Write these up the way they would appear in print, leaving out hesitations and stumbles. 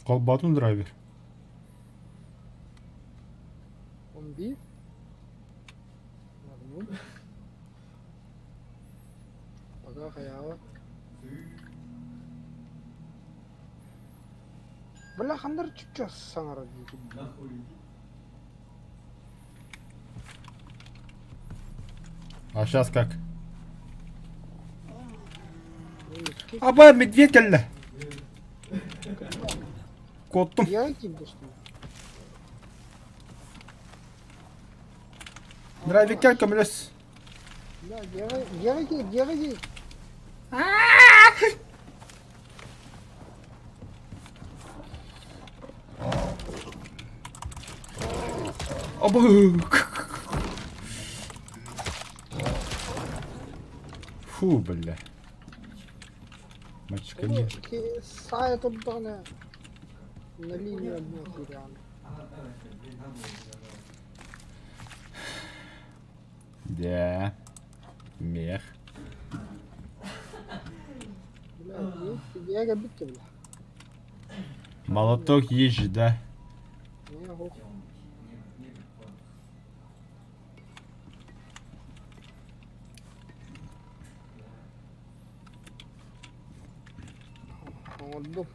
Холбоотум драйвер. 11. Нормуль. Пока хайаҕа. Бля, хандар чуччас саҥарар диэтим. А сейчас как? Аба, медведь кэллэ. Куоттум. Я киирдэстим. Драйвиккер көмөлөс. Бля, дьиэҕэ киир, дьиэҕэ киир. Абык. Фу, бля. Мальчика нет. Саайа турдаҕына на линию одну киирэҕин. Да. Мех. Бля, кэлбит бля. Молоток есть же, да? Оҥордум.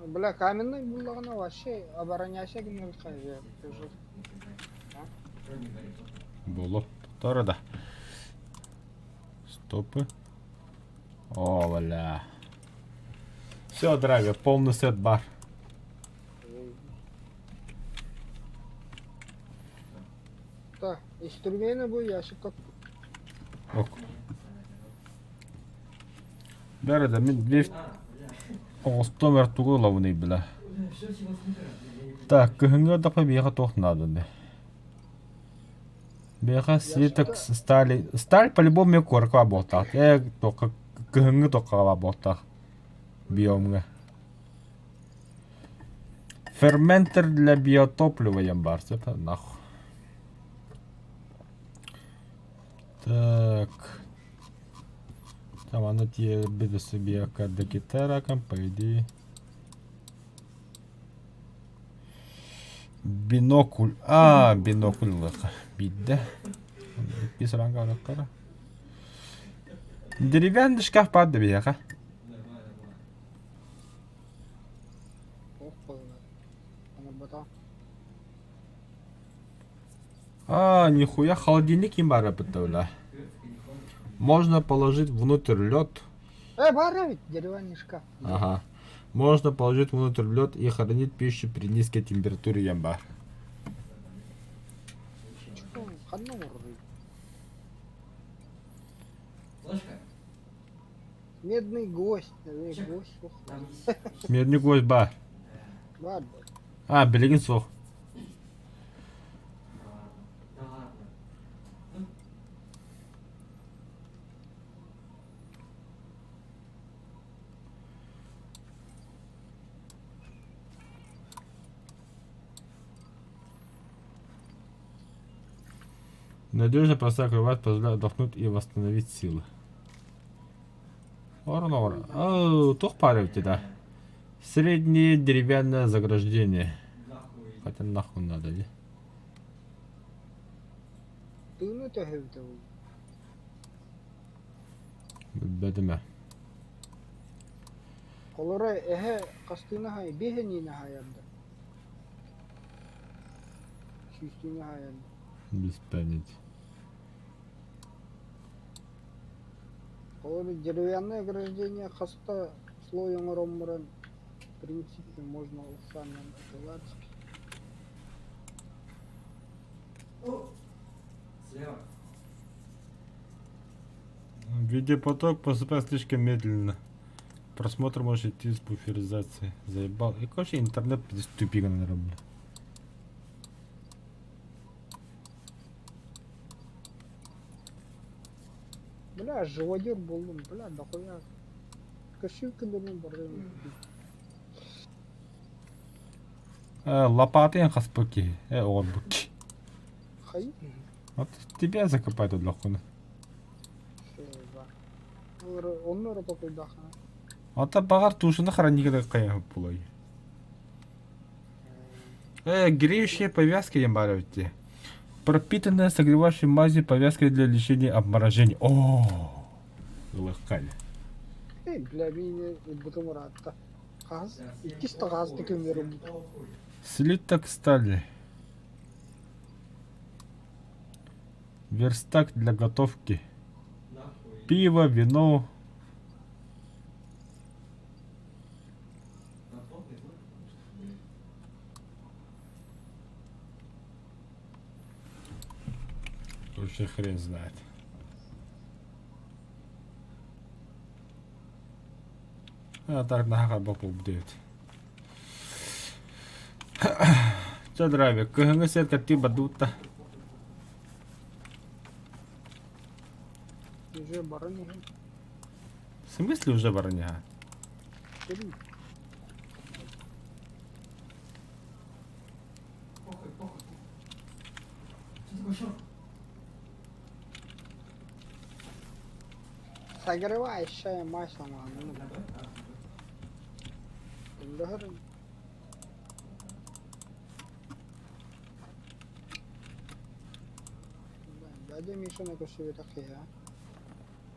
Бля, каменный буллаҕына вообще обороняйся гыннар Боло. Тора да. Стопы. О, бля. Все, драйвер, полный сет бар. Так, инструменты бу ящик как Ок. Бәрі да мин лифт оҥостон эр тугу ылабыный бля. Так, кыһыҥҥы ардахха биһиэхэ туох нааданы? Биһиэхэ слиток стали. Сталь по-любому эмиэ куоракка баар буолтаах. Ээ, туохха кыһыҥҥы туохха баар буолтаах биомҥа. Ферментер для биотоплива диэн баар сөп нахуй. Так. Там аны тиэрбит өссө биокардокитаракам, по идее. Бинокль. А, бинокль ылыахха. Биирдэ. Иккис ранга ылыахха Деревянный шкаф баар да биһиэхэ. А, нихуя, холодильник им баар бля. Можно положить внутрь лед. Э, баар эбит, деревянный шкаф. Ага. Можно положить внутрь лед и хранить пищу при низкой температуре ямба. Ханна оҥорор Медный гвоздь, гвоздь суох. Медный гвоздь баар. Баар. А, билигин суох. Надежно простая кровать позволяет отдохнуть и восстановить силы. Орон оҕор. Туох баар эбит да? Среднее деревянное заграждение. Хотя нахуй надо ли? Тыына төһөбүтэ буолуо? Билбэтим ээ. Холоро эһэ хастыына аһай, биэһэниинэ аһайарда. Сүүстүүнэ аһайарда. Без понятия. Холобур, деревянное ограждение хаста слой оҥорон баран, в принципе, можно усанан атылааччы. Видеопоток поступает слишком медленно. Просмотр может идти с буферизацией. Заебал. И короче интернет здесь тупик, наверное, бля. Бля, живодер буоллум, бля, дохуя. Көссүү күннэрин барытын. Лопатой хаспыт киһи, оҕорбут киһи. Хай. Вот тебя закопать олоххуна. Онно эрэ толкуйдааххына. Ата баҕар тушаны хранигы хайаһып булай. Греющие повязки диэн баар эбит дии. Пропитанная согревающей мазью повязка для лечения обморожений. О, ылыххай. Эй, бля, мин ылбытым ыраатта. Хаас, иккис да хаас да көмөрүм. Слиток стали. Верстак для готовки. Пиво, вино. Короче, хрен знает. А так наһаа бокулбут Чэ, драйвер, кыһыҥҥы сир кэптии бардыбыт да. Уже баран иһин. В смысле уже баран иһэ? Көрүҥ. Согревающая мазь оҥоһуннум. Дядя Мишаны көрсүбэтэх киһи аа?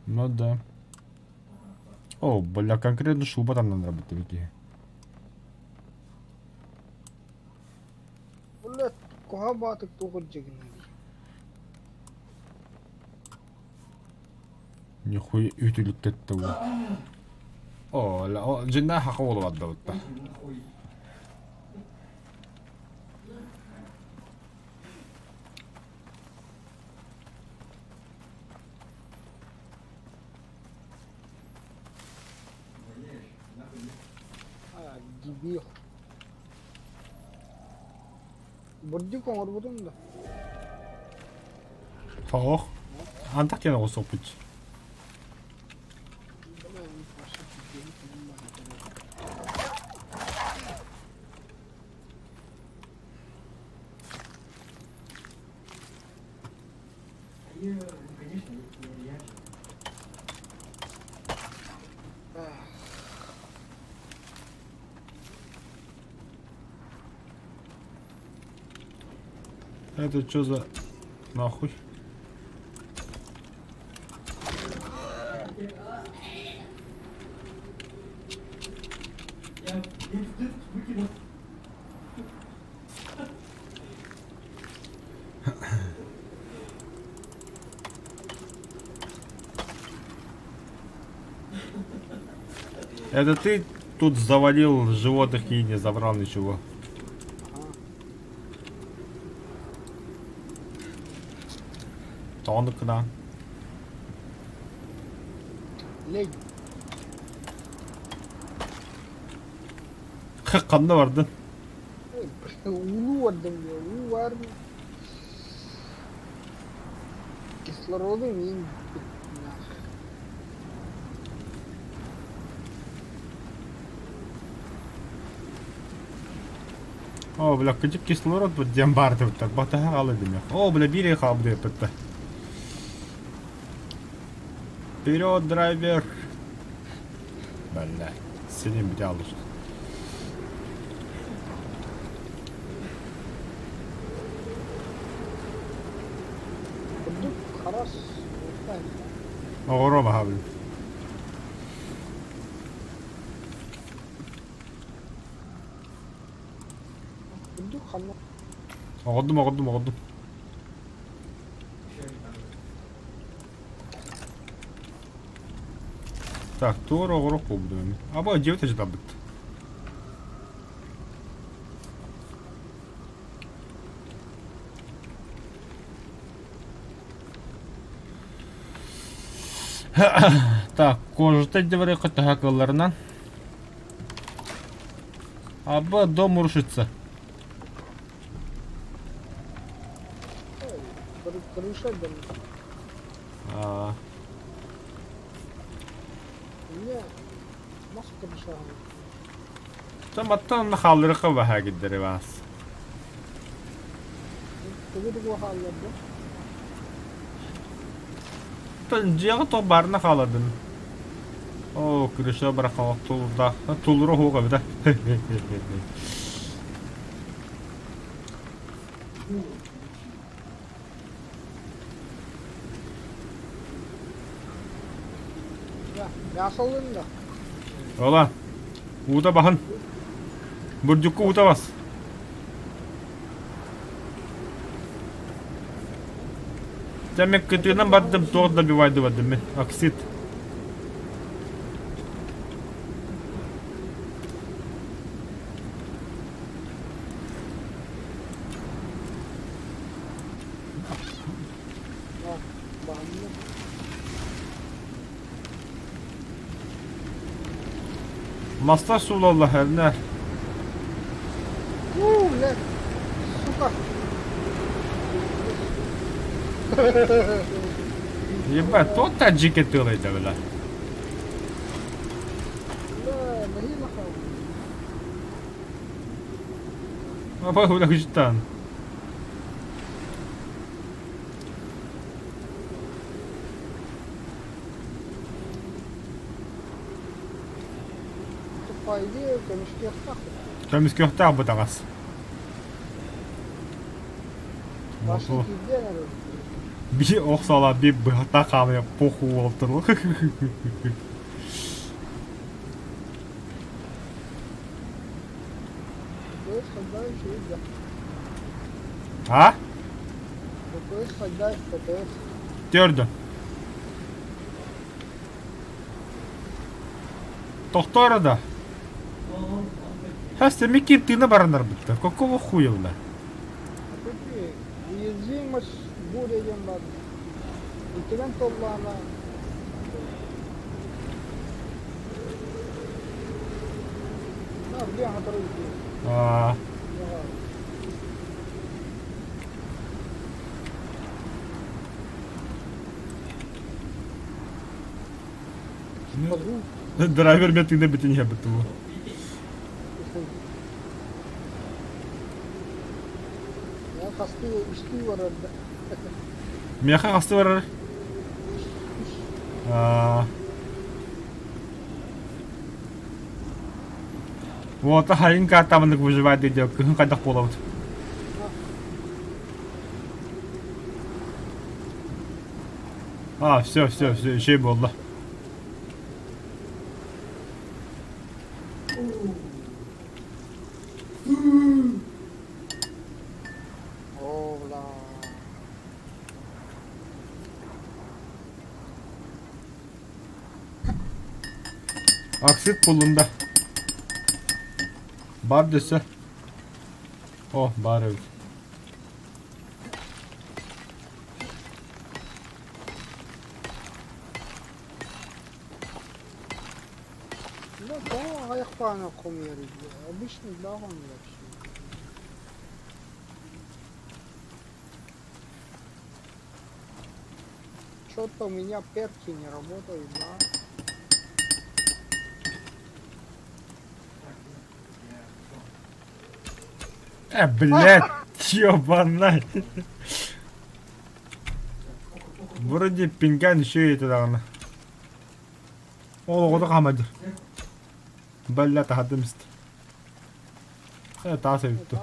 Ну да. О, бля, конкретно шуба там надо работать киһи. Бля, куһа баатык туох илдьигиний? Нихуя үтүлүктэтте уу. О, дьиннээх хаха буолубатта. А, дебил. Бурдюк оҥорбутум да. Тоҕо? Антах диэн оҕус соппут. Это что за нахуй? Это ты тут завалил животных и не забрал ничего. Тоҕо кына. Лень. Ханна бардын? Уулуу бардым диye. Уу бар mı? Кислороду мин О, бля, кыдьык кислород бу диэн баардыбыттар. Батаһа хаалы димэх. О, бля, биир хаалбыт эппитте. Вперед, драйвер! Бля, синим бүтэ алыш. Курдук харас. Оҕоро баһабын. Курдук ханна. Оҕордум, оҕордум, оҕордум. Так, туора оҕоруох буолбут Аба дьиэбит ачытарбыт. Так, кожата дьэбэрэххэ төһө кыалларынан. Аба дом рушится. Крыша дом. А, У меня мас крыша. Там аттан хаалларыха баһа гиддери бас. Тугу-тугу хаалларда? Дьиэҕэ тоҕо баарына хаалардым. Оо, крыша барахха тулурдаах. Тулура оһуох эбит Мясо ылын да. Ола, уута баһын. Бурдьукку уута бас. Дьэ мен кытыынан бардым, туох да бивайды бардым мен. Оксид. Мастар суулалла эрнэ. У, бля, сука. Ебать, тот таджики тылайда, бля. Бля, нахи нахал. Аба хулагжтан. По идее, көмүскүөхтээх. Көмүскүөхтээх бу таҥас. Башы киирдиэн эрэ. Биир ох саала биир быһата хаалыа похуй уолтуру. ППС когда еще да. А? ППС когда ППС. Төрдө. Тохтоор да. Хас эмикки тыына баранар бытта. Какого хуя бля? Опять уязвимость буря диэн баар. Итигэн толлаана На, где который А, Драйвер мен тыына бүтүн иһэ бутуу. Я хастыы үстүү барар да. Миэхэ хасты барар? Аа. Уота хайын картабынык выживать диэн кыһын хайдах буолабыт? А, все, все, все, şey буолла. Оо, бля. Аксит булунда. Бар десе. О, бар эбит. Ну, тоҕо аҕыйах баҕана хомуйар Обычный даҕаны вообще. Что-то у меня перки не работают, да? Э, блядь, ёбана. Вроде пинган еще и даҕаны. Ол оҕото хаамайдыр. Балла таһардым ист. Э, таас эбит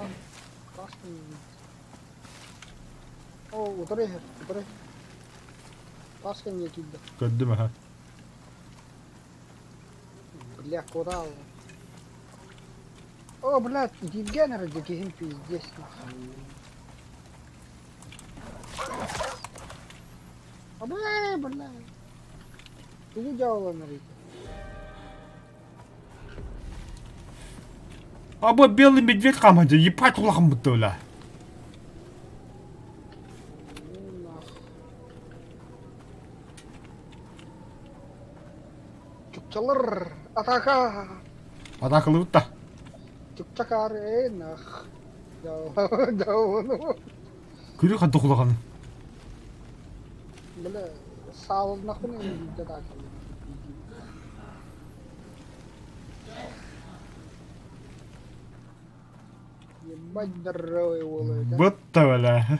О, утары иһэр, утары. Таас кэннигэр киирдэ. Көрдүм аха. Бля, куда он? О, блядь, итиргээн эрэ киһим пиздец нахуй. А бля, бля. Тугу дьааланар ити? А бу белый медведь хаамайдыр, ебать улахан бутта бля. Ну нах. Чукчалар, атака! Атакалыбыт да. Чукчакар, э, нах. Дьаалану. Күрү хадды улахан. Бля, саалынахпын биирдэ атакалыы. Ебать здоровый уол эбит, а. Бытта бля.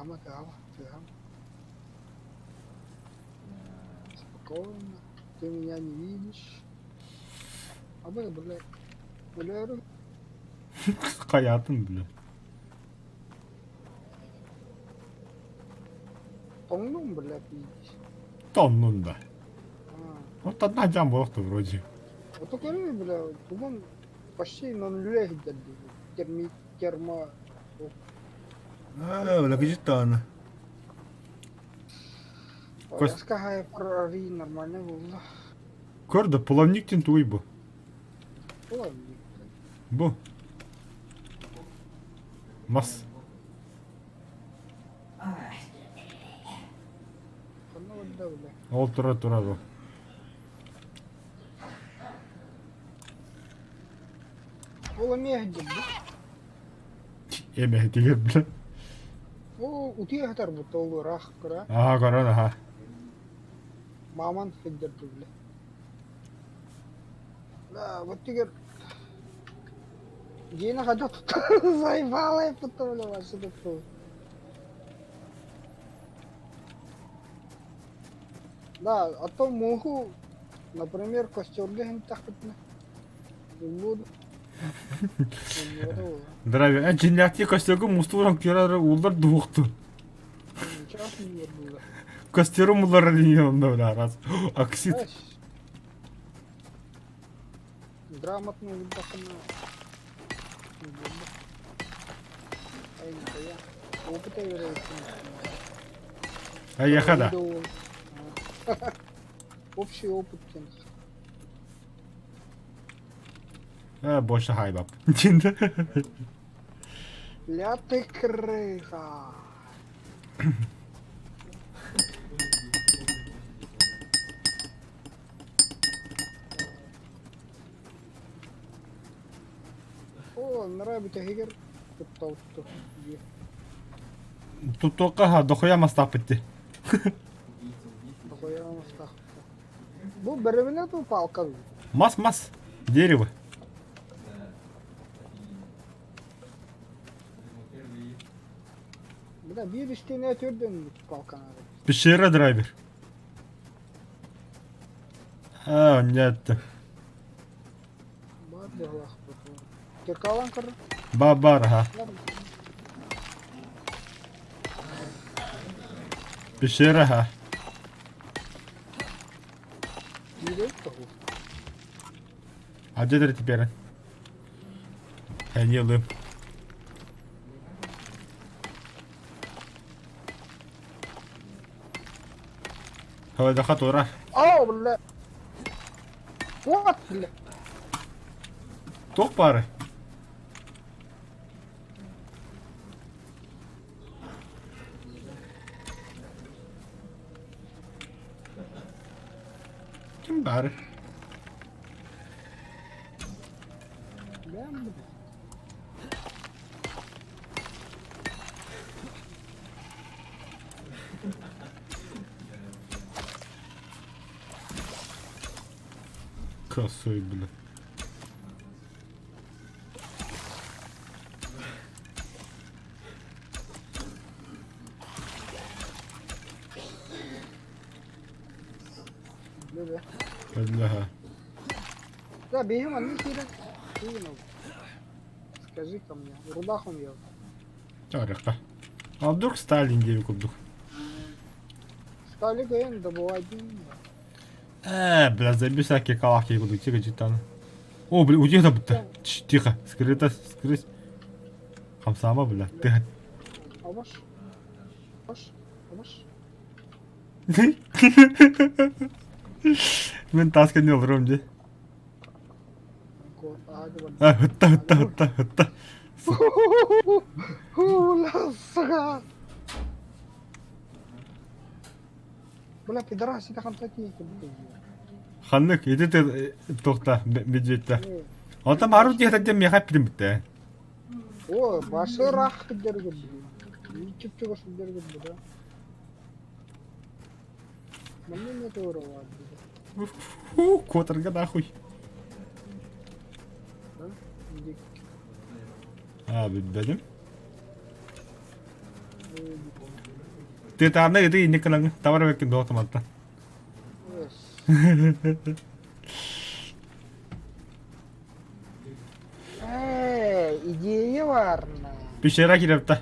Тыаһама, тыаһама, тыаһама. Спокойно. Ты меня не видишь. А вы, бля, бля, Хайатын, бля. Тоҥнум, бля, пиздец. Тоннун да. Вот одна дьам буолуохта вроде. Вот көрү, бля, тугун почти на нуле сылдьар терми термо Аа, бля, кыжыт даҕаны. Повязка хайпер нормально буолла. Көр да, плавник диэн тугуй бу? Плавник. Бу. Мас. Ханна барда бля? Ол турар турар ол. Ол эмиэ сылдьар дуу? Эмэһитигэр бля. Ол утуйа сытар будто ол ыраах кыра. Аха көрөн аха. Мааман сылдьар дуу бля. Да, вот теперь Дьиэни хайдах туттар заебала потом бля вообще такое. Да, а то мууху, например, костерга иһиттэхпитинэ уллуур Здравия. Эн дьиҥнээхтии костерга мустууран киирэр ууллар дуохтун. Чаас муҥур Костерум уллар онно бля раз. Оксид. Грамотно уурдаххына Опыта үөрэбиппин. Эйиэхэ да? Общий опыт диэн. Э, больше хайбап. Ля ты крыса. Оо, анараа бүтэһигэр туттабыт дии. Туттуохха дохуя мастаахпыт дии. Дохуя мастаахпыт. Бу бэрэбинэ дуу палка дуу? Мас мас. Дерево. Бля, биир истиэнэ төрдөн палканы. Пещера драйвер. А, нет. Баар быһалаах Киркалан көр. Ба бар, ага. Пещера, ага. А где ты теперь? Я не лым. Холодаха тура. Оо, бля. Вот, бля. Туох баарый? Ким баарый? Бэм, бля. Косой, бля. Бля, Бля. Да, бегем, они киирэн. Скажи-ка мне, рудахом я. Чарыка. А вдруг Сталин диэби курдук? Стали ГН добывать деньги. Бля, забей всякие калахи курдук, тихо, читан. О, бля, утихо будто. Тихо, скрыто, скрыть. Хамсама, бля, ты. Абаш. Абаш. Абаш. Мин таска не олором дии. А, ытта, ытта, ытта, ытта. Сука! Бля, пидорас, это хантати. Ханнык, ити туохта, медведьтэ. Онтон Мару диэтэ диэн миэхэ эппитим бүттэ. О, башы рах дергүр. Чүпчүк дергүр да. Манна не тууралаат. Куотарга нахуй. Да? А, билбэтим. Тытааны ыты инник гынан табар эбиккин дуо тумантан. Ээ, идея баарна. Пещера кирэпта.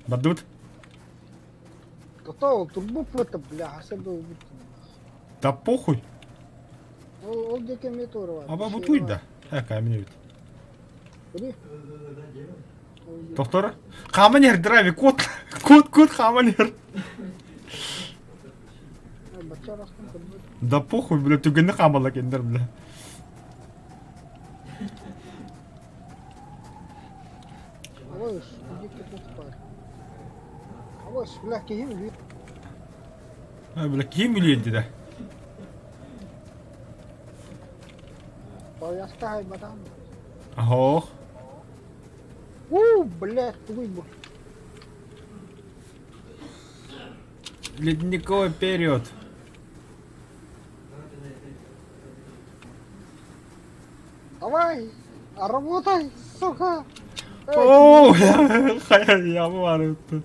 Бардыбыт. Готово, турбу это, бля, особо убить. Да похуй. Ол, ол диэки эмиэ туора бар. Аба бутуй да. Э, камень ведь. Доктор? Хааман иһэр, драйви, кот, кот, кот, хааман иһэр. Да похуй, бля, түгэнни хаамалла кендер, бля. Алыс, Алыс, бля, киһим үлүйэн. А, бля, киһим үлүйэн деді. Повязка хайбатам. Ох. У, блядь, тугуй бу. Ледниковый период. Давай, работай, сука. О, я барыттı.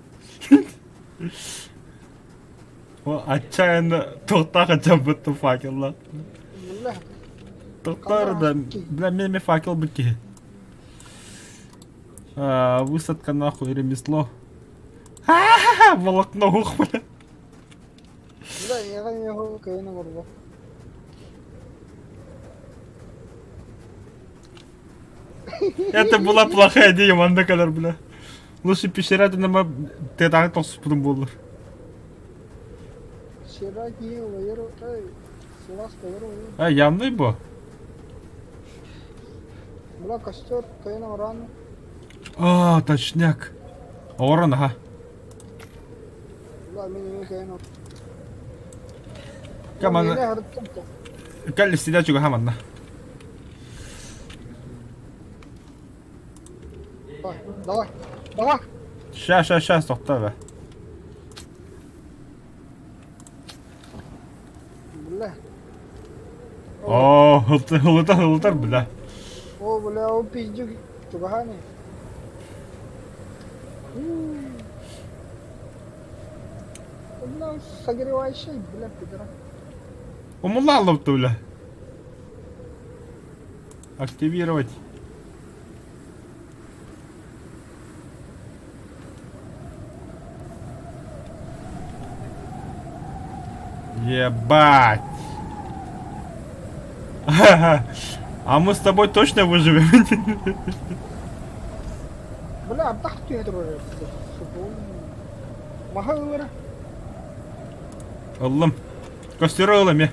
О, отчаянно тоқтаға жабытты факелла. Бля. Тоқтар да, бля, мен факел бітке. А, высадка нахуй, ремесло. Ха-ха-ха, волокно, ух, бля. Бля, я не кыйын оҥорбо. Это была плохая идея, манна кэлэр, бля. Лучше пещера нама тетаны тохсуппутум буоллар. Пещера киһи улайар, эй, сылаас толору. А, явный бо. Бля, костер кыйын оҥорон. А, точняк. Орон, аха. Бля, мин эмиэ кыйын Камана. Кэлли сидя чугаһа манна. Давай, давай, давай. Ща, ща, ща, тохтоо бе. Бля. О, ылытар, ылытар, бля. О, бля, ол пиздюк чугаһаан. Бля, согревающий, бля, пидора. Умулалып бля. Активировать. Ебать. А мы с тобой точно выживем? Бля, ардах түһэ турар Маһа ылара. Ыллым. Костер ылым я.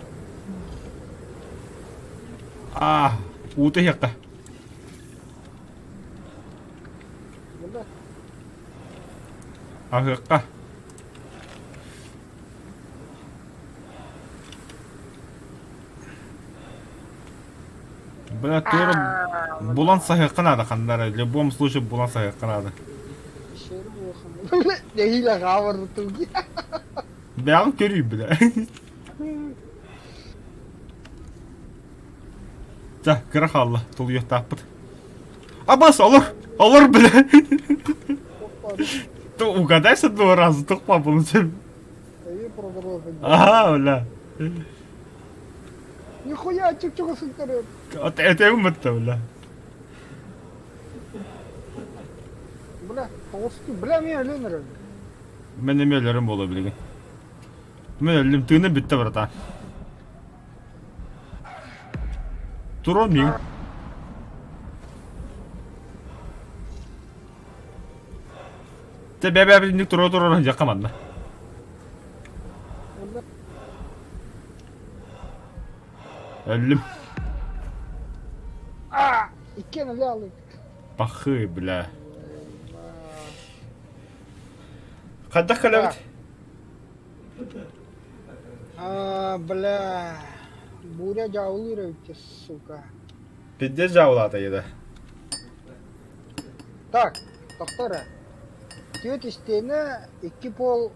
А, уута иһиэххэ. Бля, Аһыахха. Бля, тура булан саһыахха наада ханнара. В любом случае булан саһыахха наада. Пещера буолхан. Бля, нэһиилэ хаалар туги. Бэҕин көрүй, бля. Чэ, кыра хаалла, тулуйуохтаахпыт. Абас, олор! Олор, бля! Ты угадай с одного раза, тухпа получим. Ага, бля. Нихуя, чук-чук сыттары. Это умытта, бля. Бля, тоҕус бля, мен өлөн эрэр. Мен эмиэ өлөрүм буолуо билигин. Мен өллүм, тыыным бүттэ, братан. Турон миҥ. Те бэ бэ бинник тура тура дьакка манна. Бля, Өллүм. а, иккиэн өлө алык. Пахы, бля. Хайдах кэлэбит? А, бля. Буря дьаулыыр эбит, сука. Пиздец дьаулаата еда. Так, доктора. Түөрт истиэнэ, икки пол,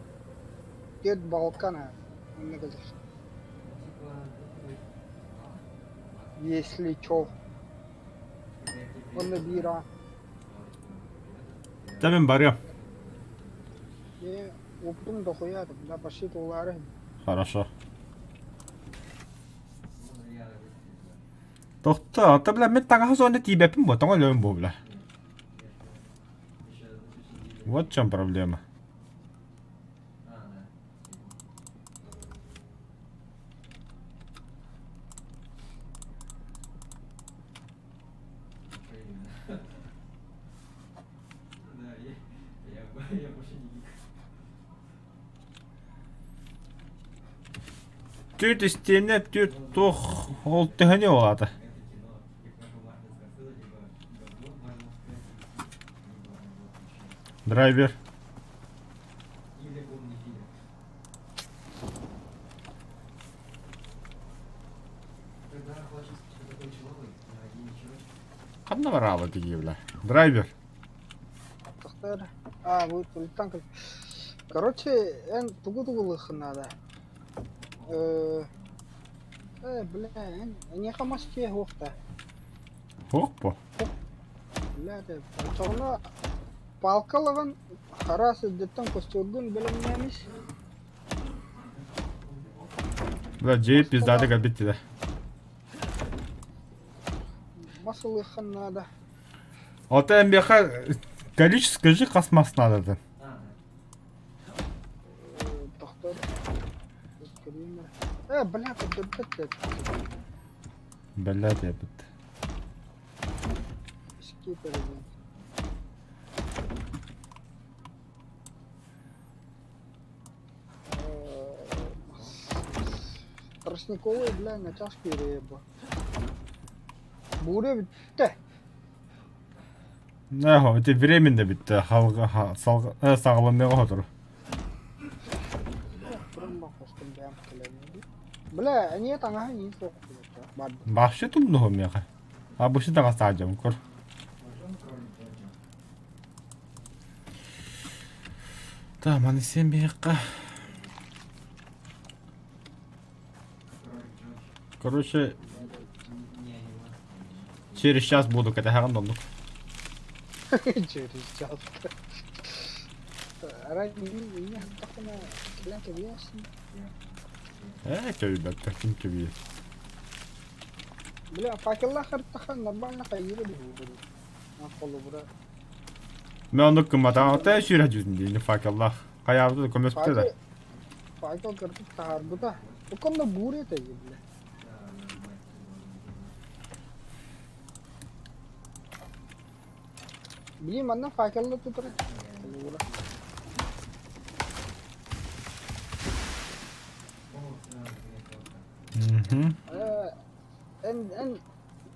түөрт балкана. Онно кэлэр. Если чё. Онно биир аа. Та мен барыам. Ээ, опытым дохуя, да почти туолаары. Хорошо. Тохто, ата бля, мен таҥаһа суонна тиийбэппин буо, тоҥо өлөбүн буо бля. Вот в чем проблема. Түөрт истиэнэ, түөрт туох ол төһөнү ол аата? Драйвер. Ханна бараабыт дии Драйвер. Тахтар. А, будет ултан Короче, эн тугу тугулыххын наада. Э, э, бля, эн эйиэхэ мас дьиэ суох да? Суох бо. Бля, да, оччоҕуна палкалаҕын хара сирдиттэн костюргун бэлэмнээмис. Бля, дьиэ пиздата кэлбит дии. Мас ылыаххын наада. Ото эн миэхэ количество скажи хас мас наадатын. Тохтор. Э, бля, көрдөрбөт Бля диэбит. Скипер диэн. Тростниковый, бля, начаас киириэ бу. Буурэ бүттэ. Нахо, это временно бүттэ. Халга саҕаланыаҕа сотору. Бля, эмиэ таҥаһа иин суох Вообще тумнуһум миэхэ. Обычно таҥас таһдьабын көр. Так, маны сен биһиэххэ. Короче, через час буду кэтэһэҕин оннук. Через час. Арай ийэ хантахына кэлэн кэбиэсин. Ээ, кэбийбэттэр, ким кэбийэр? Бля, факеллаах ыртаха нормально хайыыра быһыыбын. Холобура. Мен оннук гымматаҕым, ата сүүрэ дьүтүн диини факеллаах. Хайаабыта да көмөспүтэ да. Факел кырдык таһаарбыта. Оконно бур это бля. Блин, манна факелла тутар. Мгм. Эн эн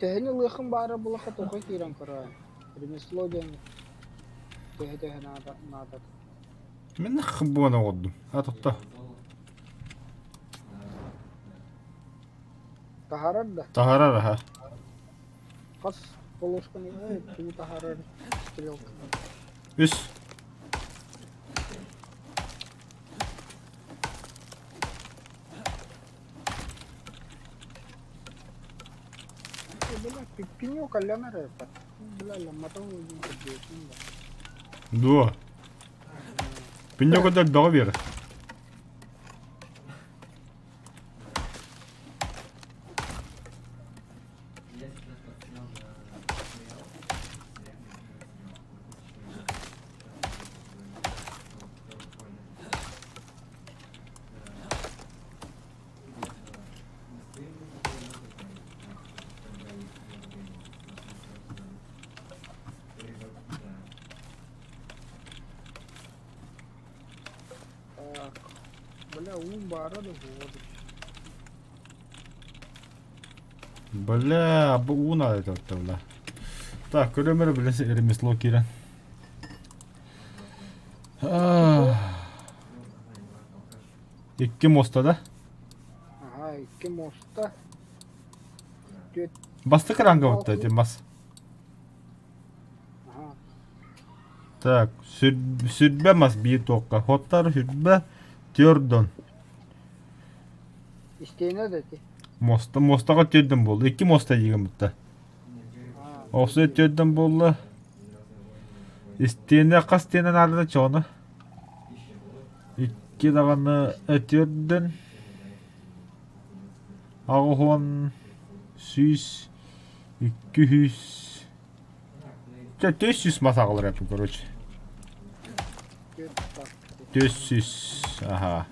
төһөнү ылыаххын баара булаха тоҕо киирэн көрөөн. Ремесло диэн төһө-төһө наада наадата. Мин хыббыан оҕордум. А тохто. Таһаарар да? Таһаарар аха. Хас полосканы тугу таһаарар стрелка? Үс. Бля, пенек алланар это. Бля, ламматан Дуо. Пенек это бөҕө биэрэр. Так, бля, уум баара да буолуо. Бля, бу уу наада этэ бля. Так, көрөмөр бля ремесло киирэн. Икки муоста да? Аха, икки муоста. Түөрт Бастакы ранга бутта ити мас. Аха. Так, сүрбэ мас биир туохха. Хоттар сүрбэ түөрдон. Истиэнэ да ити. Муоста, муостаҕа түөрдөн буолла. Икки муоста диигин бутта. Охсу түөрдөн буолла. Истиэнэ хас стена наадата чоҕуна? Икки даҕаны өтүөрдэн 80 100 200 Чэ, 400 мас аҕалар эппин, короче. 400, ага.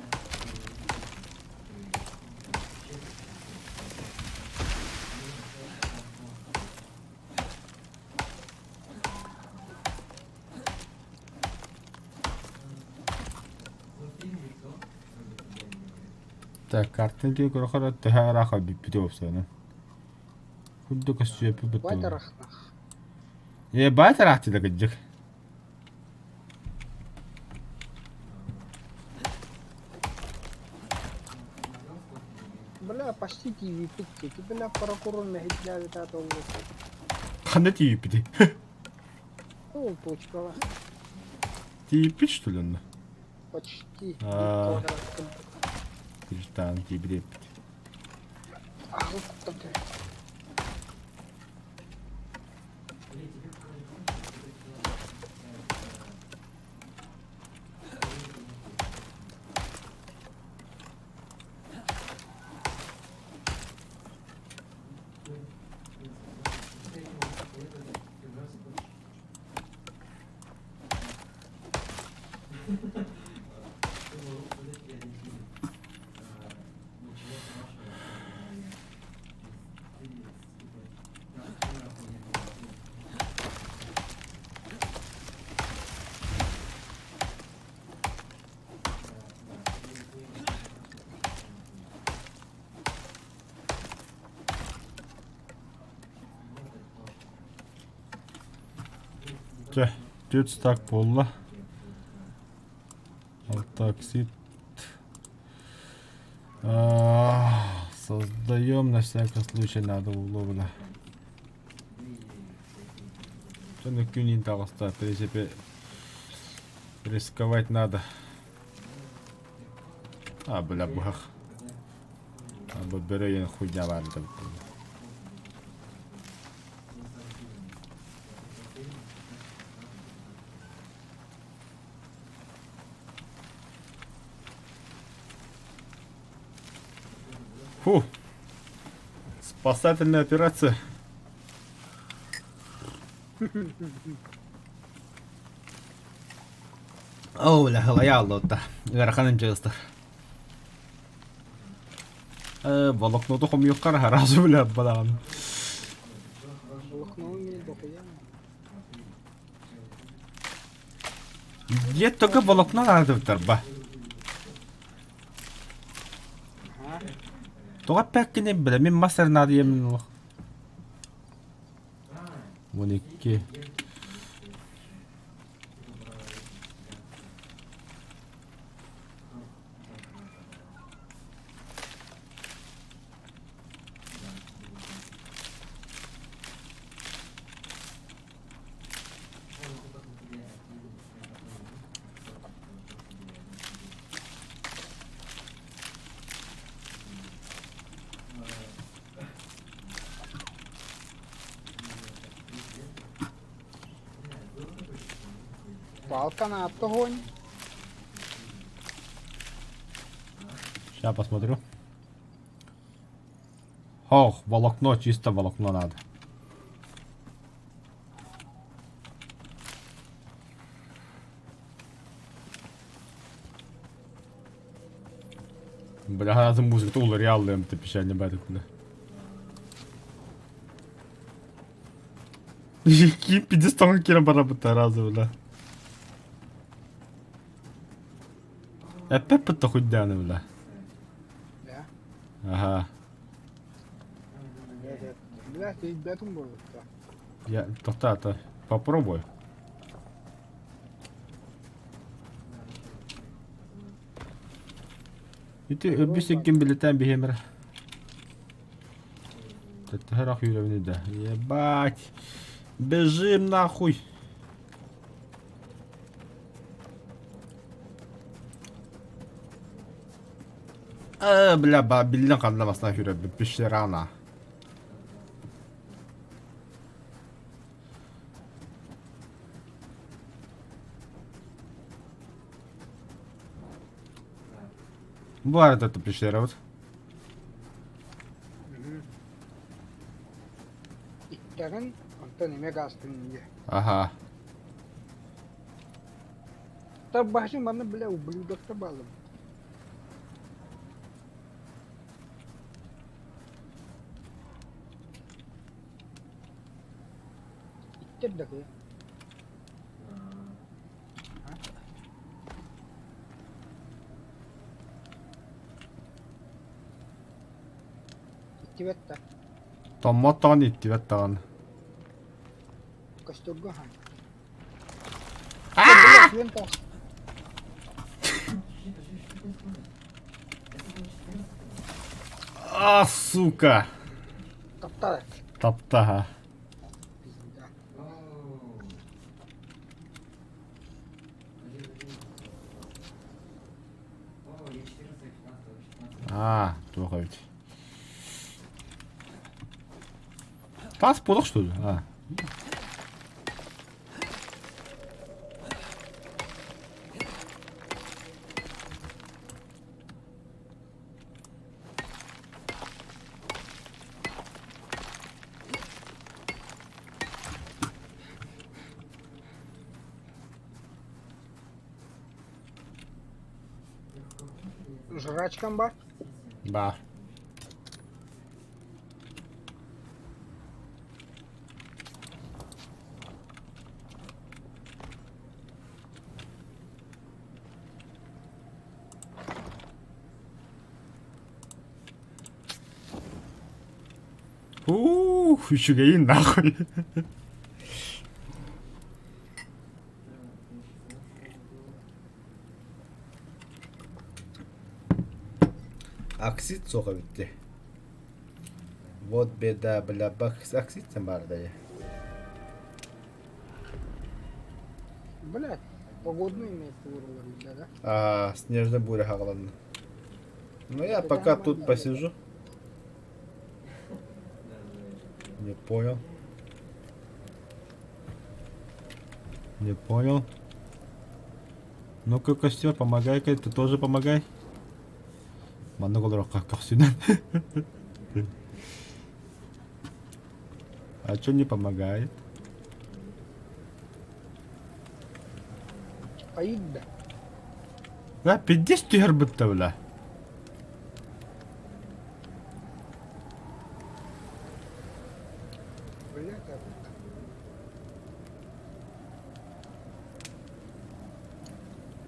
Так, картын киһи көрөхөр төһө ыраах бүппүтэ уопсайынан. Курдук өссүөппү Бай быттым. тарахнах. Э, бай тараахтыда кырдьык. Бля, почти тиийбиппит диэки. Бля, прокурор мэһэйдээбит аата оллу. Ханна тиийбитий? Ол точкаҕа. Тиийбит что ли онно? Почти. Аа. Кырдьыктаан тиийбит эппит. Аҕыс куттан Чэ, түөрт стак буолла. Алта оксид. Создаем на всякий случай надо было. Дьон күнүн таҕыста, в принципе, рисковать надо. А, бля, быһах. А, бу бөрө диэн хуйня баар этэ. Фу. Спасательная операция. Оо, бля, халайааллота. Ыарахан ынчыгыстар. Э, волокноту хомуйуккар харазы бля балаҕан. Волокно мне дохуя. Дед только волокно надо ба. Тоҕо эппэккиний бля, мин мас эрэ наадыйаммын олох. 12. Палка на огонь. Сейчас посмотрю. Ох, волокно, чисто волокно надо. Бля, разом музыка уларыйаллыам ты печально бары бля. Ким пиздец тоҥон киирэн барабыта разы бля. Эппэппит да хуйдааны бля. Да. Ага. Бля, ты бетум буолбута. Я тоқтаа, попробуй. Ити өлбүс иккин билетен биһиэмэр. Төттөһөр юрабыны да. Ебать. Бежим нахуй. Э, бля, ба, биллен ханна басна хүрөбү пишерана. Бу арада пещера Иттэҕин, онтон эмиэ гаастыҥ дии. Аха. Тарбахчы манна бля ублюдокта баалым. Иттэр да кыа. Иттибэт да. Томмот даҕаны иттибэт даҕаны. Костюрга аһаан. А, сука! Таптаа. Таптаха. Пизда. А, туох эбит. Таас буолуох что ли? А. Жрачкам бар. Баар. Ух, үчүгэйин нахуй. Оксид суох эбит дии. Вот беда, бля, оксид баар да Блядь, погодный имеет уровень, да? А, снежная буря хаҕаланна. Ну я пока тут посижу. Не понял. Не понял. Ну-ка, костер, помогай-ка, ты тоже помогай. Маннык олорохха көхсүнэн. А чё не помогает? Поид да. Да, пиздец түһэр бытта, бля. Блядь,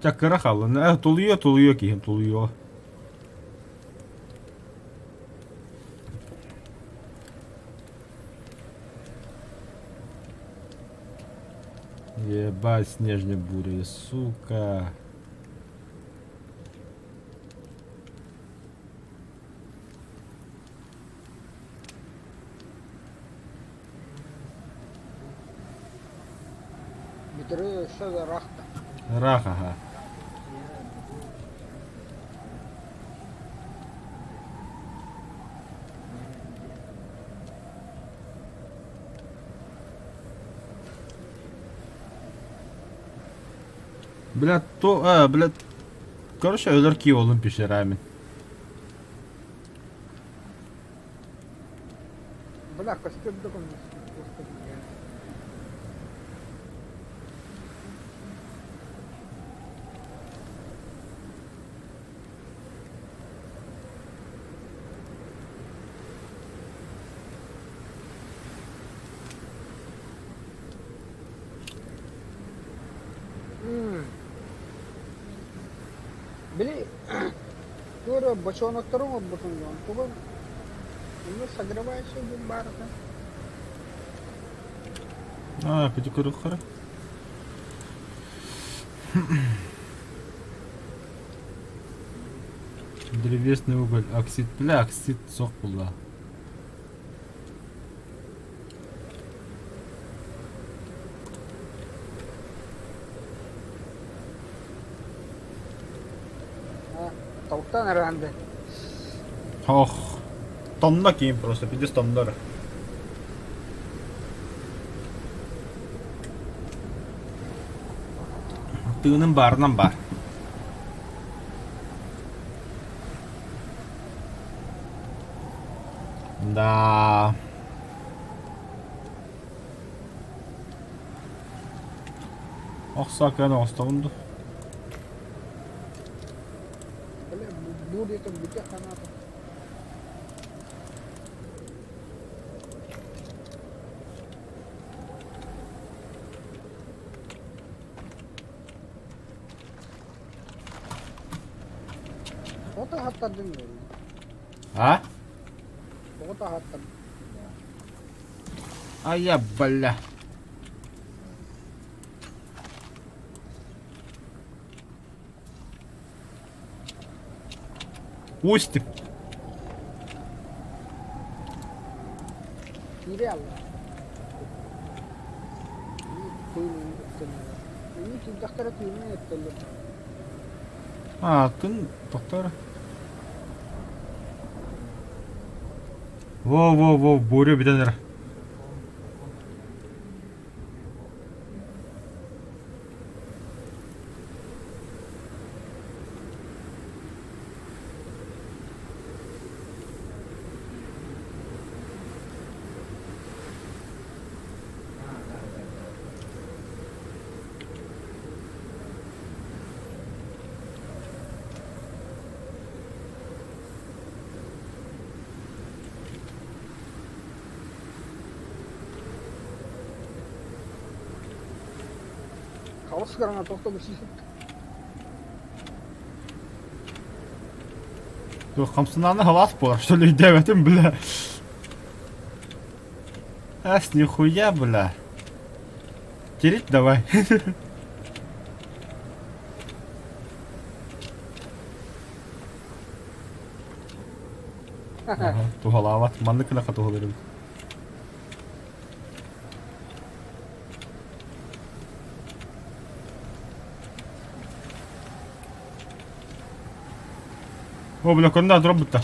Чэ, кыра хааллын. Э, тулуйуо, тулуйуо киһим, тулуйуо. Ебать, снежная буря, сука. Бүтэрэ өссө да ыраах да. Ыраах аһа. Бля, то, а, бля, короче, өлөр кии олун пещерами. Бля, костер да Били, туора бочоноктору оҥорбутум дьон тугун онно согревающий диэн баар этэ. А, пити көрүөххэ Древесный уголь, оксид, бля, оксид суох буолла. Толтан араанды. Ох, тонна киин просто, пиздец тоннор. Тыыным баарынан баар. Да. Охсоо кыан оҥостобун дуу? Бля, бу диэки бүтэ ханаата. Тоҕо таһаттардыҥ А? Тоҕо таһаттардыҥ? А я, бля. Устип. Киирэ алла. Тыын тыынын өттөллөр. А, тын тохтор. Во-во-во, буря бүтэн эрэ. Хаос граната тохто бысыһыт. Туох хамсанааны халаас буолар, что ли, өйдөөбөтүм, бля. Ас, нихуя, бля. Тереть давай. Туһалаабат. Маннык гына туһалыырым. О, бля, көрүнэ турбutta.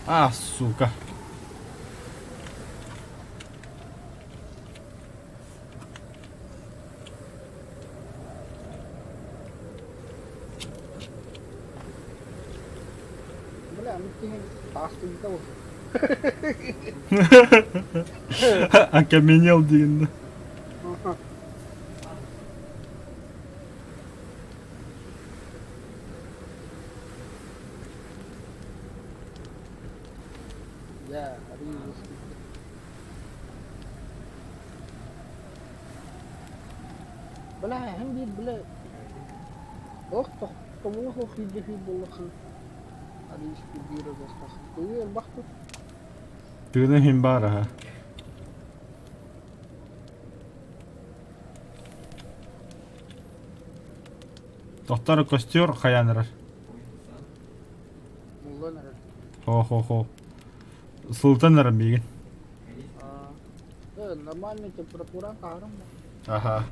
А, сука. Бля, ну киһи таастыйда ол. Окаменел диэн. Дьэ, арыый уустук. Бля, һин биир бля ох тохтобула суох сүүрдэ сүүр буоллаххына арыый биир буолуохтаах. Тыый элбэх тут. Тыына иһин баар аһа. Тохтор костер хайаан эрэр. Муллан эрэр. Хо-хо-хо. Сылтан эрэр миигин. А, нормальный температура таһарым. Аха.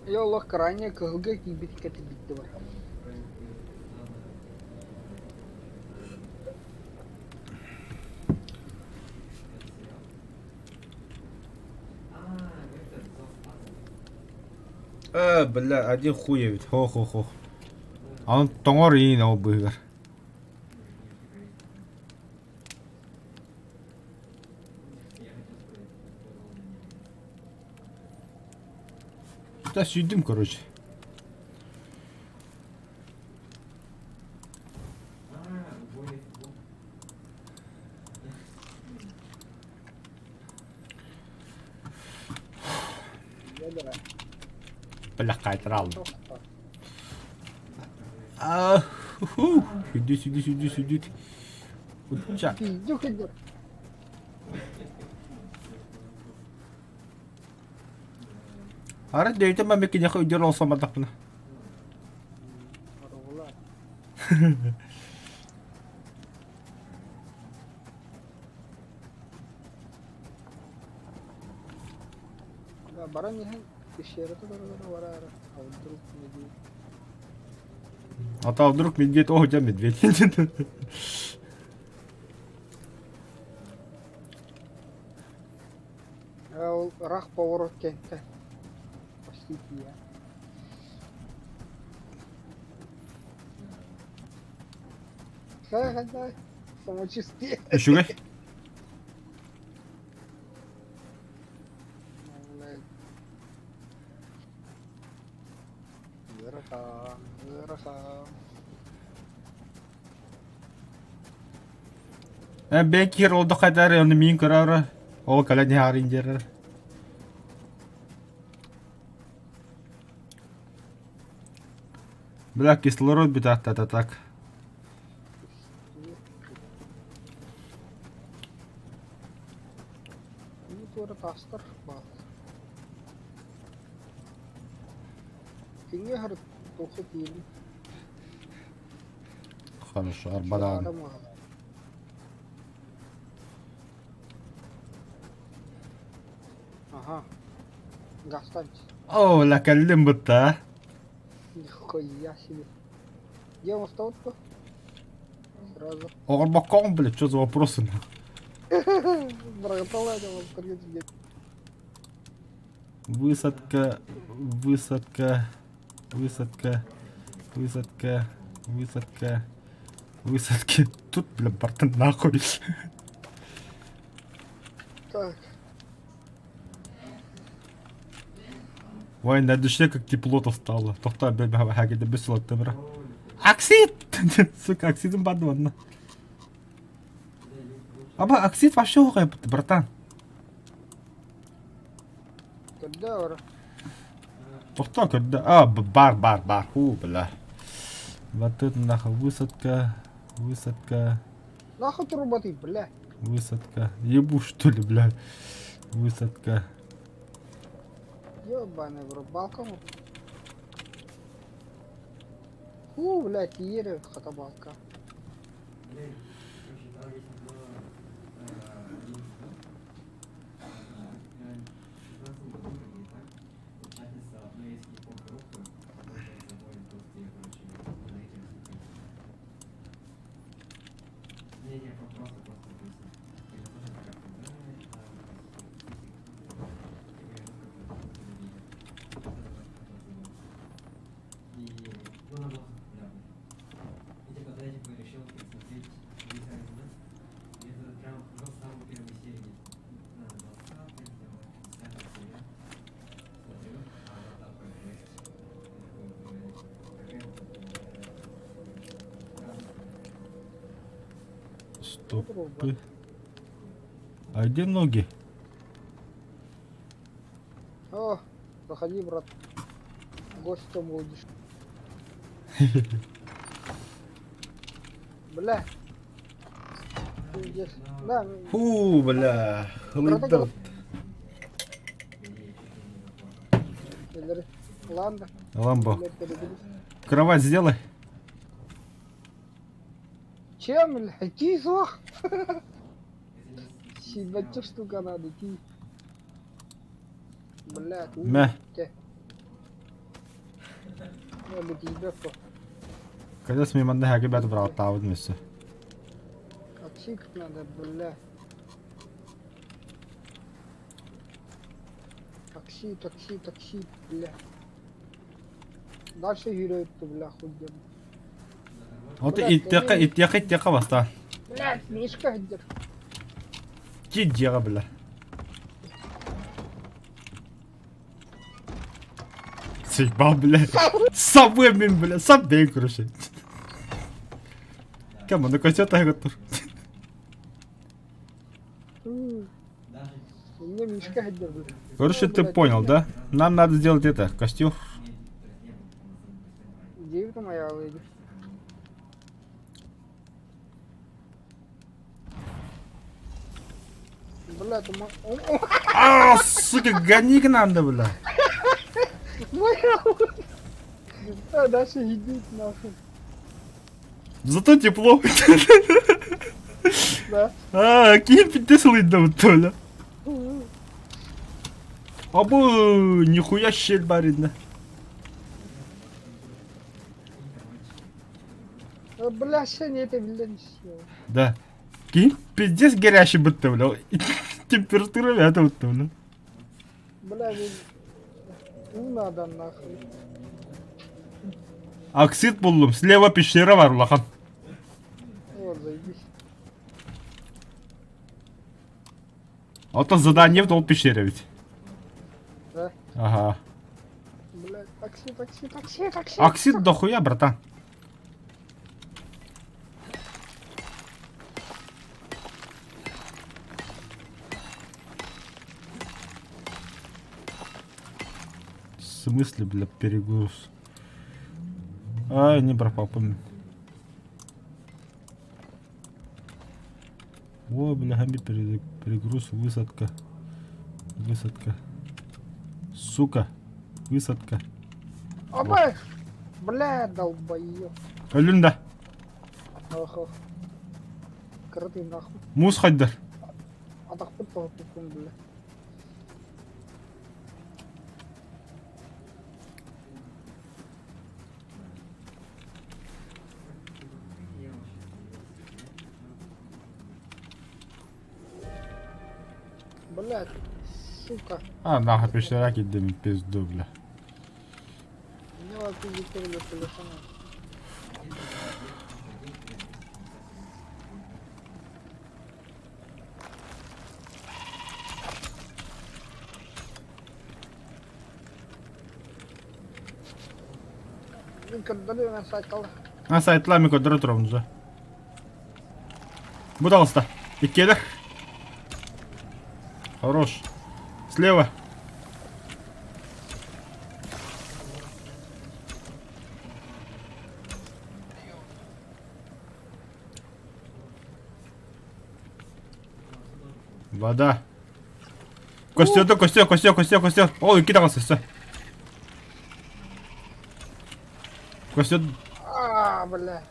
Я олох крайне кыһылга киирбит кэтирбитте бар. Бля, один хуй эбит. Хо-хо-хо. Аны тоҥор иин ол быыһыгар. Да сүйдүм, короче. Бля, кайтаралдым. А, Сюда, сюда, сюда, сюда. Уча. Ара дөйтө ма мекиняха өйдөр олсамадахпына. Баран иһэн пещерата барара барара, а вдруг медведь? А то вдруг медведь, о, у тебя медведь. Ол рах поворот кэнтэ. Почти тиийэ. Хайа-хайа, самочувствие. Үчүгэй. Ыарахан, ыарахан. Э, бэкир олдо хайдар, оны миин көрөөрө. Ол кэлэн иһаарин диэрэр. Бля, кислород бүтэ так. Ну, туора таастар бааллар. Киҥҥэ аһары туохха тиийэбин? Хорошо, арбадаан. Ага. Гастань. О, ла кэллим бытта. Нихуя себе. Где он стал-то? Сразу. Оҕорбоккоҕун, блядь, что за вопросы? Братала, это вам блядь. Высадка, высадка, высадка, высадка, высадка, высадки. Тут, бля, бартан нахуй. Так. Ой, на душе как тепло-то стало. Тохта, бля, хагеда бысылатты, бра. Оксид! Сука, оксидом бадванна. Аба, оксид вообще братан. Көрдө ора. Тохтоо көрдө. А, бар, бар, бар. Ху, бля. Вот это нахуй высадка, высадка, Нахуй труба ты, бля. высадка. Ебу, что ли, бля. Высадка. Ебаный в рот, балкон. Фу, блядь, еле хата балка. Стопы. А где ноги? О, заходи, брат. Гостем будешь. Бля. Пиздец. Да, Фу, бля. Хлыдал. Ладно. Ламбо. Кровать сделай. Чем, бля? Иди, злох. Ебать, штука надо, иди. Бля, Мә. Когда с миманда хаги бәт брааттаабыт мүссө. Отсик надо, бля. Такси, такси, такси, бля. Дальше юрөйттү, бля, хуйдем. Вот иттиэхэ, иттиэхэ, иттиэхэ бастаан. Блядь, Мишка где? Дьиэҕэ, бля. Съебал, бля. Сабы мин, бля, саб короче. Кем, ну костер тур. Мне Мишка где, бля. Короче, ты понял, да? Нам надо сделать это, костер. Где это моя леди? Бля, это мой... А, сука, гони к нам, да, бля. Моя А дальше идите нахуй. Зато тепло. Да. А, киһи пиздец ылыйда бля. Абы, нихуя щель барина. Бля, не это, блин, Да. Киһи пиздец горящий будто, бля. Температура это будто, бля. Бля, не надо нахуй. Оксид буллум, слева пещера бар, улахан. Оттон задание ол пещера эбит. Да? Ага. Блядь, такси, такси, такси, такси. Оксид дохуя, братан. В смысле, бля, перегруз? Ай, не пропал, помню. О, бля, хаби перегруз, высадка. Высадка. Сука. Высадка. Опа! Бля, долбоёб. Өлүн да. Ох, ох. Крытый нахуй. Муус хайдар. Атахпыт тоһуппуппун, бля. Блядь, сука. А, нахуй пещера кидем пизду, бля. Мне пиздите, бля, телефона. Мин көрдөрү сайтал. А сайтла ми көрдөрө турабын уже. Бу таҕыста. Иккиэлэр. Хорош. Слева. Вода. Костер, костер, костер, костер, костер. Ол икки таҕыста, все. Костер, А, бля.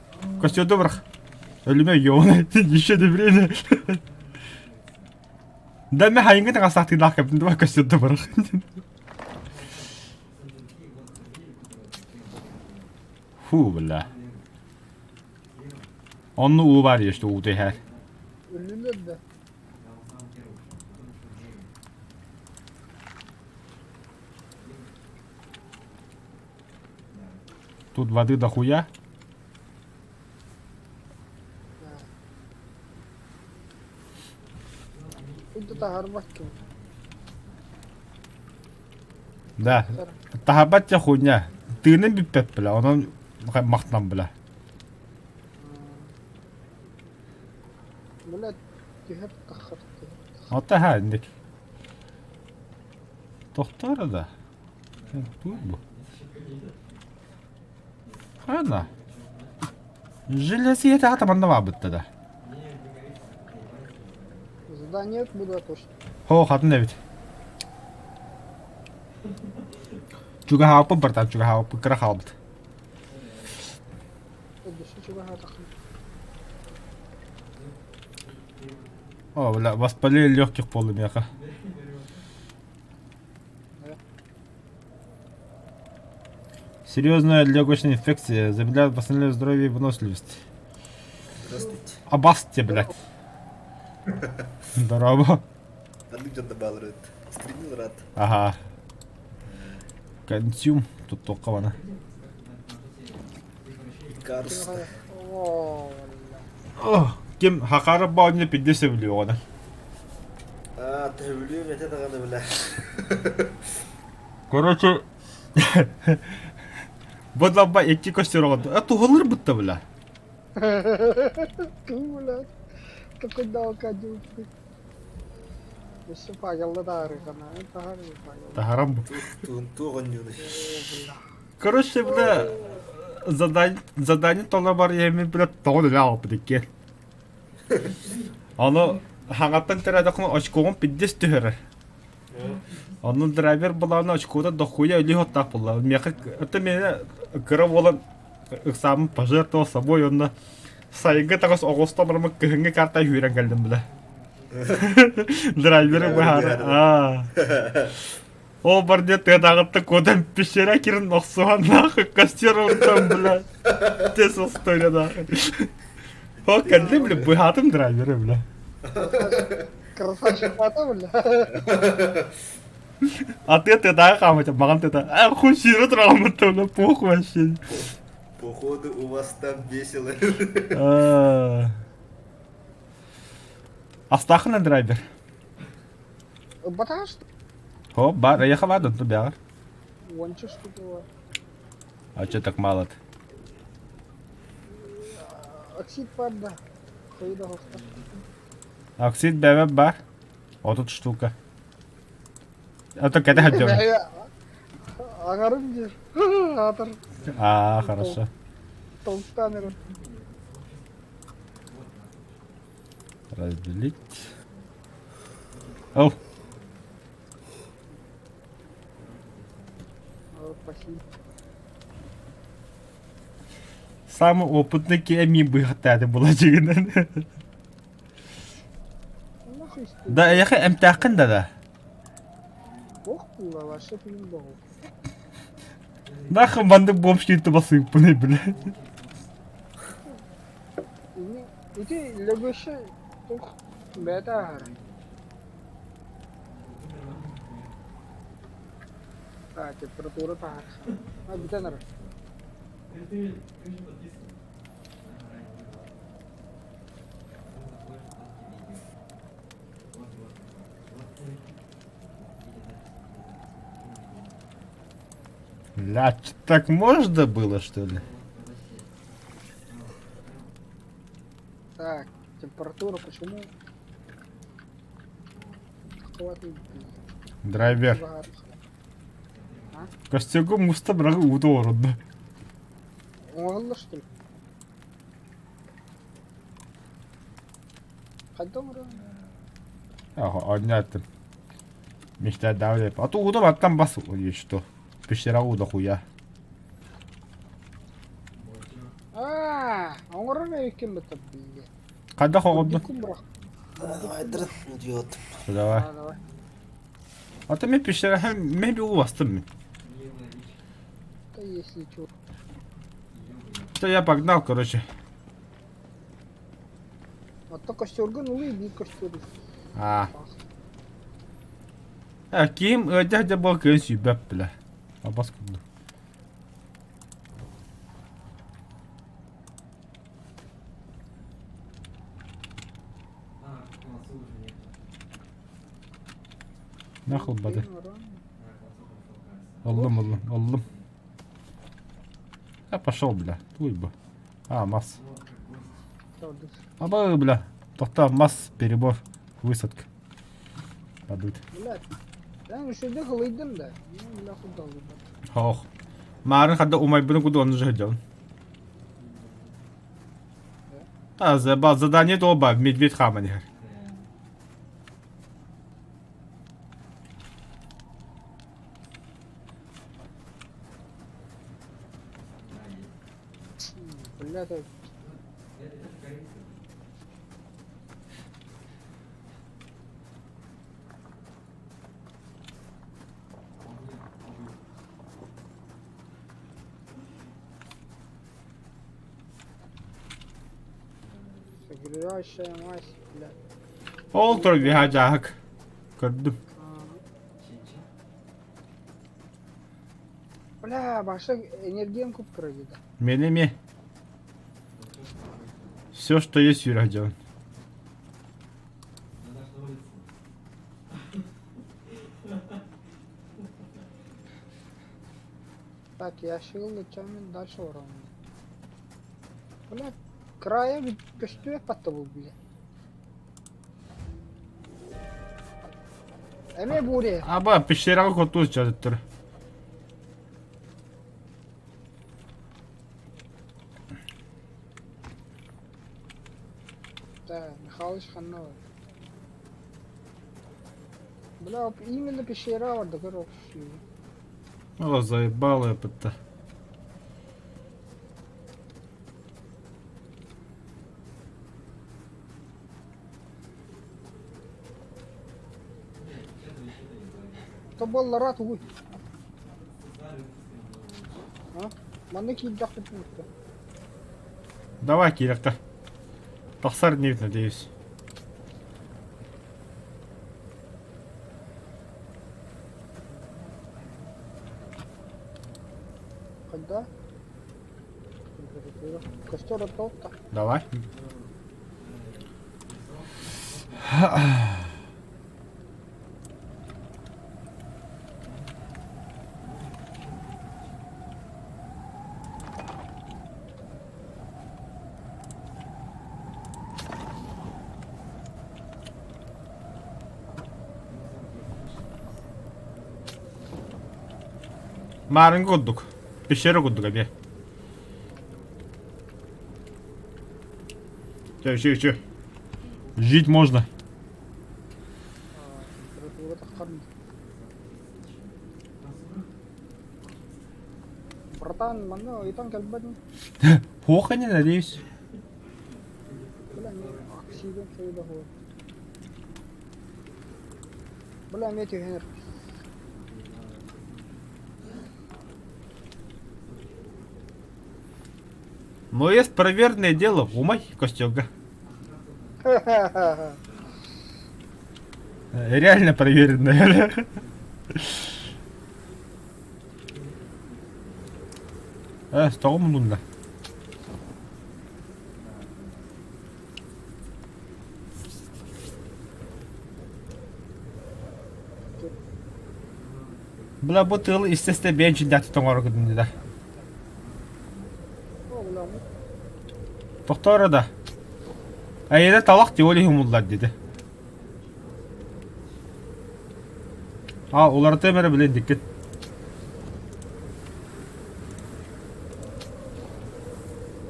костерду бырах. Өлүмэ ёбаный, еще не время. Да мен хайыҥҥа таҥастаахтыылаах кэптин дуо костерду бырах. Фу, бля. Онно уу баар что уу түһэр. Өлүнэр да. Тут воды дохуя. Тут таһарбаккын. Да. Таһарбат дьэ хуйня. Тыынын бүппэт бля, онон махтан бля. Бля, түһэр таххар түһэр. Ата ха инник. Тохтоор да. Туох бу? Хана. Железиете ата манна баабытта да. Задание буду точно. Хоо хатын эбит. Чугаһааппыт братан, чугаһааппыт кыра хаалбыт. Өссө чугаһаатаххына. О, бля, воспаление легких буолла миэхэ. Серьезная легочная инфекция, замедляет восстановление здоровья и выносливость. Здравствуйте. Абасте, блядь. Здорово. Ханнык дьон да баалар эбит. Стримил рад. Ага. Консюм. Тут только вона. Икарус. О, Ким хакара баонне пидде сөбүлүө оҕону. Аа, төһүлүөм этэ даҕаны бля. Короче, бу лаппа икки костер оҕото. А туһалыр бытта бля. Ты, блядь, такой долгодюбный. Өссө пагалла таарыхана, таһары пагалла. Таһарам бу. Туун туох онньууну. Короче, бля, задание, задание тола бар еми, бля, тоҕо да аҕалбыт иккиэн. Ону хаҥаттан төрөөтөххүнэ очкоҕун пиздец түһэрэр. Онно драйвер былаана очкота дохуя өлүү оттаах буолла. Миэхэ это миэнэ кыра буолан ыксааммын пожертвовал собой онно сайыҥҥы таҥас оҕуста бараммын кыһыҥҥы карта үүрэн кэллим бile. Драйверы быһаара. Аа. Ол бар диye тыатааҕытта куотан пещера кирин охсуһан нахуй костер уртан бля. Тес история нахуй. О, кэлли бля, быһаатым драйверы бля. Красавчик ата бля. А ты тыатааҕы хаамача маҕан тыата. А хуй сире тураҕаммыт бля, похуй вообще. Походу у вас там весело. Астахына драйвер. Ылбатаҕа О, бар, эйиэхэ баар да бэҕэр. Уонча штука бар. А что так мало-то? Оксид бар да. Хойу да хохта. Оксид бэбэ бар. 30 штука. А то кэтэ сылдьабын. Аҥарым диир. Аатар. А, хорошо. Толтан эрэ. Разделить. Оу. Спасибо. Самый опытный кеми быһаттааты була дьигинэн. Да, эйэхэ эмтээххин да да. Ох, вообще пилин богу. Нахуй маннык бомж кииртэ басыыппыный, бля. Ити лөгөшө тух бэйэтэ ааһар. А, температура таһар. А, бүтэн эрэр. Бля, так можно было, что ли? Так, температура почему? Хватит. Драйвер. Костюгу муста бырагы уута орунна. Оҥоһуллар что ли? Хайда оҥорон? Аха, оонньоотум. Мечта деп. А то уута баттан бас и что? Пещера уда хуя. Аа, оҥорор эбиккин быта биллэ. Хайдах оҕордун? Курдуккун бырах. Давай, дрын, идиот. Давай. А, давай. А то мен пещера мен би ууластым мен. Да если чё. Все, я погнал, короче. Оттон костюргун улуй биир костюр. А. А ким ыадьах дьэ буол кыын сүүрбэп бля. Абас курдук. Нахуй бады. Ыллым, ыллым, ыллым. Я пошел, бля. Туй бы. А, мас. Аба, бля. Тохта, мас, перебор, высадка. Падут. Блядь. Ben үчүгэй ылыйдым да. Бля, худалыйдым. Ох. Маарын хадда умайбыны куду оны жыһдьабын. А, задание то медведь хааман иһэр. Бля, это Согревающая мазь, бля. Ол тур биһа дьааһык. Көрдүм. Бля, баша энергиям куп крови, да. Мени ми. Все, что есть, Юра дьон. Так, я шил лучами дальше урон. Бля, края ведь көстүө патта бу бля. Эме буре. Аба, пещераҕа хотуус дьарыттар. Да, Михалыч ханна бар. Бля, именно пещера бар да көр О, заебало это. Тоболлара тугуй? А? Манна киирдэхпит буолта. Давай, киирэхтэ. Тахсар инибит, надеюсь. Когда? Температура. Костер оттолта. Давай. Маарыҥҥы курдук. Пещера курдук эмиэ. Чэ, үчү, үчү. Жить можно. Температура таххар Братан, манна ыйтан кэлбэт Плохо не надеюсь. Бля, оксиген сойда Бля, эмиэ түһэн Но есть проверенное дело, умай костюга. Реально проверенное. Э, тоҕо мунунна? Бля, бу тыал истэ-истэ бэйэн чилдээхтик тоҥорокутун да. Тохтоор да. Эйиэнэ талах теория умуллар диэтэ. А, уларытыам эрэ билин диккит.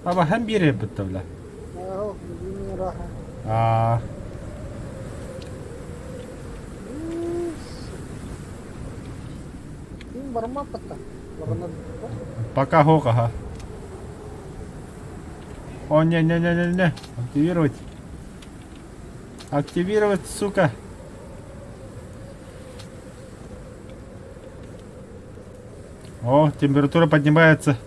Аба һәм биэрэ битте бля. Аа. Пока хока, О, не-не-не-не-не. Активировать. Активировать, сука. О, температура поднимается.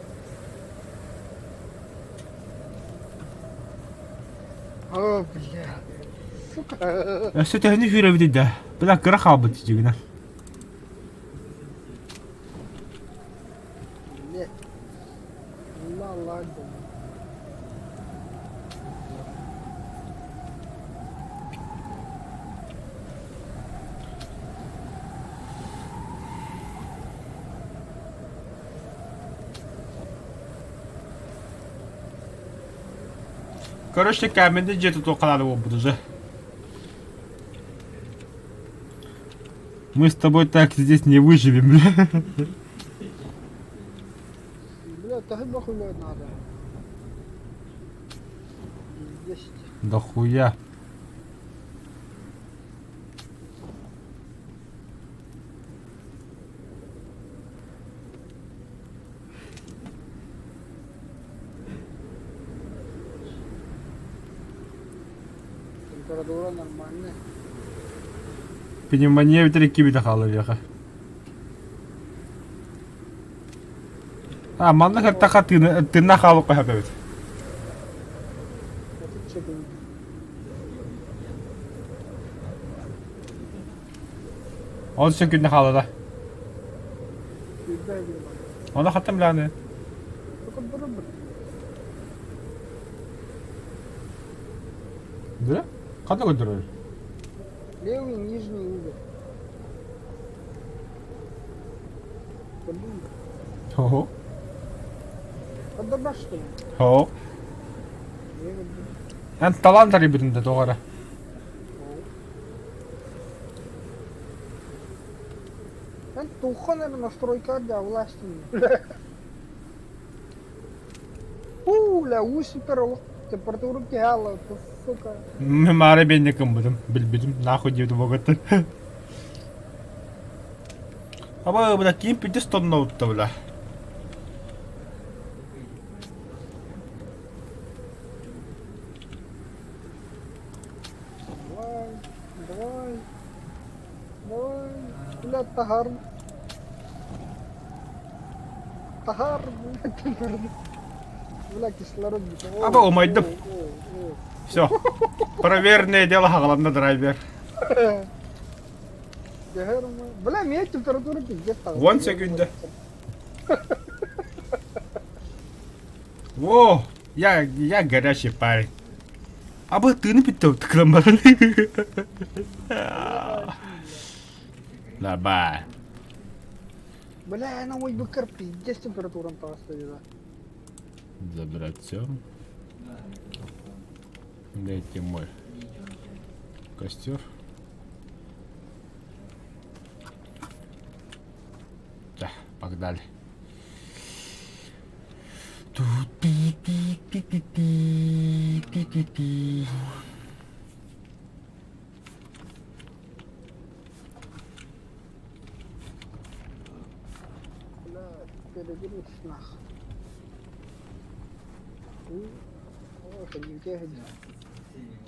О, бля. Сука. Өссө төһөнү сүүрэбитий да? Бля, кыра хаалбыт дьигинэ. Бля. Ла-ла, Короче, каменный дьиэ тутуоххалаары буолбут уже. Мы с тобой так здесь не выживем, бля. Бля, таһы бахуля надо. Есть. Да хуя. Температура нормальная. Пневмония бүтэр икки хаалар А, манна кыртаха тыынна хаалык эбит. Ол үчүн күннэ хаалла. Оны хаттым биланы. Да? Ханна көрдөрөр? Левый нижний угол. Хо. Подобрать что ли? Хо. Эн талан тарибытын да тоҕо эрэ. Эн тухан эрэ настройка да власти. Уу, ля, уу супер олох температура киһи сука. Маара бэнне кыммытым, билбитим, нахуй диэбитим богаттан. Аба, бля, ким пиздец тонна утта, бля. Давай, давай, давай, бля, тахар. Тахар, бля, температура. Бля, кислород. Аба, умайдым. Все. Проверенное дело хагаланна драйвер. Бля, меня температура пиздец. One секунда. Во, я горячий парень. Аба тыны бүттэ тыкыран баран. Давай. Бля, на мой быкар пиздец температура таҕыста Забрать все. Дайте мой костер. Да, погнали. Бля, перегруз нах.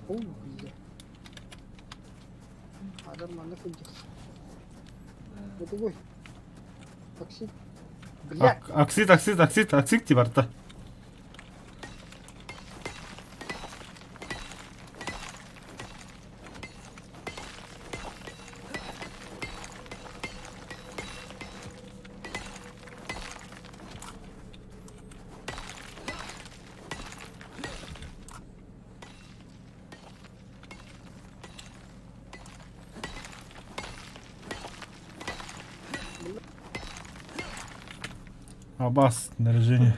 О, бля. Адам манна сылдьар. Бутугуй. Такси. Бля. Оксид, оксид, оксид, оксид ти барта. Абас, снаряжение.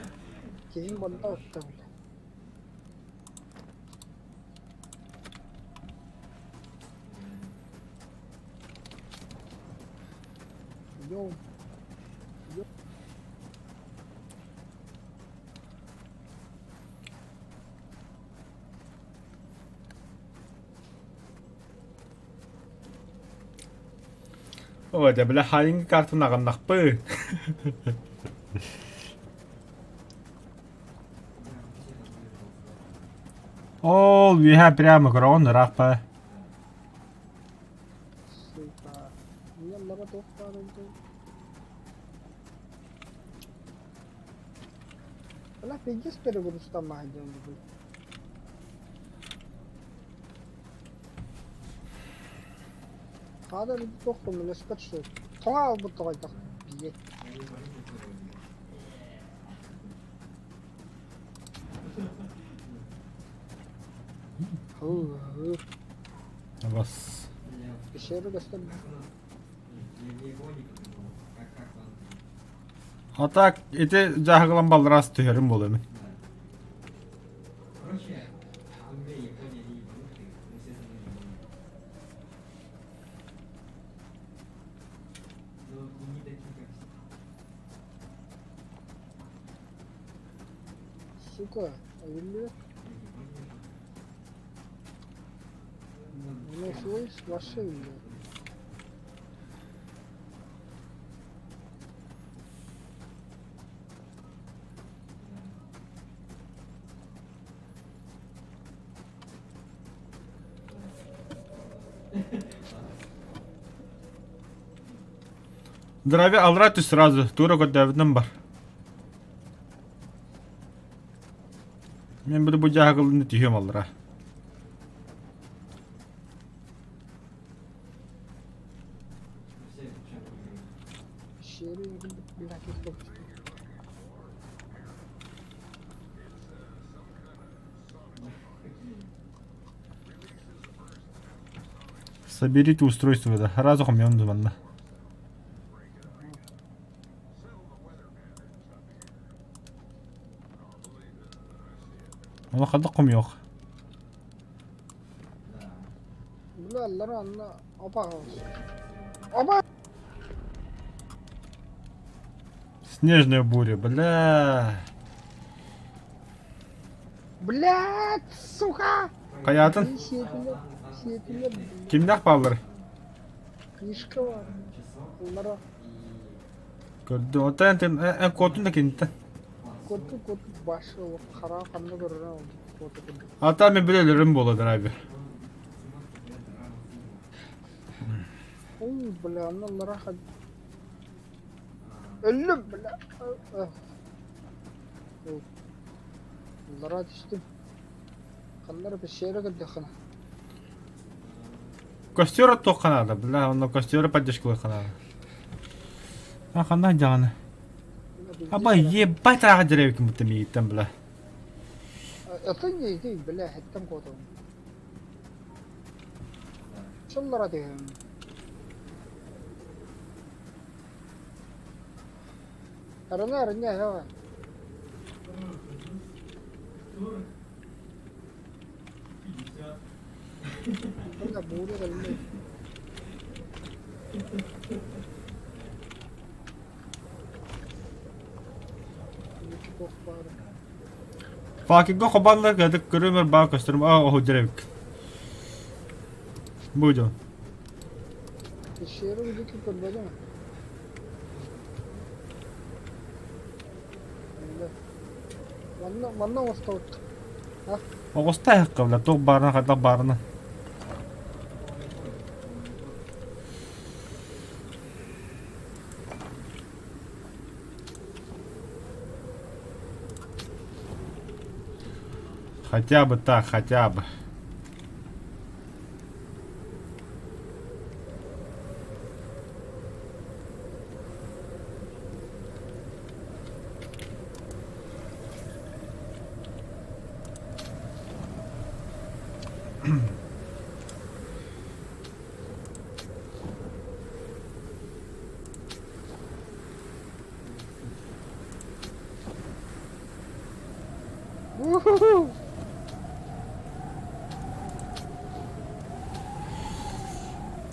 Киһим манна отта бля. Йоу. Ой, дьэ, бля, хайыҥ картын аҕыннахпын. Ол үөһэ прямо көрөҕүн ыраах ба. Сука. Мне лаба туох баар эбитий? Бля, пиздец перегрузтаммаһа диэн бу. Хаада туох көмөлөспөт что тоҥо аалбыт тоҕойдох билиэт. Бас. Пещеру көстөр. А так, ити дьааһыгылан баллараас түһэрим буолуо эми. Сука, өллүбэт. Ну, свой вообще өллүбэт. Драви алра түс сразу, тура көрдөөбүтүнэн бар. Мен бу бу дьааһыгылыны түһүөм аллара. Соберите устройство да. Сразу хомьон манна. Ону ханнык хомуйуох? Бля, анна опа. Опа! Снежная буря, бля. Блядь, сука! Хайаатын? Сиэтилэр, сиэтилэр. Кимнээх бааллар? Книжка бар. Улара. Көрдүм. Оттон эн эн куотун да киниттэн. Куоту куоту башы хара ханна көрөрө куоту курдук. Ата мен билелерим буола драйвер. Ой, бля, анна лара Өллүм, бля. Лара түстүм. Ханнара пещера көрдөххүнэ. Костер оттуохха наада, бля, онно костера поддержкалыахха наада. А ханна дьаҕаны? Аба ебать ааҕа дьэрэбикин бутта миигиттэн, бля. Это не иди, бля, хэттэн куотуҥ. Сыллара түһүм. Арына арына эһэ Бля, бууру кэллэ. Туох баара. Факелга хобаллар кыратык көрүмэр баа көстөрүм аа оһудьар эбик. Бу дьон. Пещеру диэки көрбөтүм. Манна манна оҥостубут. Оҕуста эһэххэ бля туох баарына хайдах баарына. Хотя бы так, хотя бы.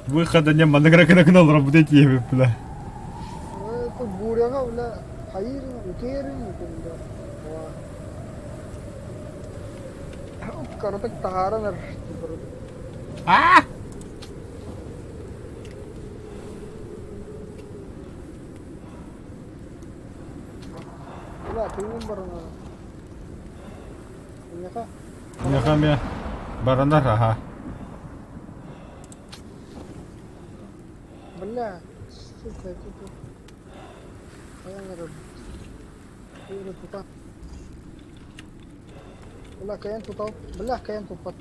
Выхода не маннык гына олоробут диэбит бля. Это буряга, бля, хайырын, үтерин, бля. Короток таһааран А! Бля, тыынын барана. Миэхэ. Миэхэ эмиэ баранар аха. Бля, сука, это хайан эрэ тута. Бля, кайан тутал. Бля, кайан туппат.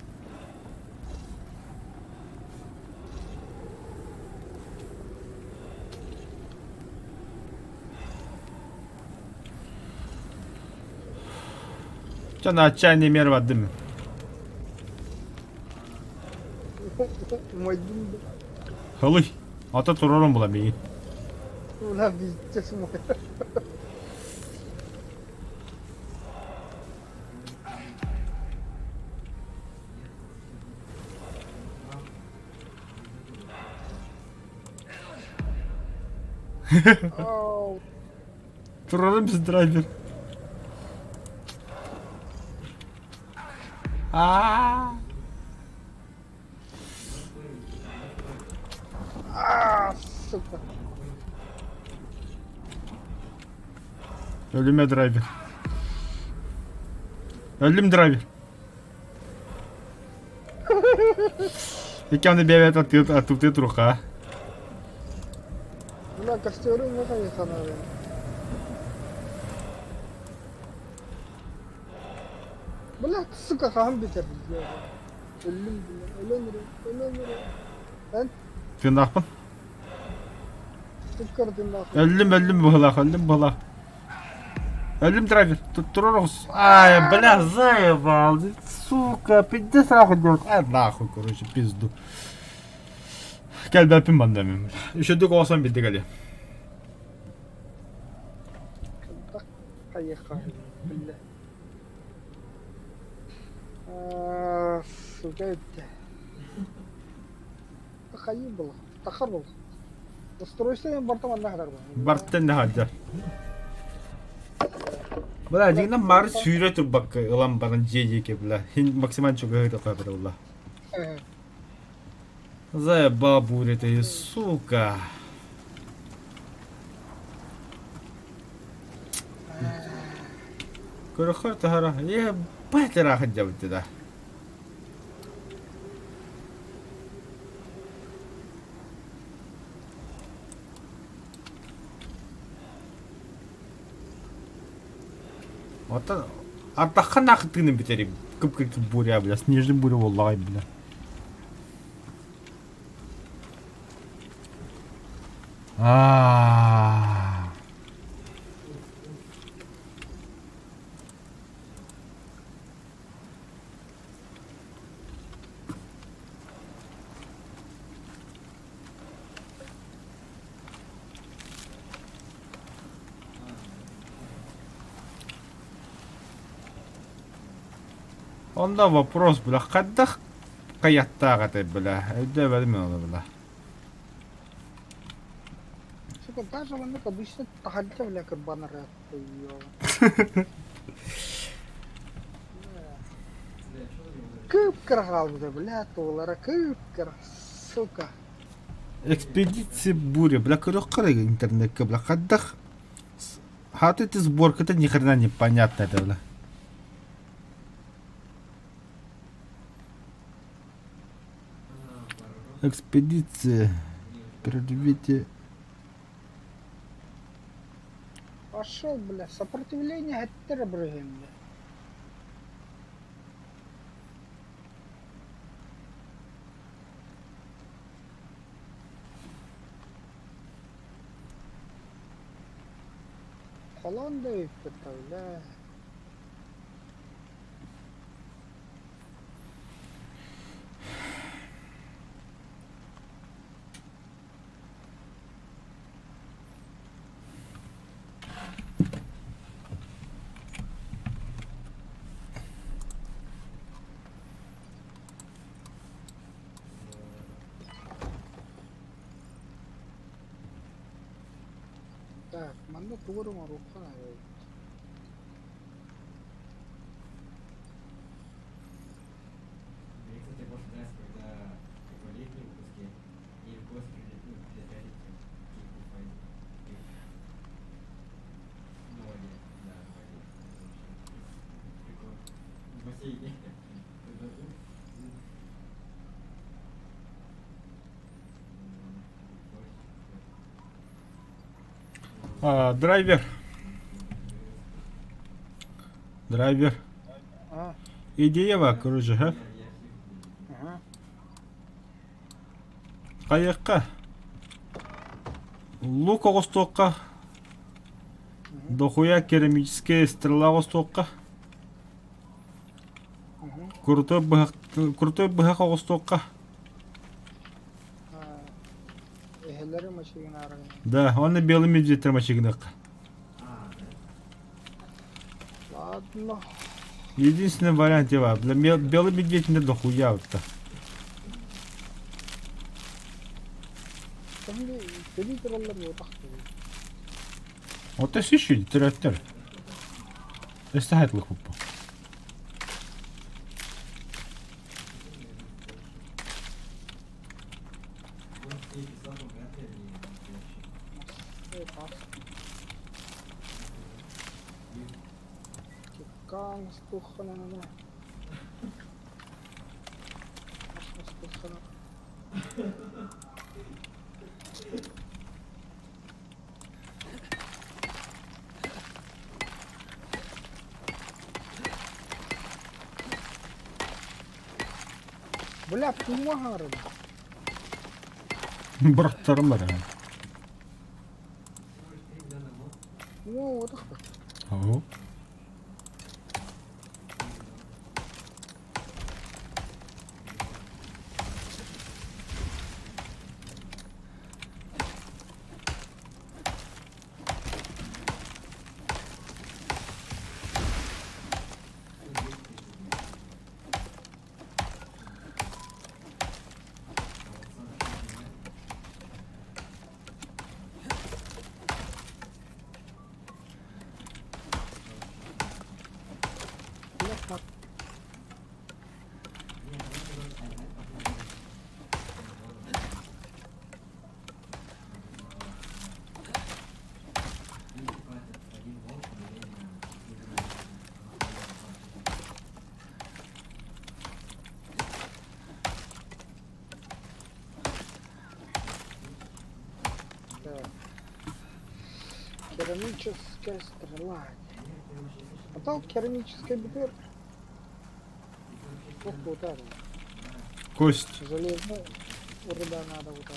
Чэ, на отчаянный мер бардым. Мойдун Хылый. Ата турарым була миигин. Бля, пиздец мой. Турарым без драйвер. Аа. Аа, сука. Өлүмэ драйвер. Өлүм драйвер. Икки аны бэйэбэт аттыытыы туруха. Бля, костеры не хайыханары. Бля, сука, хаһан бүтэр? Өллүм, бля, өлөн эрэ, өлөн эрэ. Эн? Тыыннаахпын. Туккар тыыннаахпын. Өллүм, өллүм быһылаах, өллүм быһылаах. Өллүм драйвер, туттурар оҕус. Ай, бля, заебал, сука, пиздец нахуй делать. Ай, нахуй, короче, пизду. Кэлбэппин манна мин. Үчүгдүк оҕосон билдик али. Хайыха, бля. Сука, это. Хайы был, тахар был. Устройство бартан манна хатар Бартан хаджар. Бля, дьиҥинэн мары сүүрэ турбакка ылан баран дьиэ диэки бля. Хин максимально чугаһыы такая була. Заебал буря ты, сука. Көрөхөр таһара. Ебать ыраах дьабыт да. Оттон ардахха наахытыыны бүтэрим. Кып-кып буря, бля, снежный буря буоллаҕай, бля. Аа. Онно вопрос, бля, хайдах хайаттаах этэй, бля, өйдөөбөтүм мин ону, бля. Сука, даже маннык обычно таһырдьа бля кырбанар. Кып-кыра хаалбыта, бля, туолара кып-кыра, сука. Экспедиция буря, бля, көрүөххэ эрэ интернеккэ, бля, хайдах хата эти сборката ни хрена непонятно это, бля. Экспедиция. Предвидите. Пошел, бля, сопротивление эттер бля. Холоон да эбиппит бля. Так, манна тугу эрэ оҥоруохха наада эбит. А, драйвер. Драйвер. А, Идея бар, короче, ха? ага. Хайыахха? Лук оҕустуохха, дохуя керамическая стрела оҕустуохха, крутой быһах крутой быһах оҕустуохха. Эһэлэри мачыгынаары Да, уонна белый медведь мачыгыныахха. Ладно. Единственный вариант я Для белый медведь не дохуя вот Вот это еще трактор. Эстахайтлых попал. Бля, пумагарым. Бырахтарым бар. О, О. Так. Керамическая стрела. А то керамическая бутырка. Ох, вот это. Кость. Железная руда надо вот это.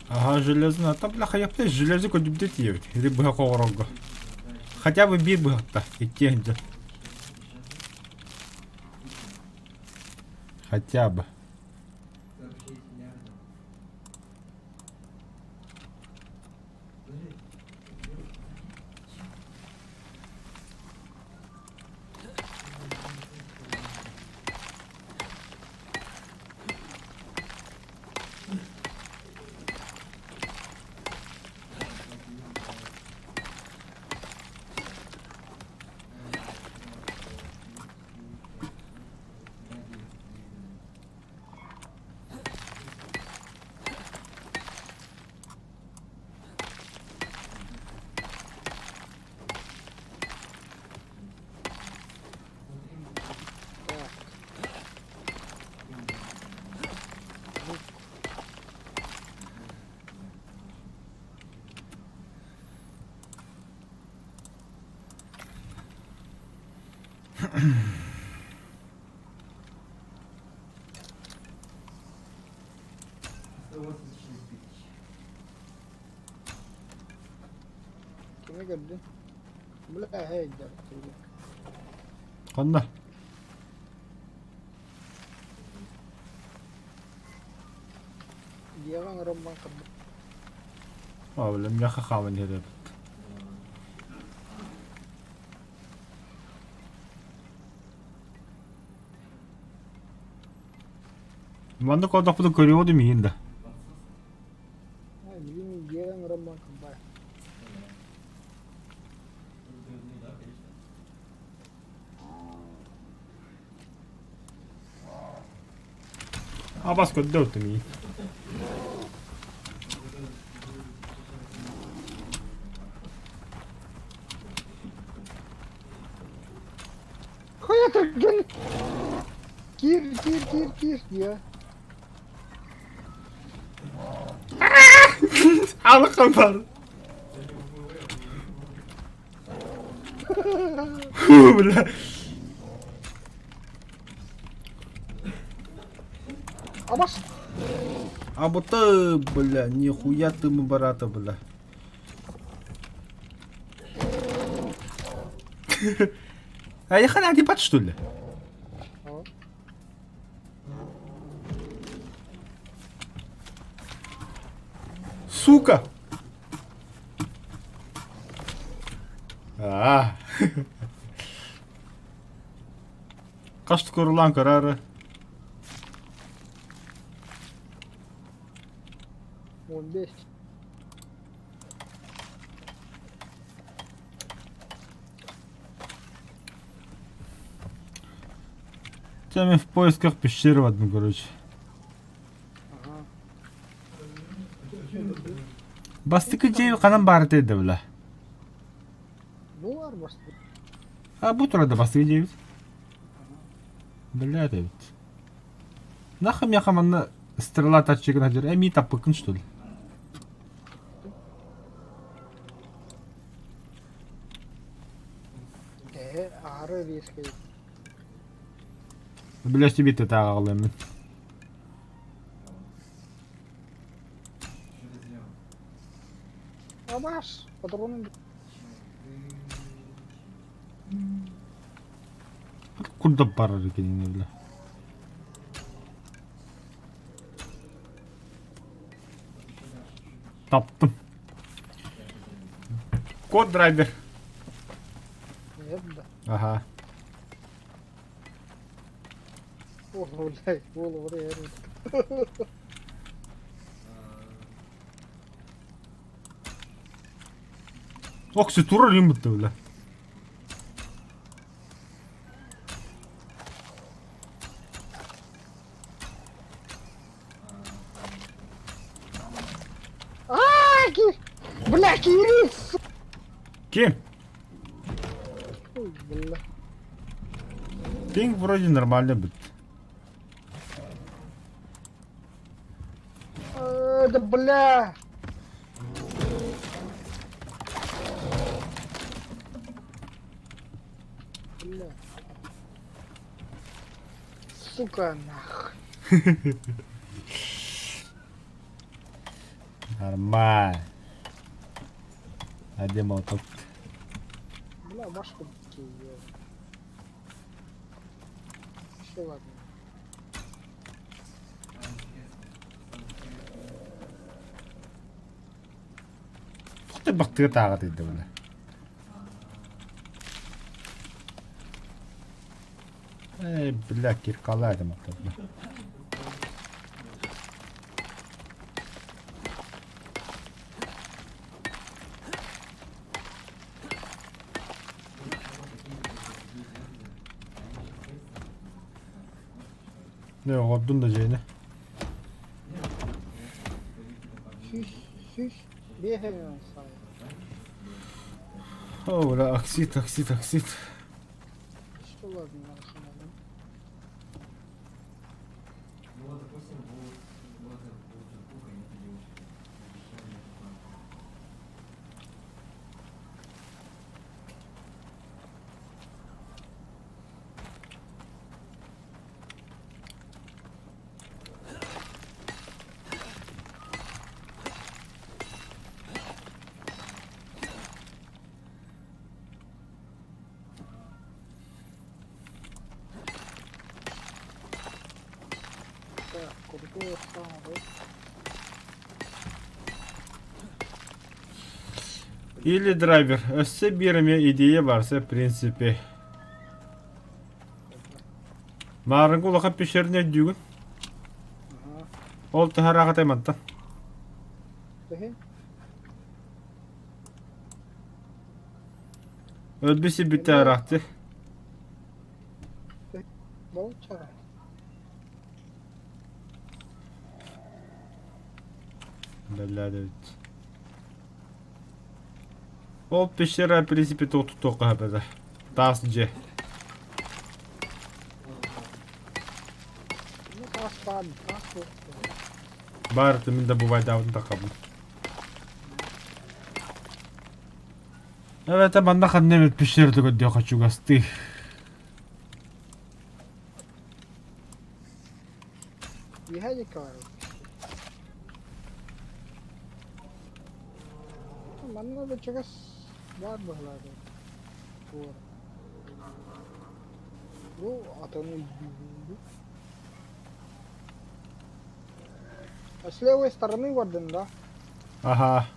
Ага, железно. Там, бляха, я птес железо көдүбдэ тиэбит. Или быһа хоҕорорго. Хотя бы биир быһахта. Иккиэн дьэ. Хотя бы. Кими көрдүн? Бля, эй, дьарыктыыр. Ханна? Дьиэҕэ оҥорон баран хаббыт. Аа, бля, миэхэ хаалан иһэр эбит. Маннык олордохпутун көрүөҕү да миигин да. Ээ, билигин дьиэҕэ оҥорон баран хаббай. Абас көрдө миигин. Хайа түргэн! Киир, киир, киир, киир диэ. Алыккан бар. Фу, бля. Абас! А вот бля, нихуя ты мы барата, бля. А я хана ебать, что ли? Сука! Аа. Хас курулаан көрөөрү. 15. Теми в поисках пещеры в одну, короче. Ага. Бастакы дьиэ ханан баар этэ да бля. Бу бар бастакы. А бу турар да бастакы дьиэбит. Бля эбит. Нахуй миэхэ манна стрела торчигын сылдьар эмиий таппыккын что ли? Ээ, аһары резкэй. Бля себе тааҕалыаммын. Абаш, патронун Курдук барар кинини бля. Таптым. Код драйвер. Нет да. Ага. О, блядь, голову режет. Окси турар юм бутта бля. А, ки... Бля, Кирилл, сука, Ким? бля. Пинг вроде нормально бит. Да бля. Бля. Сука, нахуй. Нормально. А где молоток? Бля, башку такие. Все, ладно. Туох бахтыга тааҕа тыйда бля. Эй, бля, киркала это бля. Не, оҕордун да дьиэни. Сүүс, сүүс, биэс саайа. О, бля, оксид, оксид, оксид. Что ладно, нахуй. Так, крутой охрана. Или драйвер. Өссө биир эмиэ идея барса, в принципе. Маарыҥҥы улахан пещерни өйдүүгүн? Ол таһараахатай мантан. Өлбүт сирбиттэ араахты. Болчара. Бэллээдэбит. Ол пещера, в принципе, туох хаһа Таас дьиэ. Ну, таас баар, таас суох. Баар мин да бывайдаабытын таххабын. Эбэтэ манна ханна эмит пещерата көрдүөххэ чугастыы. Үөһээ диэки барабыт. Манна да чугас баар быһыылаах Туора. Бу атын өйдүүбүн. А с левой стороны Варден, да? Ага.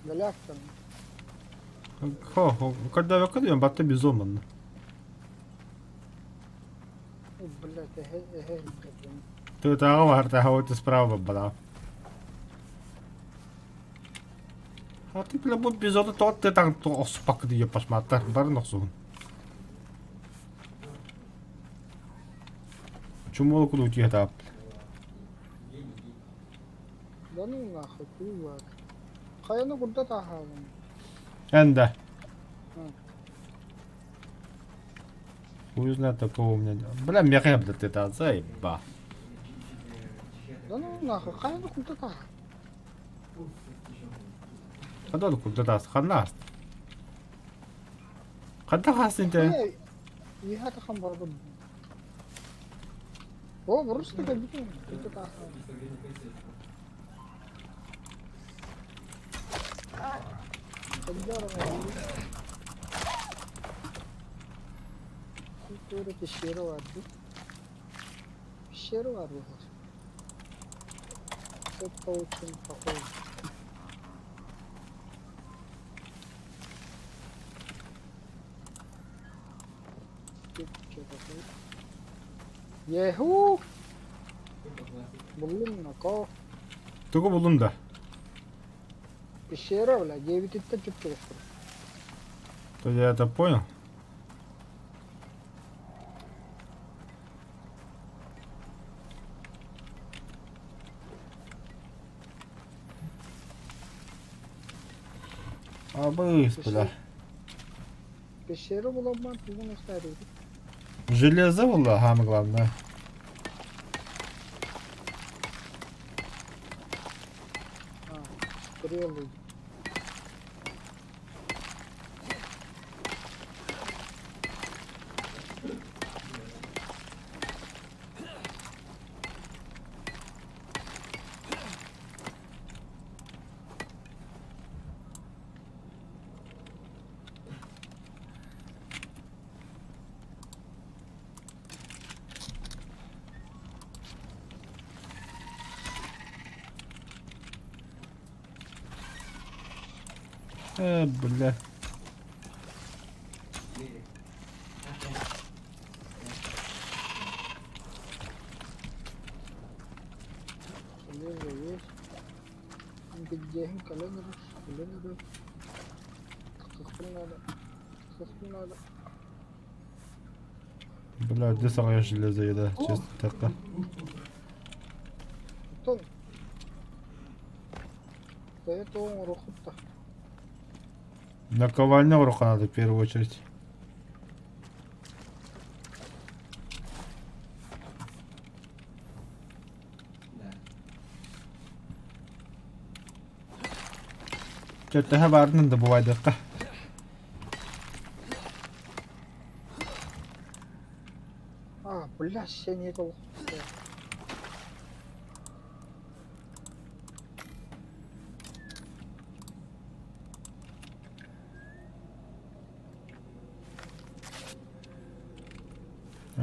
Галявка. Хо, когда когда батта бизон манна. Блять, эһэ, эһэ, блин. Тутааҕа баар, вот справа была. А ты, бля, бу бизону тоҕо тытаҥ охсуппакка дии пашматтар барын охсуһун. Чумолу куду утуйатаап. Да ну нахуй, хуй Хайаны курда тааһаабын. Эн да. Хуй знает такого у меня. Бля, меха, бля, ты та заеба. Да ну нахуй, хайаны курда тааһа. Ханна курда таас, ханна ааст. Ханна хаастын те? Үөһэ тахан барбын. О, просто кэлбитим. Курда тааһа. Культура пещера бар Пещера бар Это очень похоже. Еху! Буллум нако. Тугу буллум да? Пещера, бля, диэбититтэн чуп-чугас То я это понял. Абыс, бля. Пещера буламман тугун устаарыйбыт. Железо было, самое главное. А, стрелы. Бля. Железо есть. Где календр? Календр. Надо. Надо. Бля, где саҕайа железо еда, честно так. Оттон Бэйэ оҥоруоххут Наковальня урока надо в первую очередь. Чөттөһө баарынан да бувайдыкка. А, бля, сен екі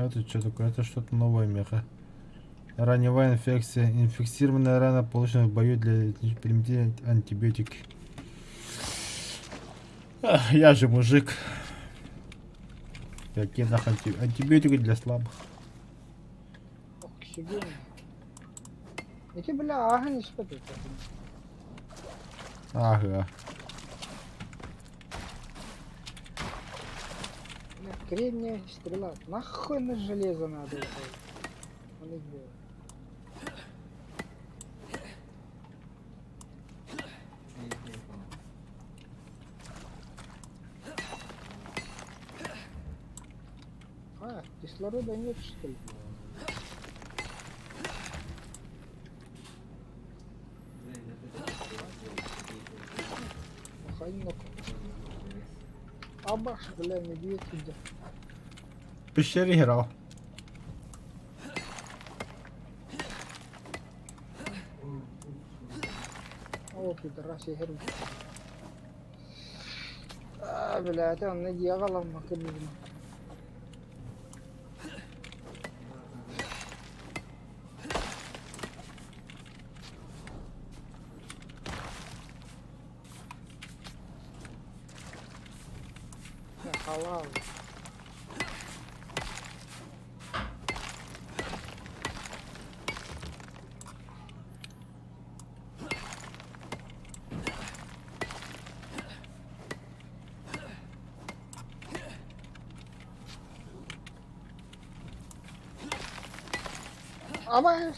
Это что такое? Это что-то новое меха. Раневая инфекция. Инфицированная рана получена в бою для применения антибиотики. Ах, я же мужик. Какие нахуй антибиотики для слабых? Оксиген. Ити бля ааһан испэт этэ. Ага. Бля, кремниевая стрела. Нахуй на железо надо это? Он их делает. А, кислорода нет, что ли? Маханек. Абаш, бля, медведь иди. В пещере играл. О, пидорас, я херу. А, бля, это он на дьявола макабизм. Халал. Абаас!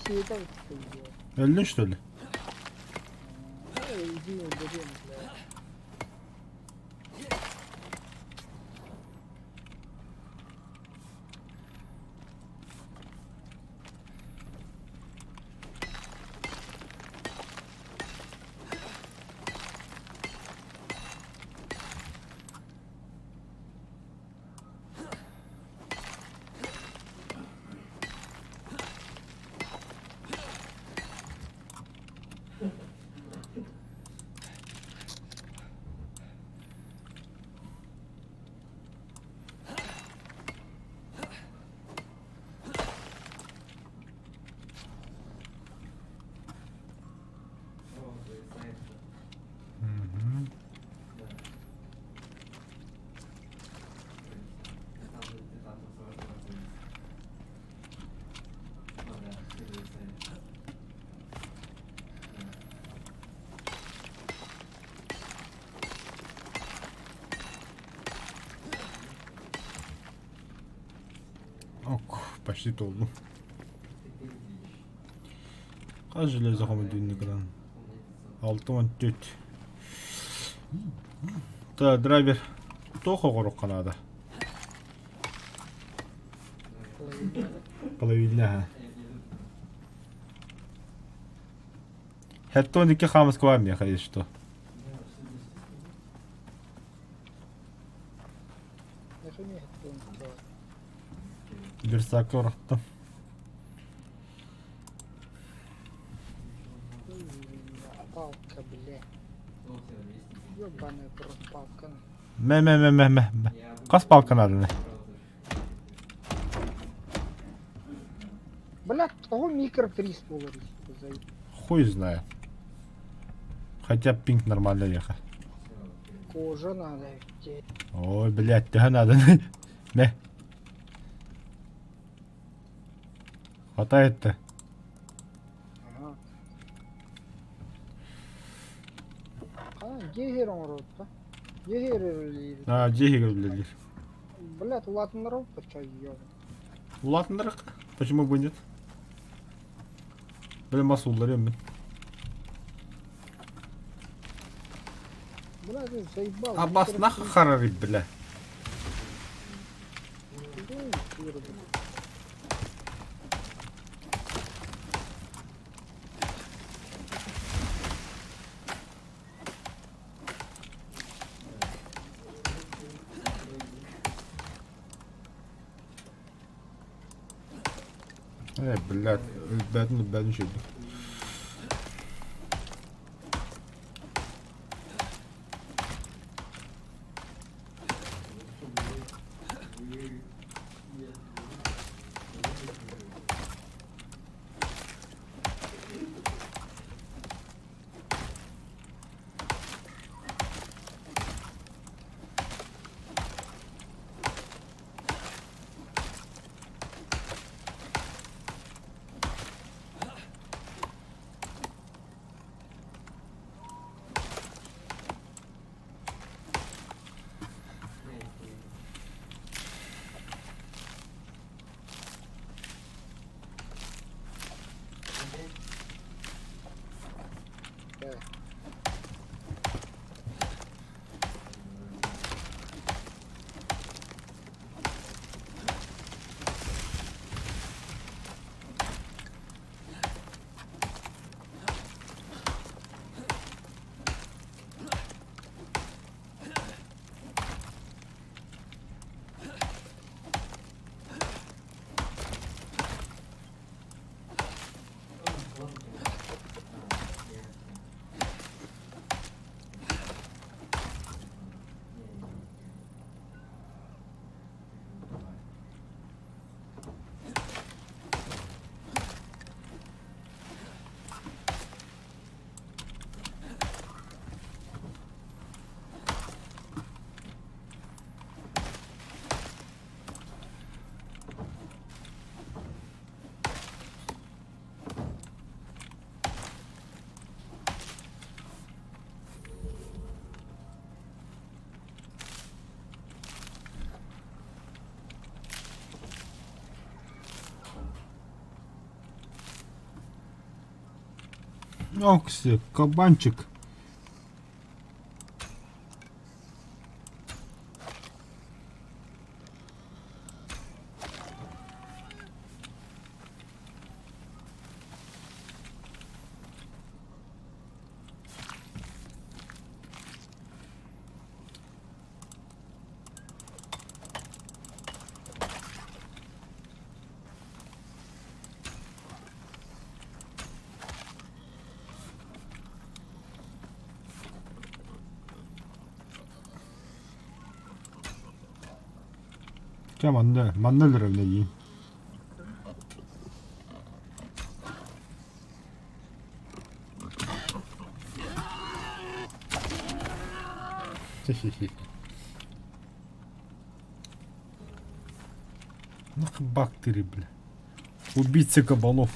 Сиэтэ Өллүн что ли? Иди өлөрүөм бля. Мгм. Ок, почти толлум. Хас железо холодильникынан? 64. Так, драйвер. Туох оҕоруохха наада? Половина. Половина. Хеттон икки хаамыска миэхэ если что. Версакка урахтым. Палка, бля. Ёбаная в рот палка. Мэ мэ мэ мэ мэ мэ. Хас палка нааданы? Бля, того микрофриз буолар Хуй знает. Хотя пинг нормально ехал. Кожа надо. Ой, блядь, төһө надо? Мэ. Хватает-то? Ага. А, дьиэ оҥорбут Дьиэ үлэлиир. А, дьиэ үлэлиир. Блядь, улаатыннарабыт чай ёб. Улаатыннарык? Почему бы нет? Блин, мас улларыам мин. Блядь, ты заебал. Абас нахуй харарит, бля. Э, блядь, өлбөтүн өлбөтүн үчүгэй. Окси, кабанчик. Чэ манна, манна өлөрөбүн эйиин. Нах бактерии, бля. Убийца кабанов.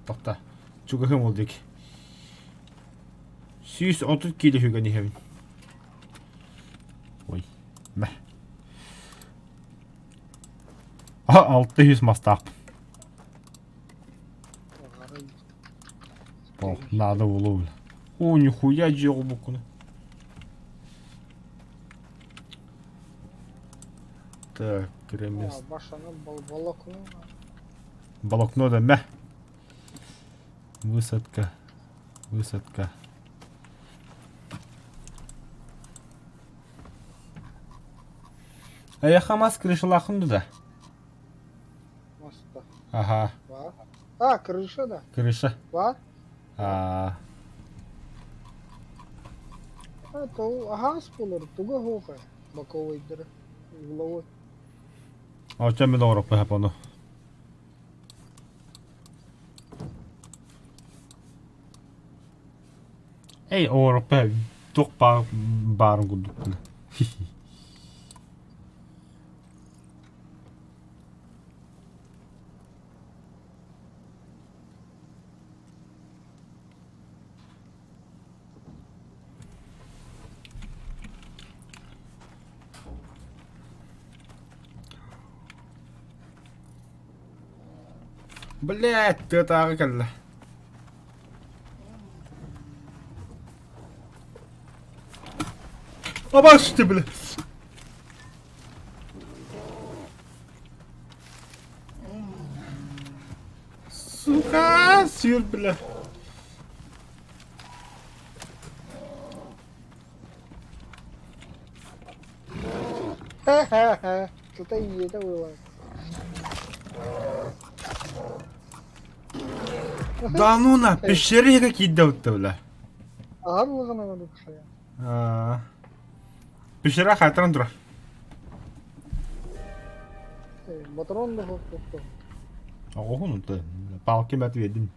Тохта. Чугаһым ол диэки. 130 киилэ үһүгэн иһэбин. Ой, мэ. 600 мастаахпын. Ох, надо было. О, нихуя дьиэҕэ буккуну. Так, кремес. Башаны волокно. Волокно да мэ. Высадка. Высадка. Эйиэхэ мас крышалааххын да? Моста. Ага. Бар. А, крыша да. Крыша. Бар. А. Это газ булар, туга хоха. Боковой дыры. Угловой. Оча мен оҥороппун ону. Эй, оҥороппун туох баарын курдукпун. Блядь, тыатааҕы кэллэ. Абашты, бля. Сука, сүр, бля. Ха-ха-ха. Тута ийэтэ буолар. Да ну на, пещере какие-то бля. Аһар лыгына хайа. А, Пещера хайтаран турар. Батарон да хоп-хоп. Оҕоһун палки отведем.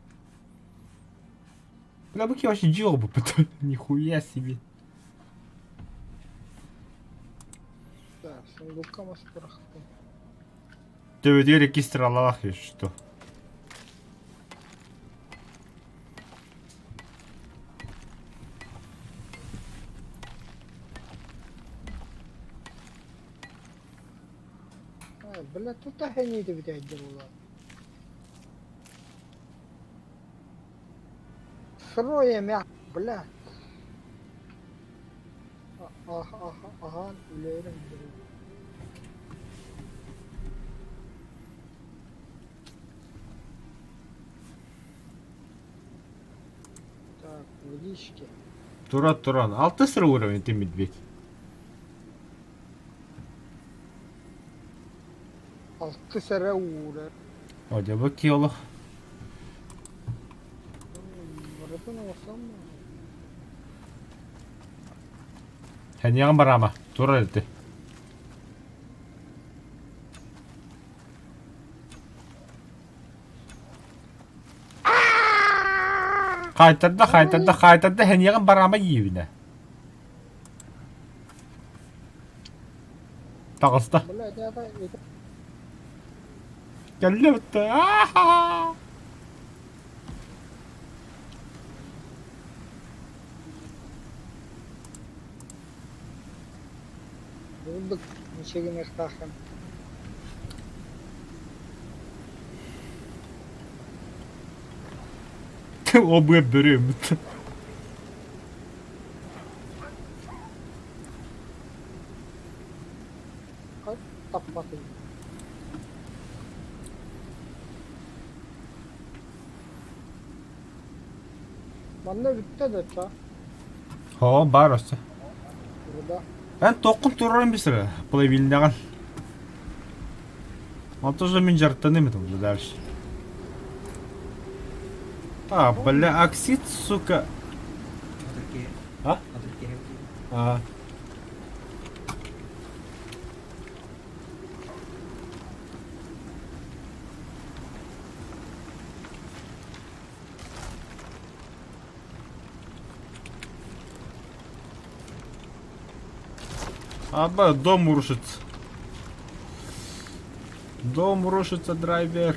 Бля, быки вообще дьиэ бы Нихуя себе. Да, сундукка мас бырахтым. Төбөтүгэр регистр алалаах что. Бля, тут ахенейді бітәйдер олар. Сырое мя, бля. Ага, ага, ага, үлерім. Так, водички. Туран, туран. Алты сыр уровень ты медведь. Алты сәрі ура. О, дьэ бу киолох. Бэйэтин оҥостон Хэньяҕын бараама, турар ити. Хаайтарда, хаайтарда, хаайтарда, хэньяҕын бараама иибинэ. Таҕыста. Бля, это это Кэллэ бытта. Аа-ха-ха! Бурдук ничегинехтааххын. О быа бөрүөммүт. Таппатым. Манна бүттэ да ча. Хоо баар өссө. Руда. Эн тоққун турарын бисер плавильняҕын. Онтон же мин дьарыктаныым этим уже дальше. А, бля, оксид, сука. А? А. Аба, дом рушится. Дом рушится, драйвер.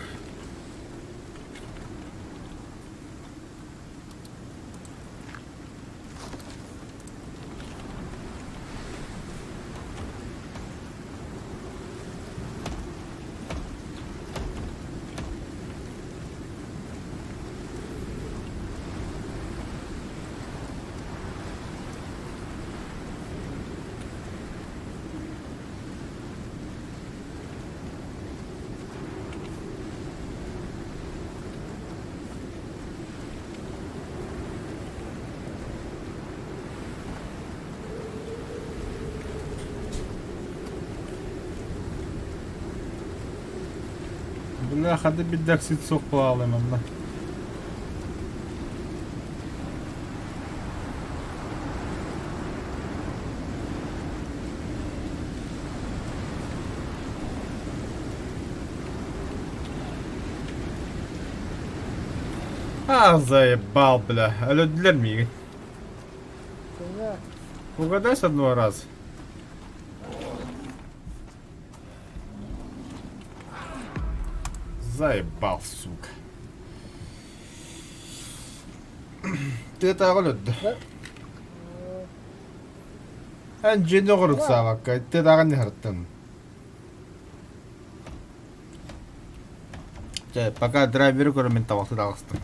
Бля, хады биддаксит суох буолаалым онно. А, заебал, бля. Өлөдүлэр миигин. Кимҥэ? Угадай с одного раза. Заебал, сука. Тыатааҕы өлөрдө. Эн дьиэни оҕоруксаабакка, тыатааҕы ньыһартын. Чэ, пока драйверы көрө мин табахты таҕыстым.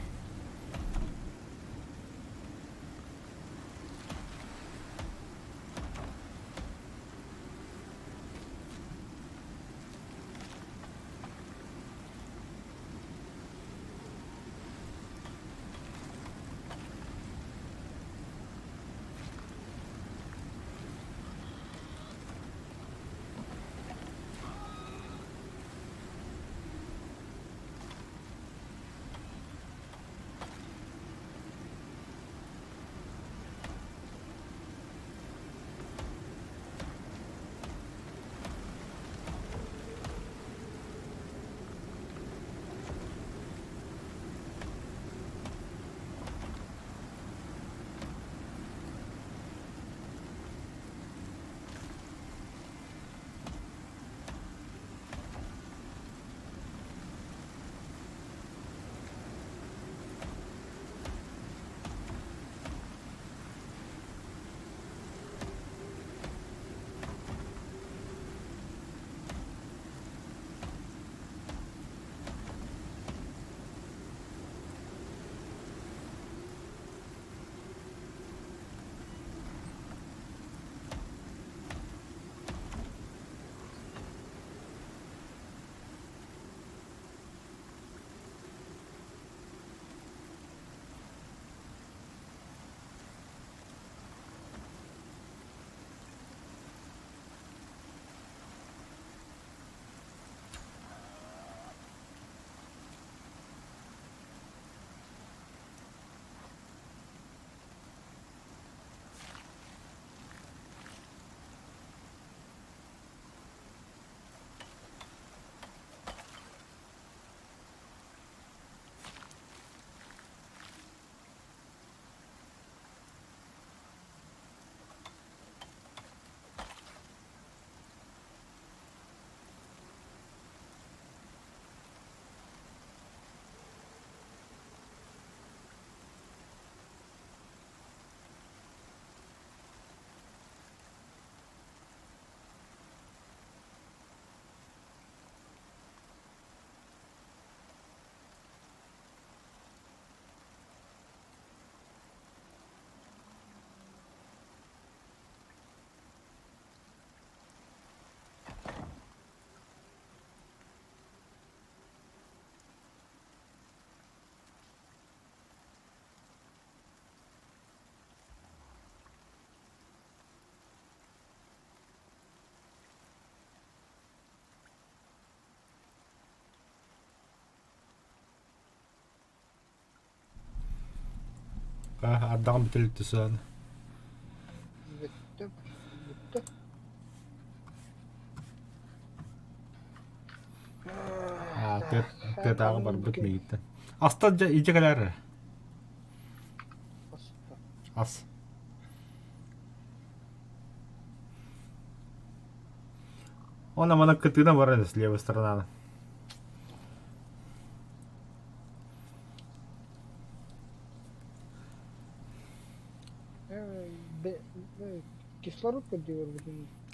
Ардаҕын бүтэлиттэ саана. Бүттэ, бүттэ. Аа, тыатааҕы барбыт миигиттэн. Аста дьэ илдьэ кэлээр эрэ. Ас. Он амана кытыына баран с левой сторона. Кислород көрдүүр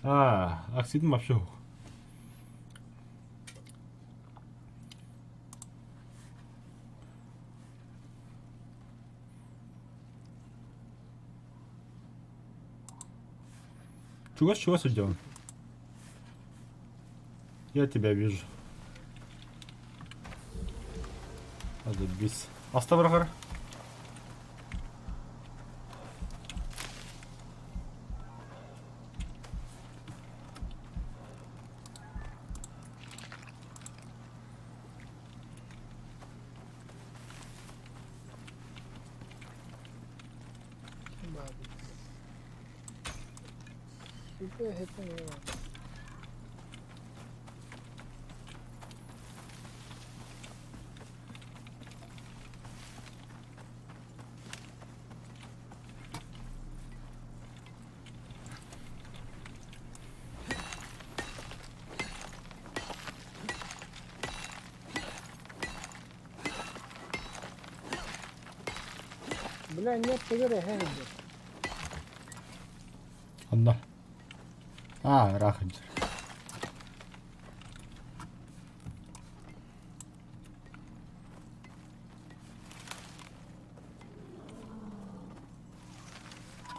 Аа, оксидын вообще суох. Чугас-чугас идем. Я тебя вижу. Бис. Аста бырахар. Бля, нет, ты говори, Онно. Аа, ыраах сылдьар.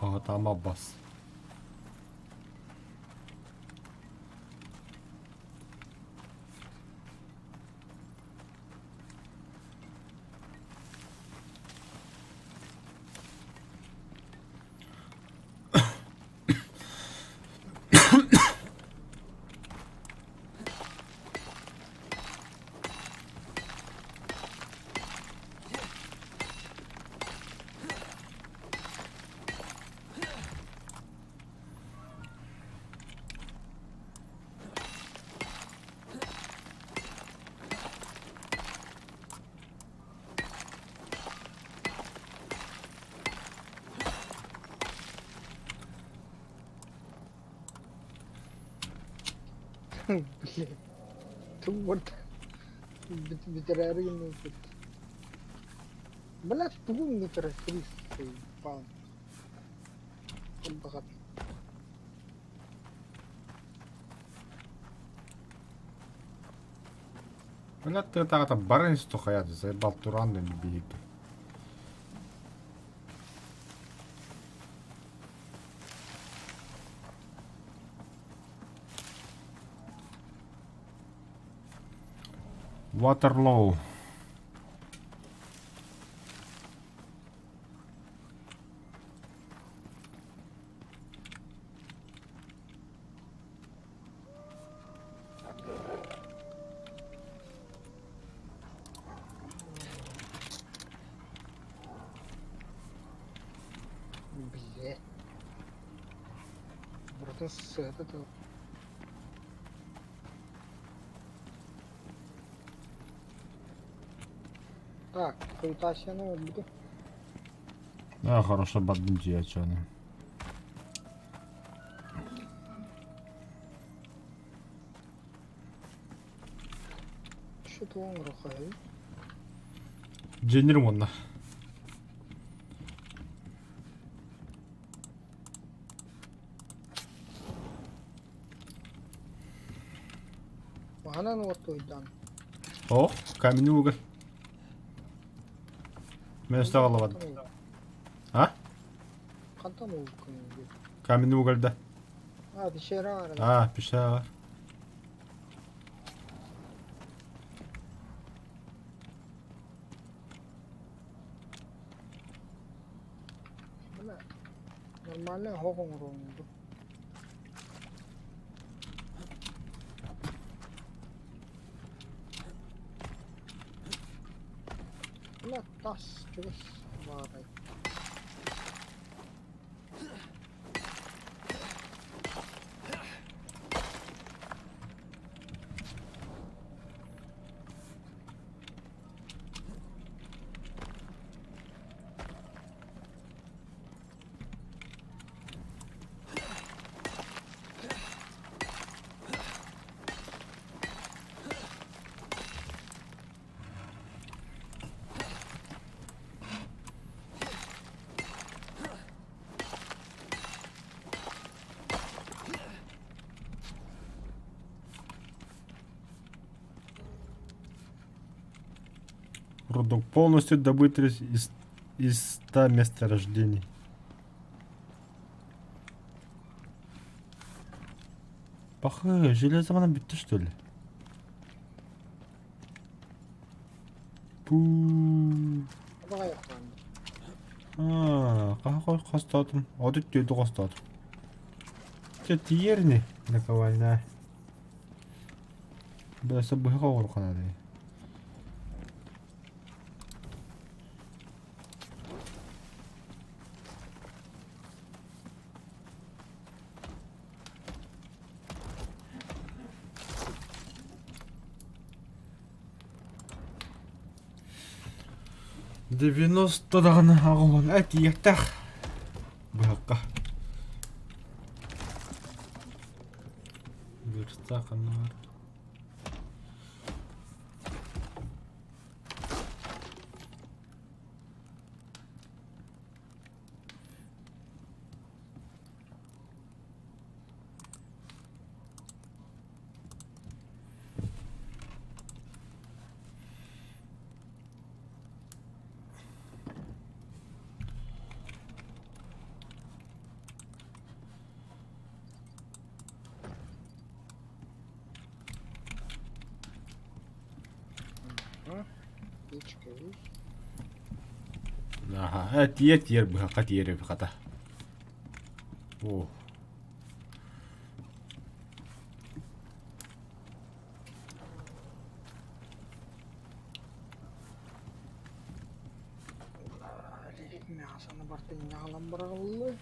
Хаһытаама бас. Блин. Тугу бүтэрээри гынныбыт. Блядь, тугум бүтэрэ Крис баҕат. Блядь, тыатааҕыта баран ис тухайа заебал туран да биһиги. Waterloo. Блядь. Братан, с этого. Так, флотацияны өлбүтүм. А, хорошо, бардым дьиэчэни. Что оҥоруоххайый? Дьиэннэрим уонна. Маһынан уоттуйдан. О, каменный уголь. Мен өстөөх алабат. А? Хантан угуккун Каменный уголь да. А, пещера. А, пещера. Нормально хоҕ оҥоруоҥ дуу. Бля, тас чугас баарай. Рудок полностью добыт из 100 месторождений. Пахы, железо манан бүттэ что ли? Пуу. Аа, хаһа хостоотум? 34 хостоотум. Чэ, тиийэр ини, наковальная. Бэсэ быһа оҕурханадай. 90 даҕаны аҕылан этиэхтээх быһахха. Верстак ханна Аха, тиэр тиэр быһахха тиэр хата. О. Мясоны барытын ньаҕалан быраҕыллыы.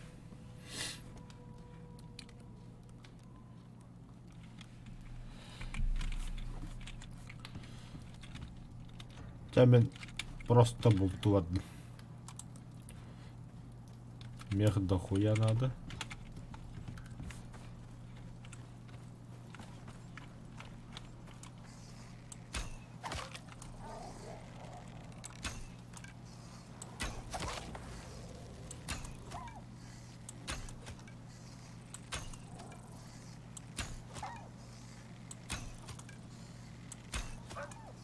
Дьэ мин просто бултуу бардым. Мех дохуя надо.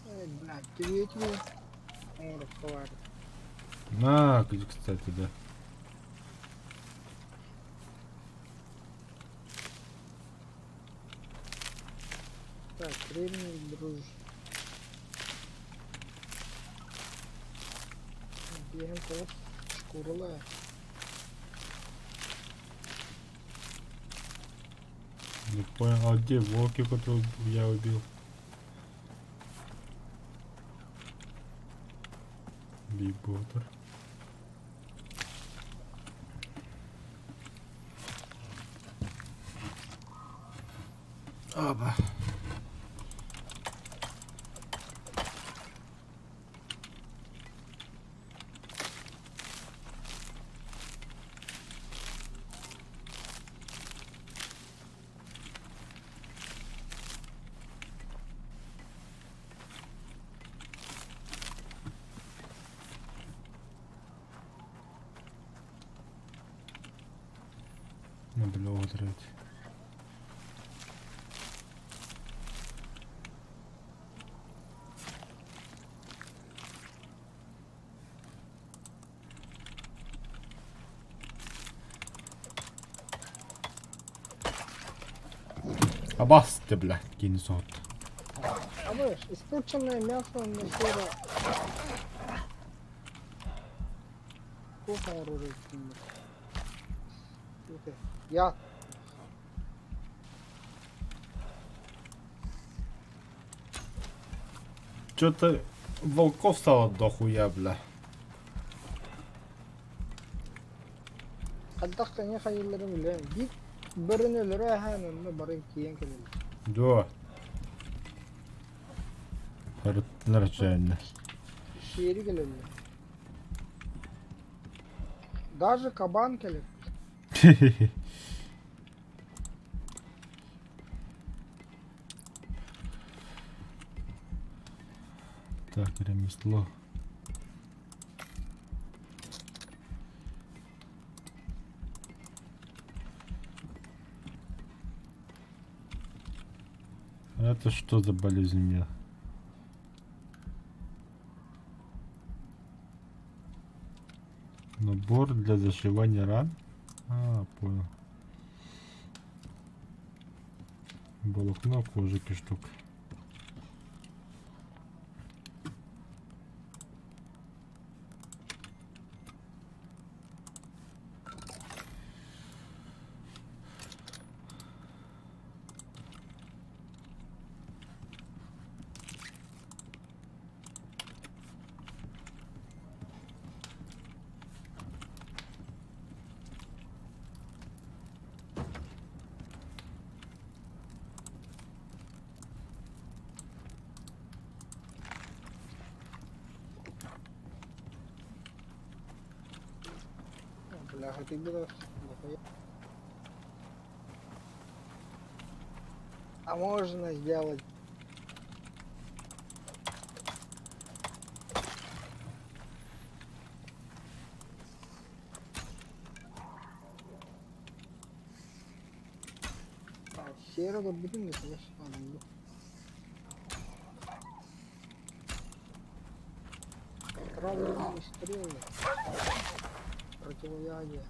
Эй, блядь, тириэтиги оҥорокко баар. На, кстати, да. Так, кремний, друж. Биэһин тоҕус шкуралаа. Не понял, а где волки, которых я убил? Биботер. Аба. Надо тратить. Абасты, блядь, кини соһутта. Абыш, испорченное мясо на сера. Туох оҥорор эбиккин Я. Что-то волков стало дохуя, бля. Хайдах тэҥэ хайыылларын билэн биир бөрөнү өлөрө аһаан онно бары тиийэн кэлэллэр. Дуо. Харыттылар отчаянно. Сиэри кэлэллэр. Даже кабан кэлэр. Так, ремесло. Это что за болезнь у меня? Набор для зашивания ран. А, понял. Волокно кожики штук. Бляха, ты будешь. А можно сделать. Сера көрбүтүм да чугас. Отравленные стрелы. Противоядие.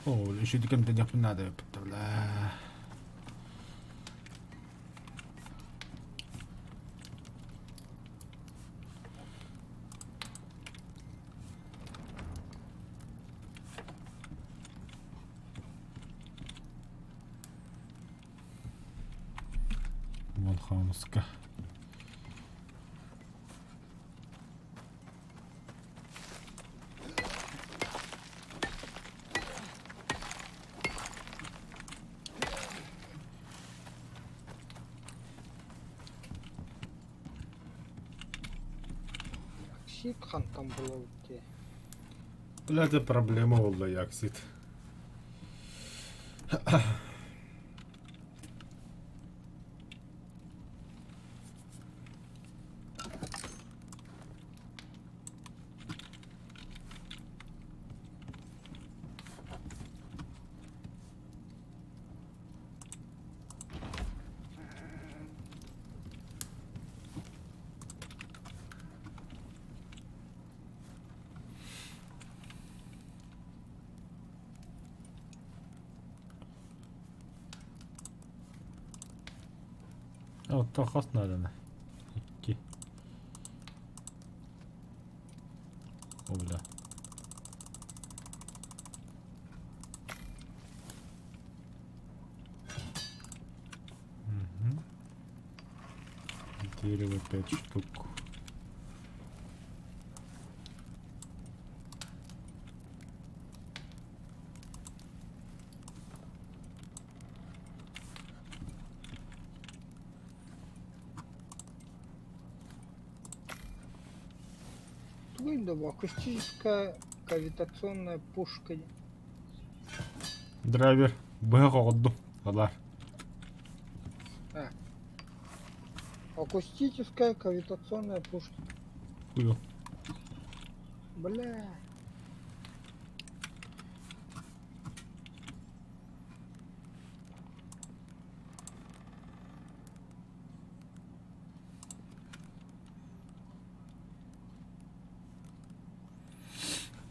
Оо, үчүгэй кэмтэ наада эбит бля. Вон хаамыска. Оксид хантан булабыт дии. Бля, это проблема буолла оксид. Оттон хос нааданы. Икки. О, бля. Мгм. Дерево 5 штук. Тугай да бу акустическая кавитационная пушка. Драйвер. Быһа оҕордум. Алар. А. Акустическая кавитационная пушка. Хуё. Бля.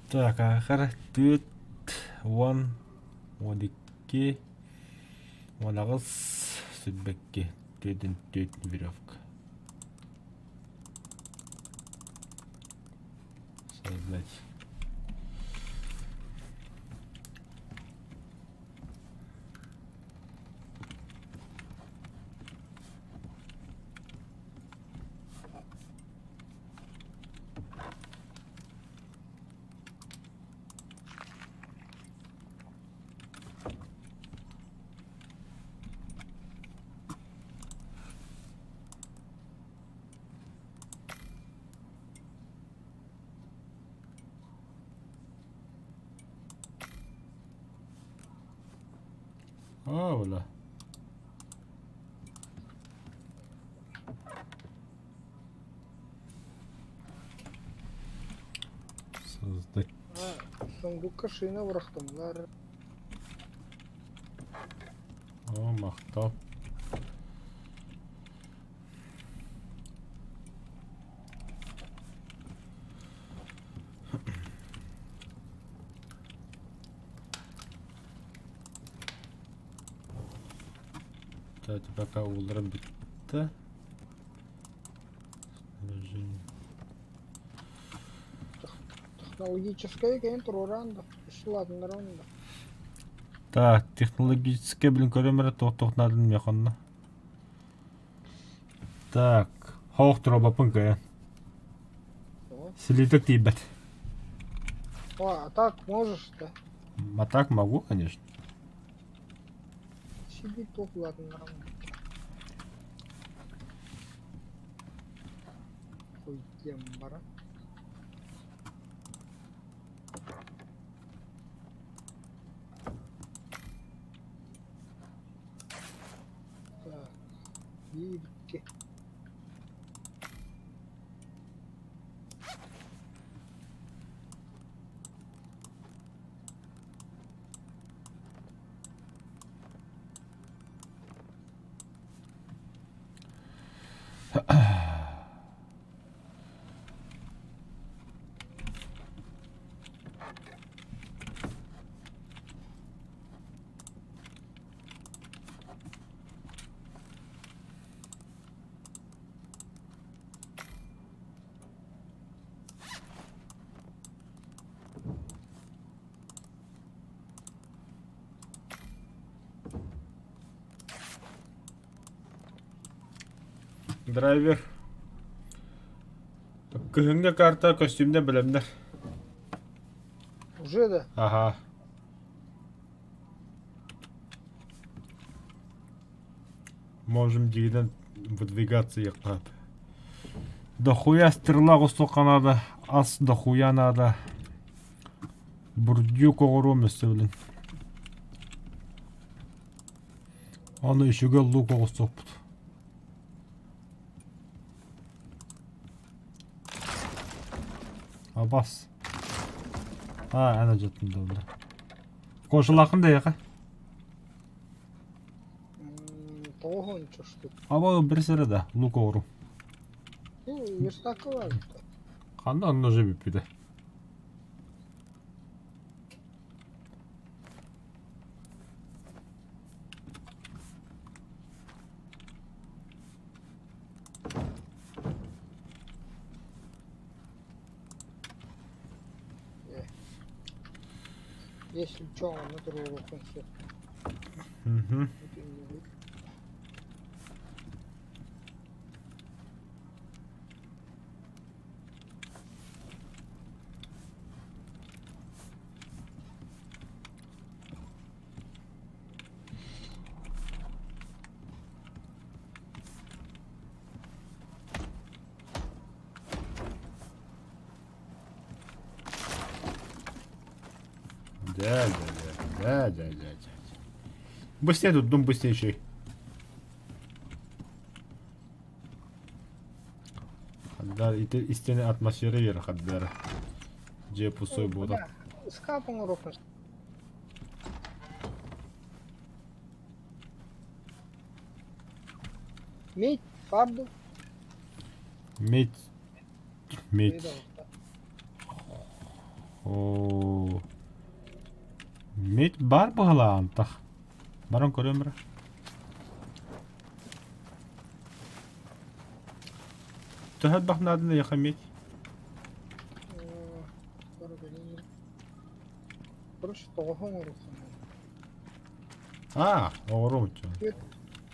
Так, ахар 4, 10, 12, 18, 22, 4 веревка. Создать. А, бля. Сундукка шина бырахтымлар. О, махтал. Так, пока уулларым бүттэ. Снаряжение. Технологическай кэйин туруораан да, үс улаатыннаран да. Так, технологическай, блин, көрөм эрэ туох-туох наадын миэхэ онно. Так, хоох туруорбаппын кыайан. Слиток тиийбэт. О, а так можешь, да? А так могу, конечно. Сиди туох улаатыннаран. Хуй диэн баран. Так, биир икки. Драйвер. Кыһыҥҥы карта көстүүмнэр бэлэмнэр. Уже да? Ага. Можем дигинэн выдвигаться ехать. Дохуя стрела оҕустуохха наада, ас дохуя наада. Бурдюк оҕуруом өссө билин. Аны үчүгэй лук оҕустуохпут. Абас. А, ана жаттым да. Кошулаахын да яха. Тоҕо штук. Аба бір сірі да, лук оҕуру. Верстакка бар. Ханна онно уже бүппүтэ. Если чё, на туруорукун сөп. Мгм. Да, да, да, да, да, да, да. Быстрее тут, дом быстрее еще. Хаддар, истинная атмосфера вера, Хаддара. Дьиэ пустой буолар. Ыскаап оҥоруохпун Медь, фарду. Медь. Медь. Оо. Медь баар быһалаантах. Баран көрөм эрэ. Төһө элбэх нааданы эйиэхэ медь? Короче, тоҕоһо оҥоруоххун Аа, оҥоруом оччоҕо. Түөрт,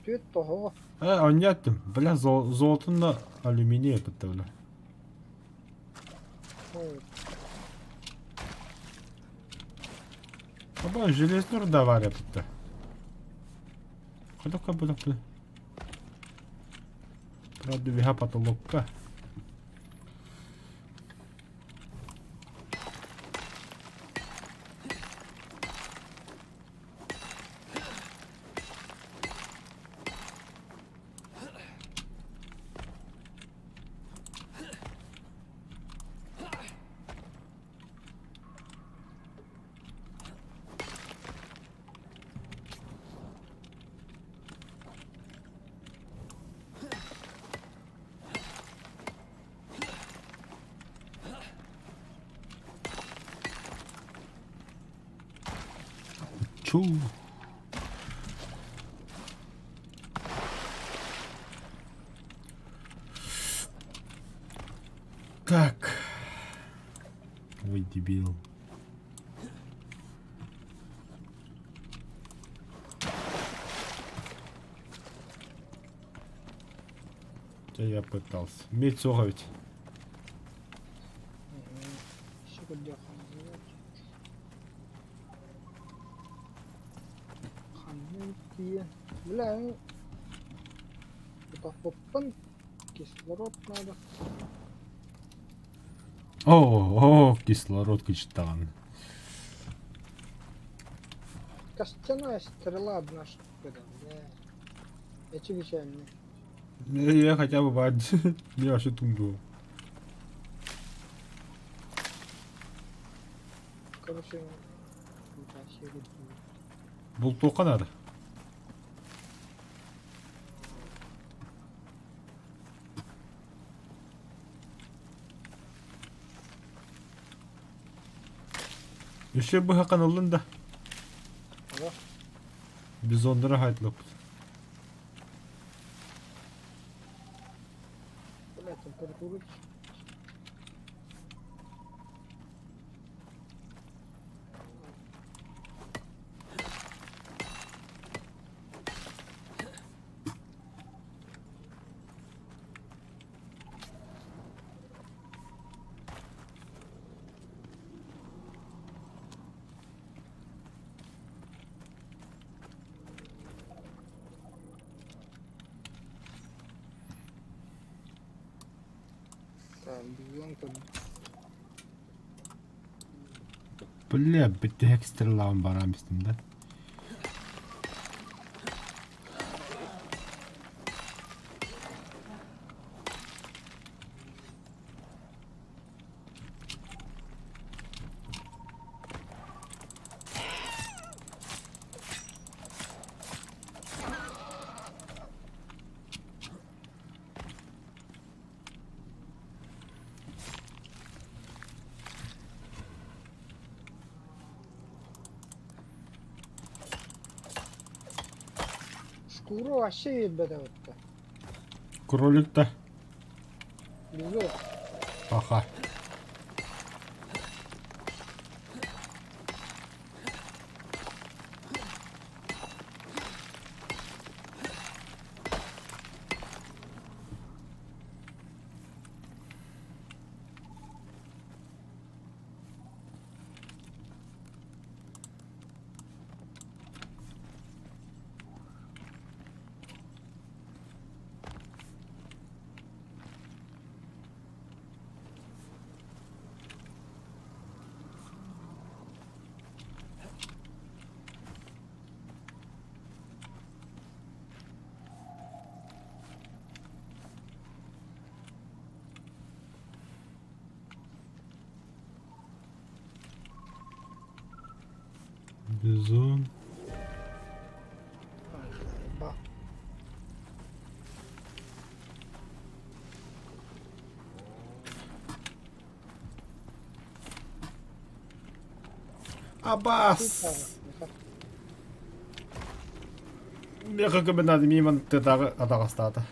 түөрт тоһоҕо. Э, онньоттум. Бля, золотун алюминий кытта бля. Оба, железный руда бар эпитте. Ходок будок. Правда, потолокка. Чу. Так. Ой, дебил. Да я пытался. Медь суох эбит. Ханна тиийэн. Бля, утаппыппын. Кислород надо. О, о, кислород кычтаҕын. Костяная стрела одна штука, да. Бля. Эчи печально. Я хотя бы баар. Я вообще тумду. Короче, Бултуохха наада. Өссө быһа ыллын да. Бизоннары хайтлыппыт. Бля, температура. Так, бизон тут. Бля, бүтэһик стрелаҕын бараан истим да. Шкура вообще биэрбэтэ бытта. Кролик да. Бизон. Аха. Бизон. Ба. Абас! Меха көмө миман тытаҕы атаҕастаата.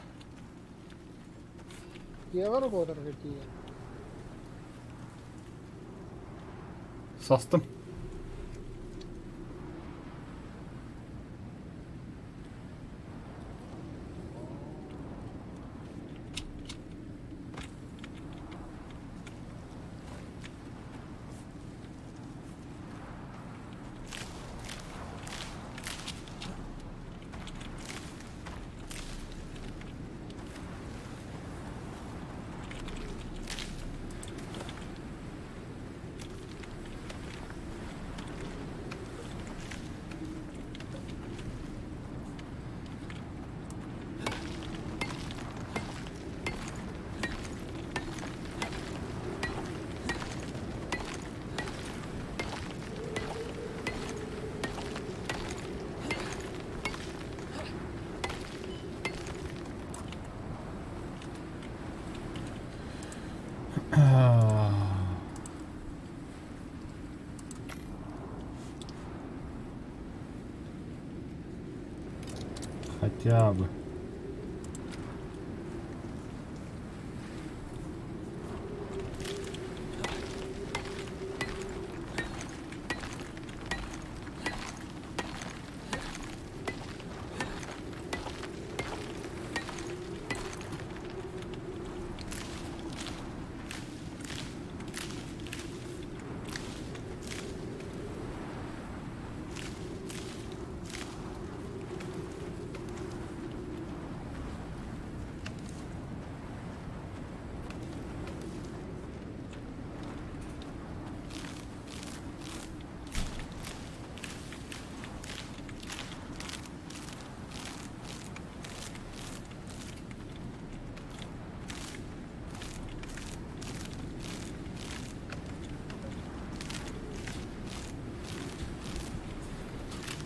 Дьиэҕэр куотарга тиийэн. Састым. Хотя бы.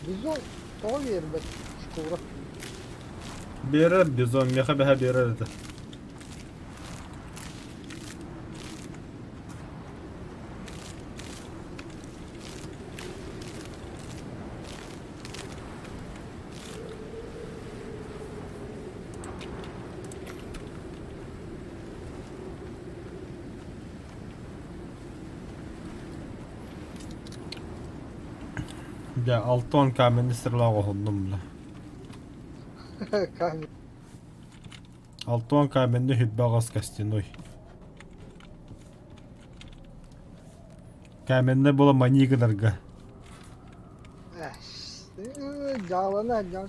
Бизон тоҕо биэрбэт шкура? Биэрэр бизон, миэхэ бэһэ биэрэр этэ. Дьэ, Алтон каменный стрела оҥоһуннум бля. Камень. Алтон каменный хүрбэ аҕыс костяной. Каменный була маньи гынарга. Дьаалана дьон.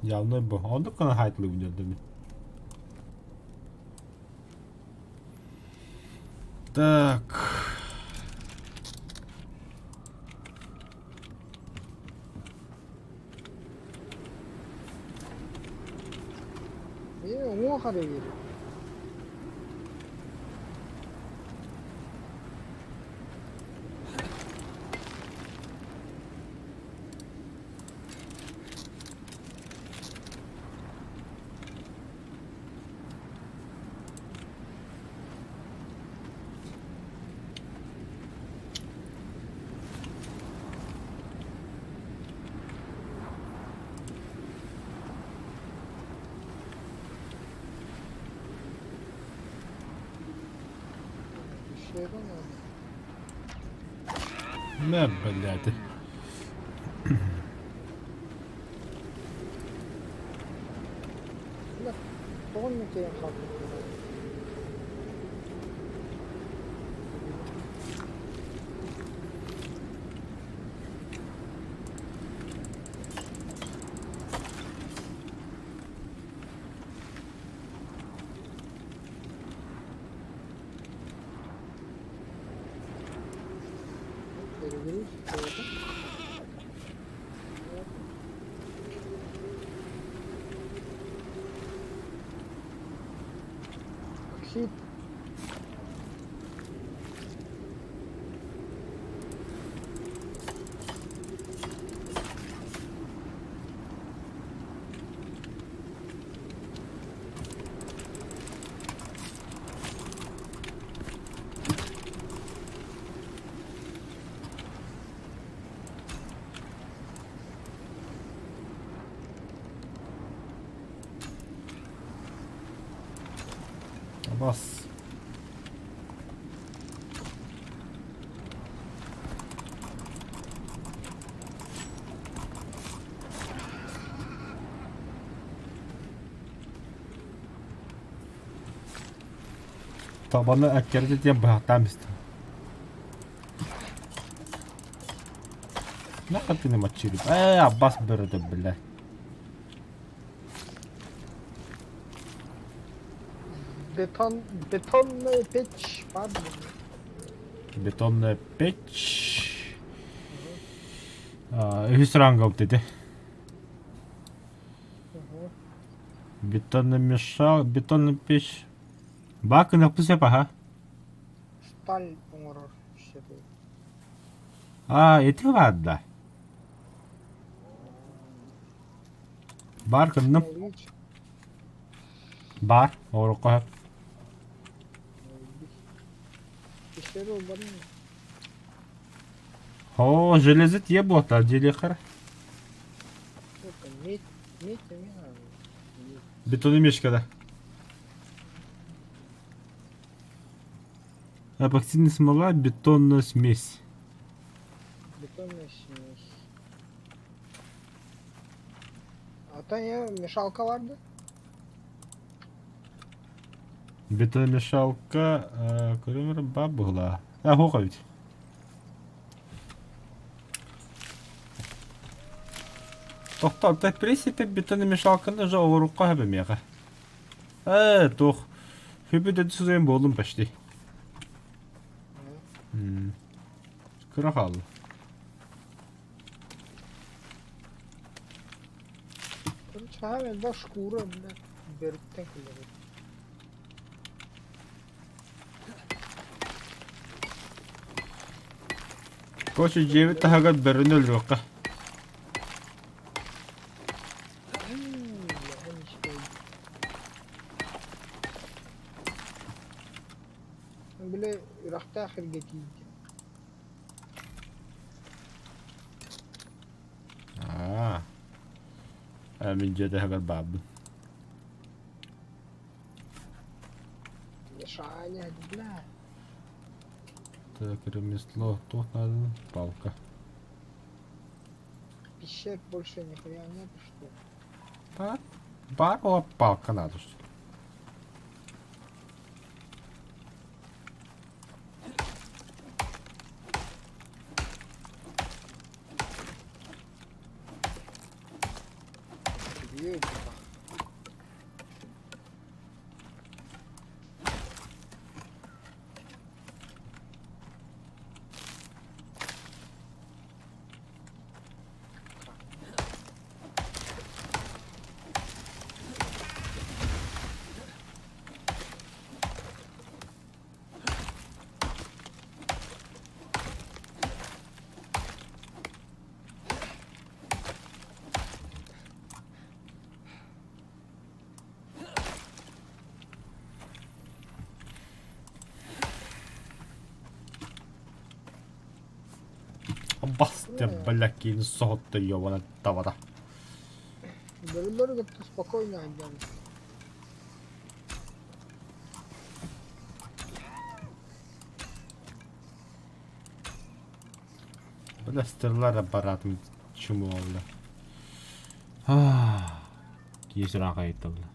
Дьаалнай бу. Оннук гына хаайтылыбын дьөрдөмүн. Так. Ээ, уҥуох эрэ биэрэр. Мэ, блядь. Тоҕо оннук киирэн хаалбыт Перегруз, это. Оксид. Бас. Табаны әккэрдэ диэн быһахтаан истим. Нахуй мочили? Э, Аббас бөрөтө, бля. Бетон, бетонная печь баар Бетонная печь. Үһүс ранга dedi. Бетонный мешал, бетонный печь. Бак гыныахпын сөп аһа. Сталь оҥорор сөбүй. Аа, ити баар да. Баар гынным. Баар, оҕорукка сөп. Оо, железо тиэ буолта, дьиэлиэххэ эрэ. Медь. Медь эмиэ наада. Бетонный мешка, да. Эпоксидная смола, бетонная смесь. Бетонная смесь. А то не мешалка vardı. Бетономешалка, көрөмөр баар быһылаа. А, хуох эбит. Тохтоо, в принципе, бетономешалканы же оҥоруохха сөп эмиэхэ. Ээ, туох, хүбү да сузуйан буоллум почти. Кыра хаалла. Короче, хаһан элбэх шкура, бля, бөрүттэн кэлэбит. Короче, дьиэбит таһыгар бөрөнү өлөрүөххэ. Били үрэхтээх сиргэ тиийдим. Аа. Ээ, мин дьиэ таһыгар баарбын. Мишаня, бля. Так, ремесло, туох нааданы? Палка. Пещер больше нихуя нет, что ли? Бар, бар ола палка надо что ли? Убью типа. Бастя, бля, киин соһутта ёбана табата. Бөрөлөрү кытта спокойно сылдьабын. Бля, стрела аппаратым чуму бля. Киһи сүрэҕэ хайытта бля.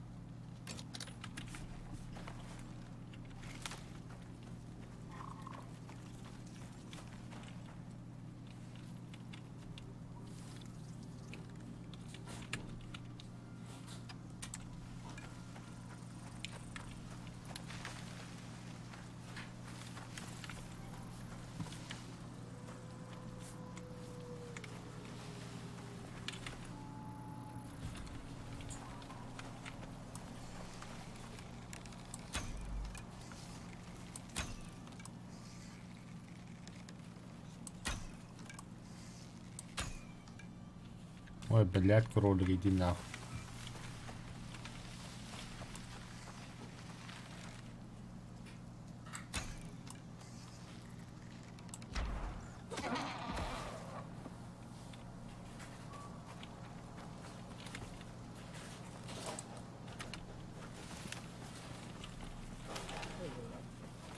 Ой, блядь, кролик, иди нахуй.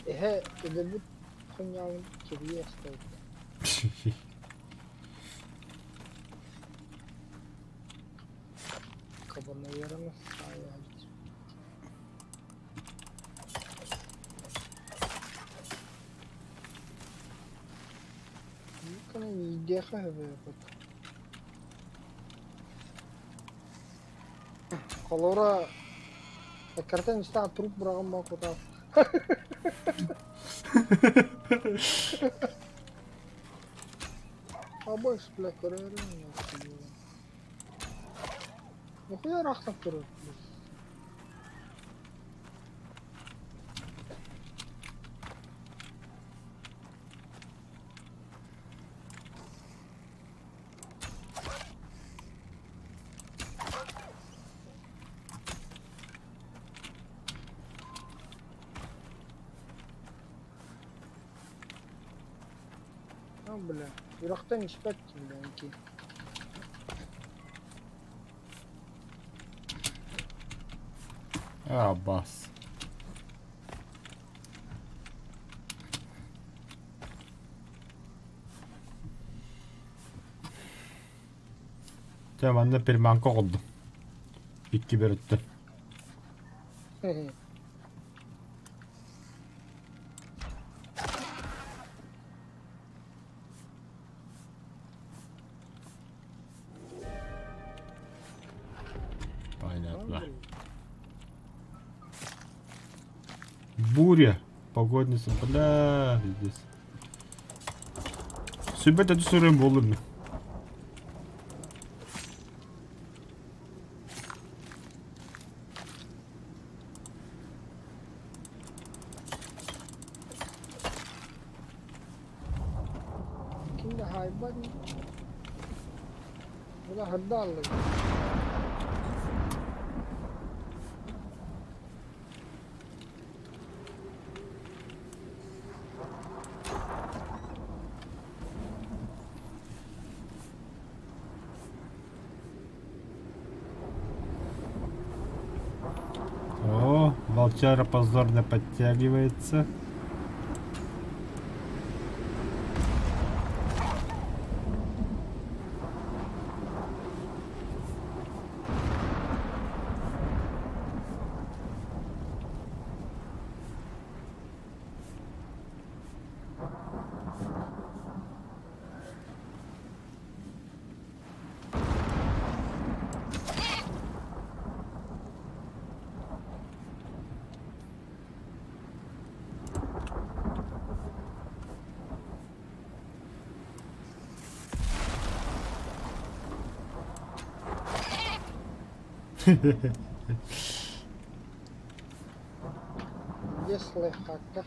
Эһэ өлөрбүт хонньоҕун кирийэ охсубут. Кабанаярын саайаабыт. Никона иидиэхэ сөбө Холобура, эккирэтэн истээх труп быраҕан баа кутаах. Абыш, бля, көрөөрү Нахуя ыраахтан турар? А, бля, үрэхтэн испэт бля, Абас. Дьэ манна приманка оҕолдум. Икки бөрөттөн. Понятно. Буря. Погодница. Бля, пиздец. Сүбэ да түсүрүм буоллум мин. Ким да хаайбат. Бula хырда аллыгы. О, волчара позорно подтягивается. Есть лайфхакка.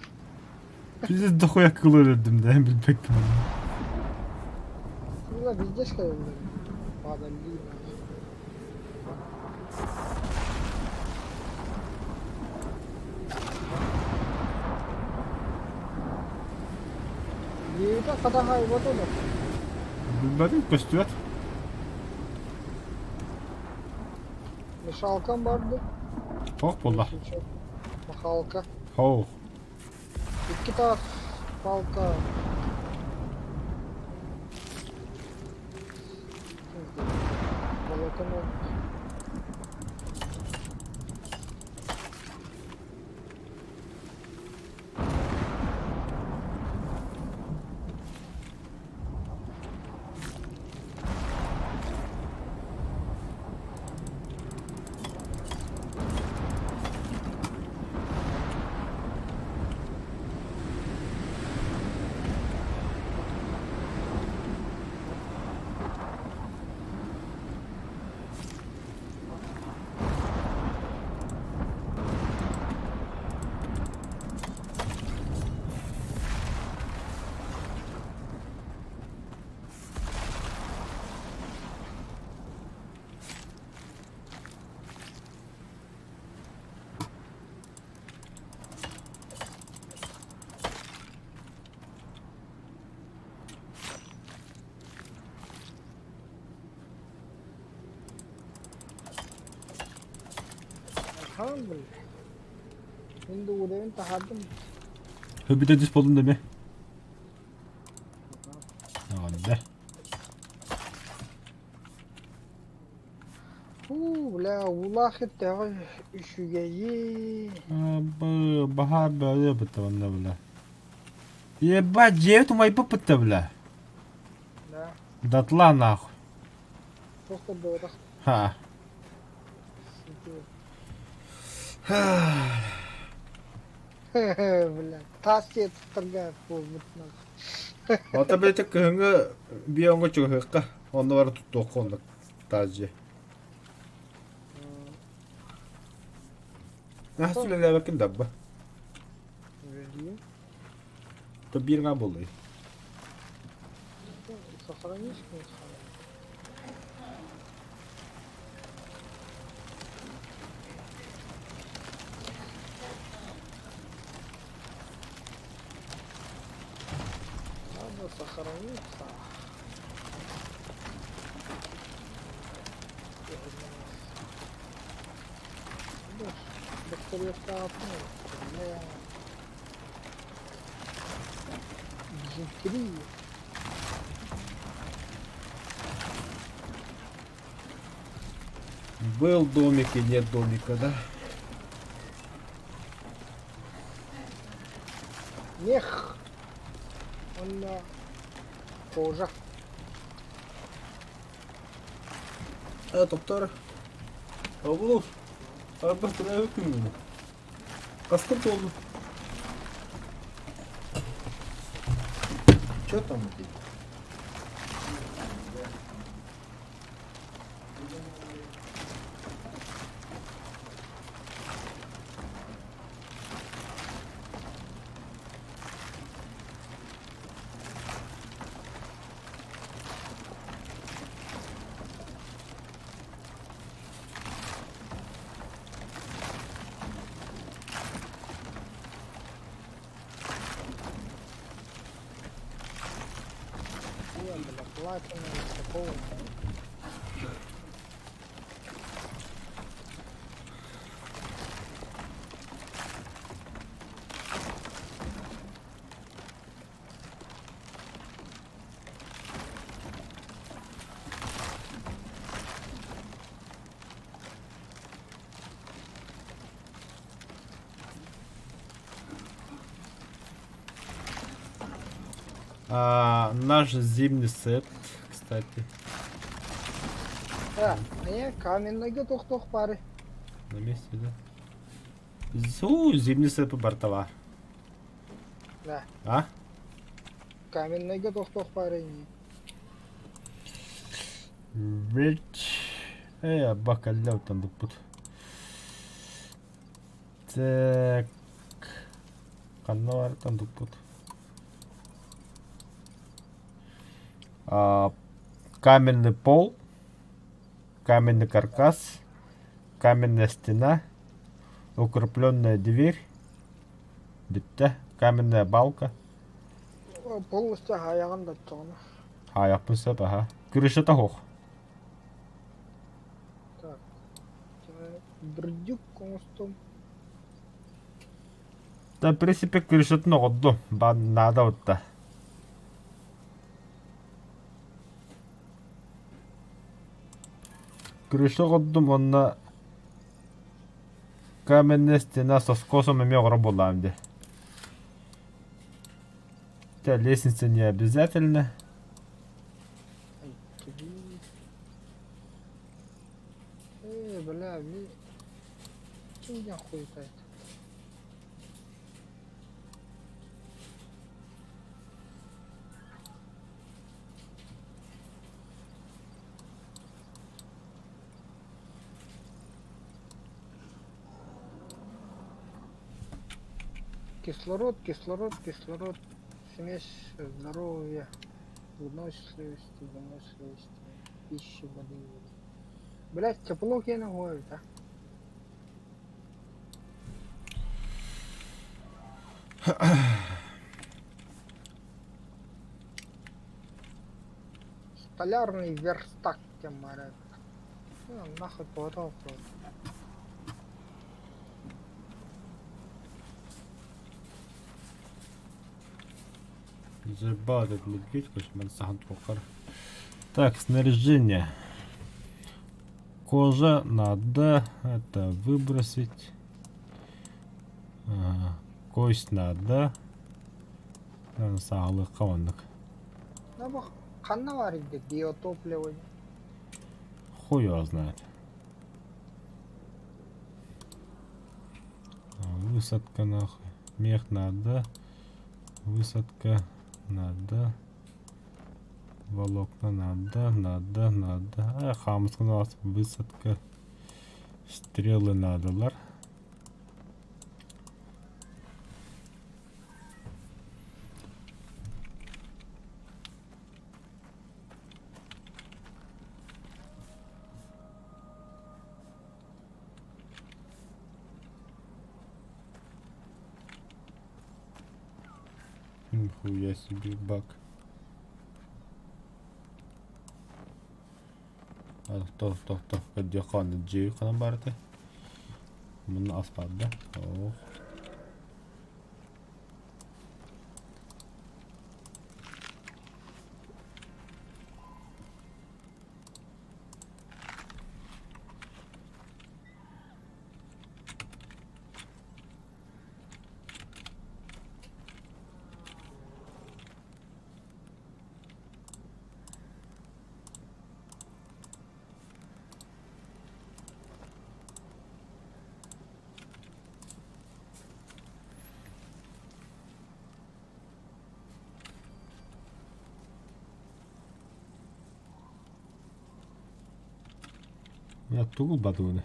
Пиздец дохуя кыл өлөрдүм да билбэккин. Сыла везде сказали. Падали. Диэбитэ хатаһайбата да. Билбэтим көстүбэт. Мешалкам барды. Туох буолла? Махалка. Хоу. Икки таас палка. Волоконо. Ахан Мин да уурайын таһаардым. Хөбүтэ дис болдун деме. Оҕонда. Уу, бля, уулаах иртээҕи үчүгэйи. Баһаар бөҕө бытта онно бля. Ебать, дьиэбит умайбыппыт да бля. Да. Дотла нахуй. Туох да буолбатах. Ха. Бля, таас дьиэ туттарга буолбут нахуй. Ата бэйэтэ кыһыҥҥы биоҥҥа чугаһыахха, онно бары туттуохха оннук таас дьиэ. Наһаа үлэлээбэккин да абба. Үлэлиим. То биир ҥаа буоллай. Сохранишь, конечно. Надо сохраниться. Көрүөхтээхпин бля. Дизентерия. Был домик и нет домика, да? Мех. Уонна кожа. Э, топтор. Обулур. Арбах тырайы күнгү. Каскыр туолду. Че там у тебя? Бля, бля, платина, такого. А, наш зимний сет, кстати. А, не, каменныйга тохтох бары. На месте, да? Зу, зимний сет бартовар. Да. А? Каменныйга тохтох бары не. Rich. Э, бакалляв там бут. Так. Ханна бар там туппут. А, каменный пол, каменный каркас, каменная стена, укрепленная дверь, бүттэ, каменная балка. Полностью айаҕын да оччоҕуна. Хаайахпын сөп, аха. Крышата суох. Так. Бурдюк оҥостум. Да, в принципе, крышатын оҕордум. Наада утта. Крыша оҕордум уонна каменная стена со скосом эмиэ оҕоро буоллаҕым дии. Хотя лестница не обязательно. Э, бля, ми... Ким хуй это? Кислород, кислород, кислород, смесь здоровья, выносливости, выносливости, пищи, воды, воды. Блять, тепло киэнэ уһуо а? Столярный верстак тем моря. Ну, нахуй потом. Заебал этот медведь, конечно, сахан туоххар. Так, снаряжение. Кожа надо. Это выбросить. Ага. Кость надо. Саалыкка оннук. Ну, ханна баар биотопливо. Хуй его знает. Высадка нахуй. Мех надо. Высадка надо. Волокна надо, надо, надо. А, хаамыскын высадка. Стрелы надолар. Нихуя себе баг. А, то, то, то, где хан, джей ханан барты. Мунна ас баар да? Ох. Я тугу бадыыны?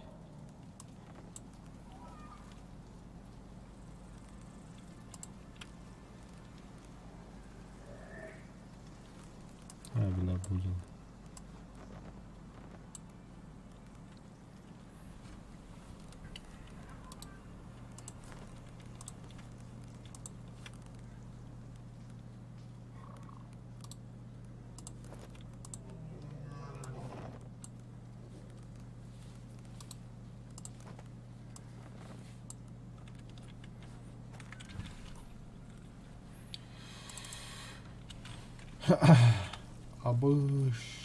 А, бля, будем. Абыш.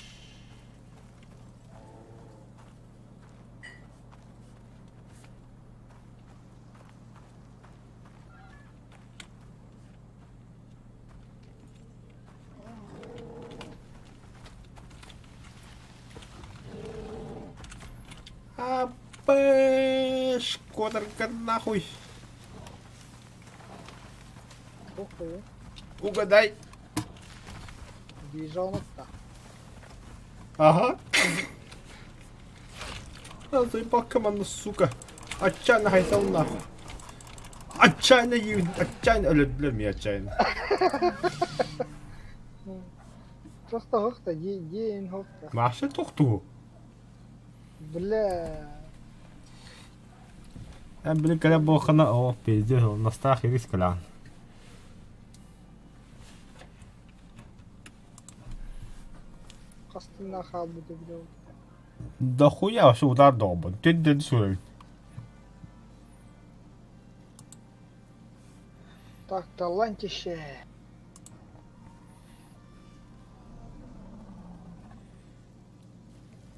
Абыш, куотарга нахуй. Охуй. Угадай. Бижонок-то. Ага. А, заебал команду, сука. Отчаянно хайсал нахуй. Отчаянно еб... Отчаянно... Бля, бля, меня отчаянно. Тохто хохто, день хохто. Маша тохту. Бля. Эн били кэлэ буолхана о пиздец настаах ирис кэлэҕин. Хастынна хаалбыты билэбит. Да хуя вообще удар доҕобун. Түн-түн суруйбут. Так, талантище.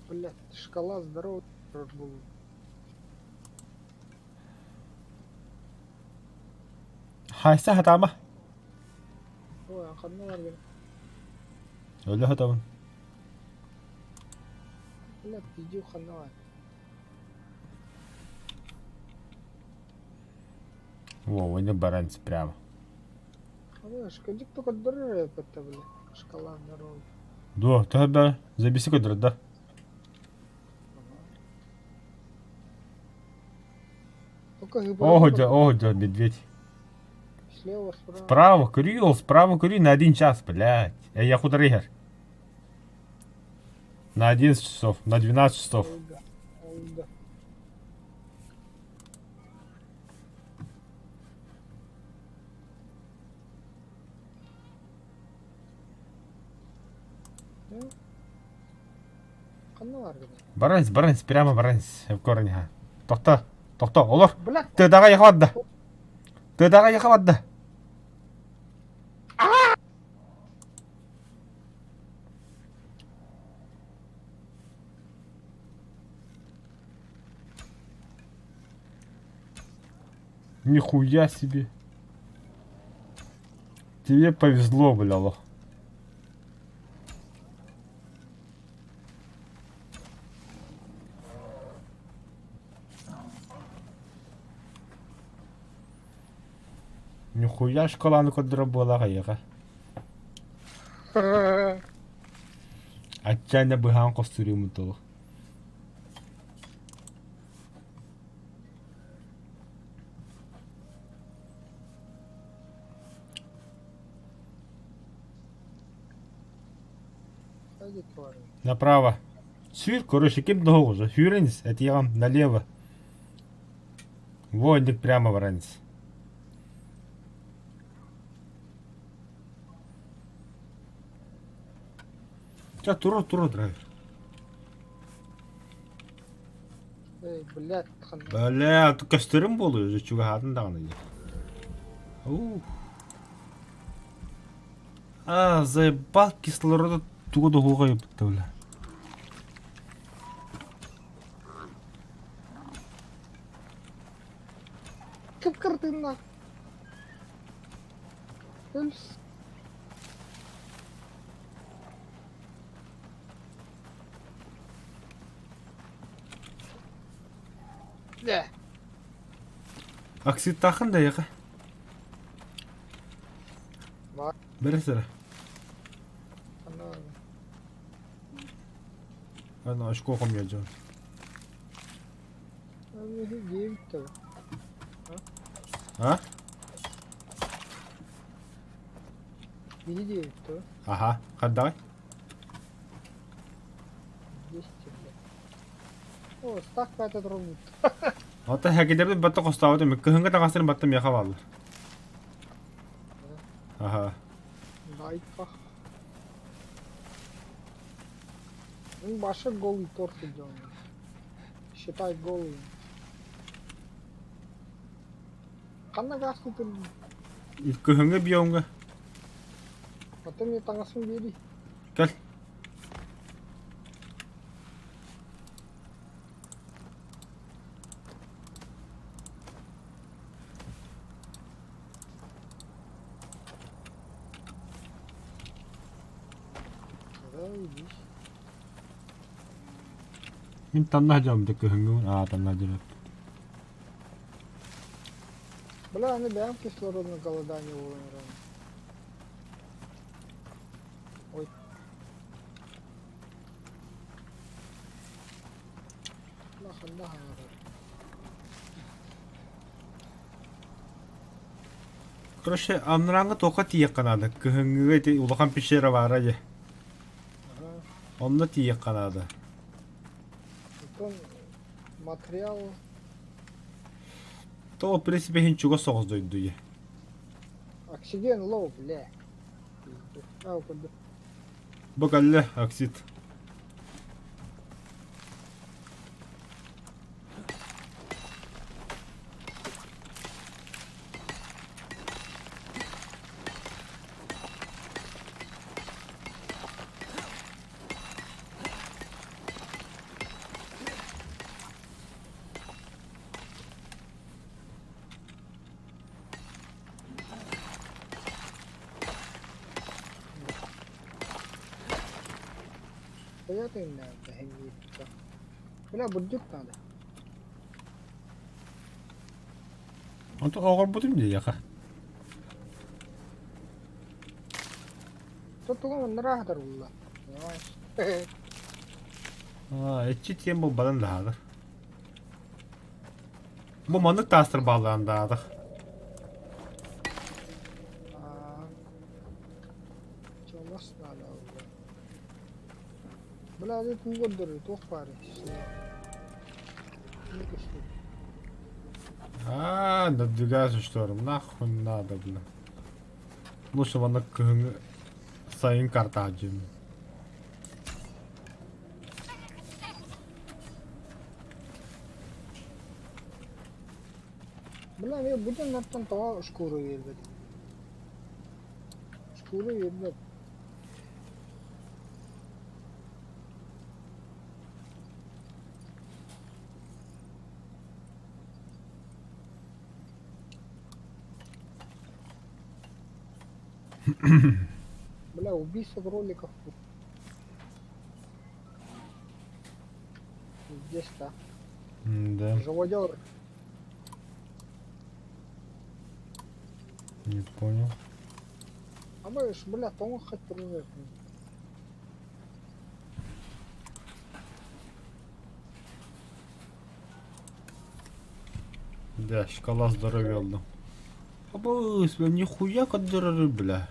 Блядь, шкала здоровая был. Хайса хатаама. Ой, ханна баргын. Өлө хатабын. Блядь, иди ханна бар. Во, они баранцы прямо. Шкадик только дыры это, блядь. Шкала здоровая. Дуо, төһө забиси көдөрөр да. Ого, ого, медведь. Слева, справа. Справа, Кирилл, справа кури на один час, блядь. Эй, я худо игр. На 11 часов, на 12 часов. Ольга, Ольга. Баранс, баранс, прямо баранс, в корне. Тохто, тохто, олор. Блядь. Ты давай хватда. Ты давай хватда. Нихуя себе. Тебе повезло, бля, лох. Нихуя школаны көрдөрөр буолаҕа эйиэхэ. Отчаянно быһаан хостуруймут толук. Направо. Сүүр, короче, ким да уже. Сүүрэнис, этиэҕим, налево. Войник прямо баранис. Ча, тура, тура, драйвер. Эй, блядь, ханна. Бля, көстөрүм буолуо, чугаһаатын даҕаны дии. Ух. А, заебал кислорода тугу да уһуга бля. Кып-кыртыыннаах. Өлс. Дэ. Оксидтаахын да яха. Бар. Бэрэ сэрэ. Ханна бар? Ана очко хомуйа дьон. Диэбит да. А? Биһи диэбит да. Аха, хардагай? 200 бля. О, стак пята турбут. Ата хэкидербин батта хостообут кыһыҥҥы таҥастарын батта миэхэ бааллар. Аха. Дайка. Ну, баша голый торс идем. Считай голый. Ханна гаас кутун? Кыһыҥҥы биомҥа. Потом мне таҥасын биэрий. Кэл. Заебись. Мин танна сылдьабын да кыһыҥҥы аа танна сылдьабын. Бля, аны бэйэм кислородное голодание буолан эрэн. Ой. Ханна хаҥарар. Короче, анарааҥҥы туохха тиийиэххэ наада? Кыһыҥҥыга ити улахан пещера баара дии. Ага. Онно тиийиэххэ наада. Оттон материал То, в принципе, иһин чугас соҕус дойду дии. Oxygen low, бля. А, курдук. Бу кэллэ, оксид. Понятно, да, Бля, бурдюк надо. Онтон оҕорбутум дии яха. Тут тугу маннараахтар булла. Понимаешь? Аа, иччи тиэн булбатын даһаатар. Бу маннык таастар бааллаан даатах. Аа, чомас надо булла. Бля, аны тугу көрдөрөр, туох баарый? Не көстөр. Аа, надвигайся шторм, нахуй надо, бля. Лучше маннык кыһыҥҥы сайын картаадьым. Бля, мен бу дьоннортон тоҕо шкуру биэрбэт? Шкуру биэрбэт. Бля, убийство кроликов. Здесь-то. Да, Живодер. не понял. А мы ж, бля, тоҥ хоть Да, шкала здоровья ыллым. Абыс, бля, нихуя көрдөрөр, бля.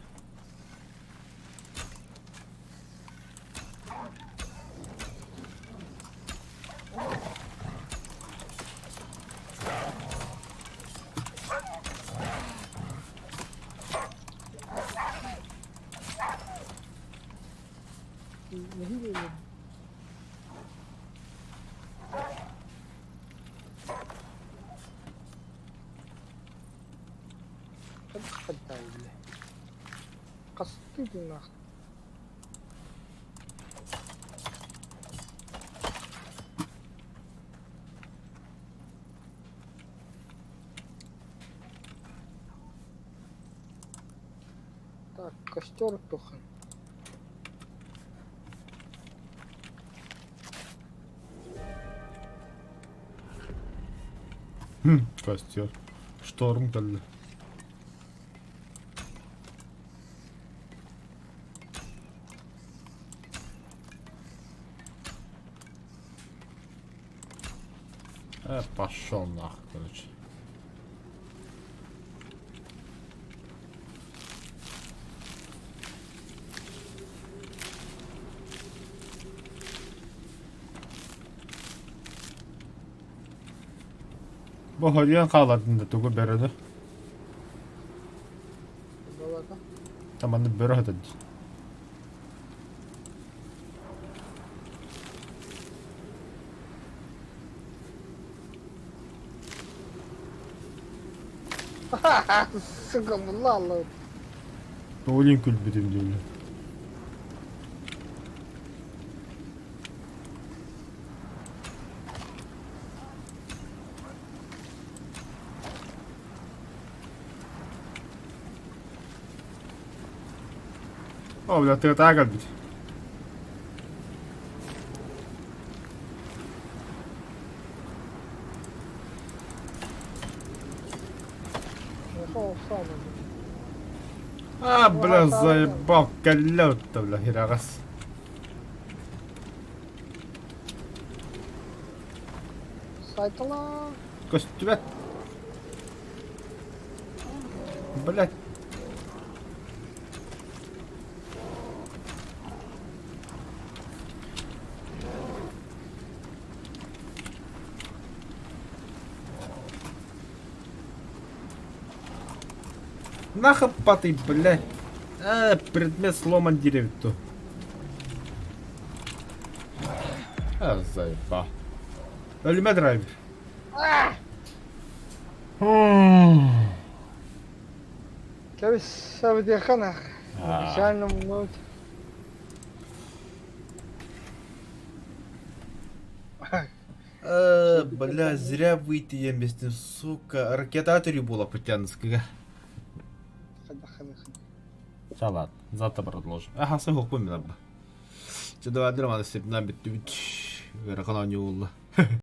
Нэһиилэ. Хайдах бля. Хастыы тыыннаах. Так, костер тухан. Хм, костер. Шторм кэллэ. Пошел нахуй, короче. Бу хоруйан хаалардын да тугу бөрөнү. Балата. Таманы бөрө сытар дии. Сука, булла алла. Тоҕо күлбүтүм дииллэр. О, бля, тыатаа кэлбит. А, бля, заебал, кэллэ бля, хираҕас. Сайтала. Көстүбэт. Блядь. Нахапатый, блядь. А, предмет сломан деревья. А, заеба. Өлүмэ драйвер. Кэбис сабытыахха нах. Официально муҥнаабыт. Бля, зря выйти ембестин, сука. Ракетаторы була путянская. Салат. Завтра продолжим. Ага, сахоппун мин арба. Чэ, давай, драма, сепнан бүттүбүт. Ыарахан оонньуу буолла.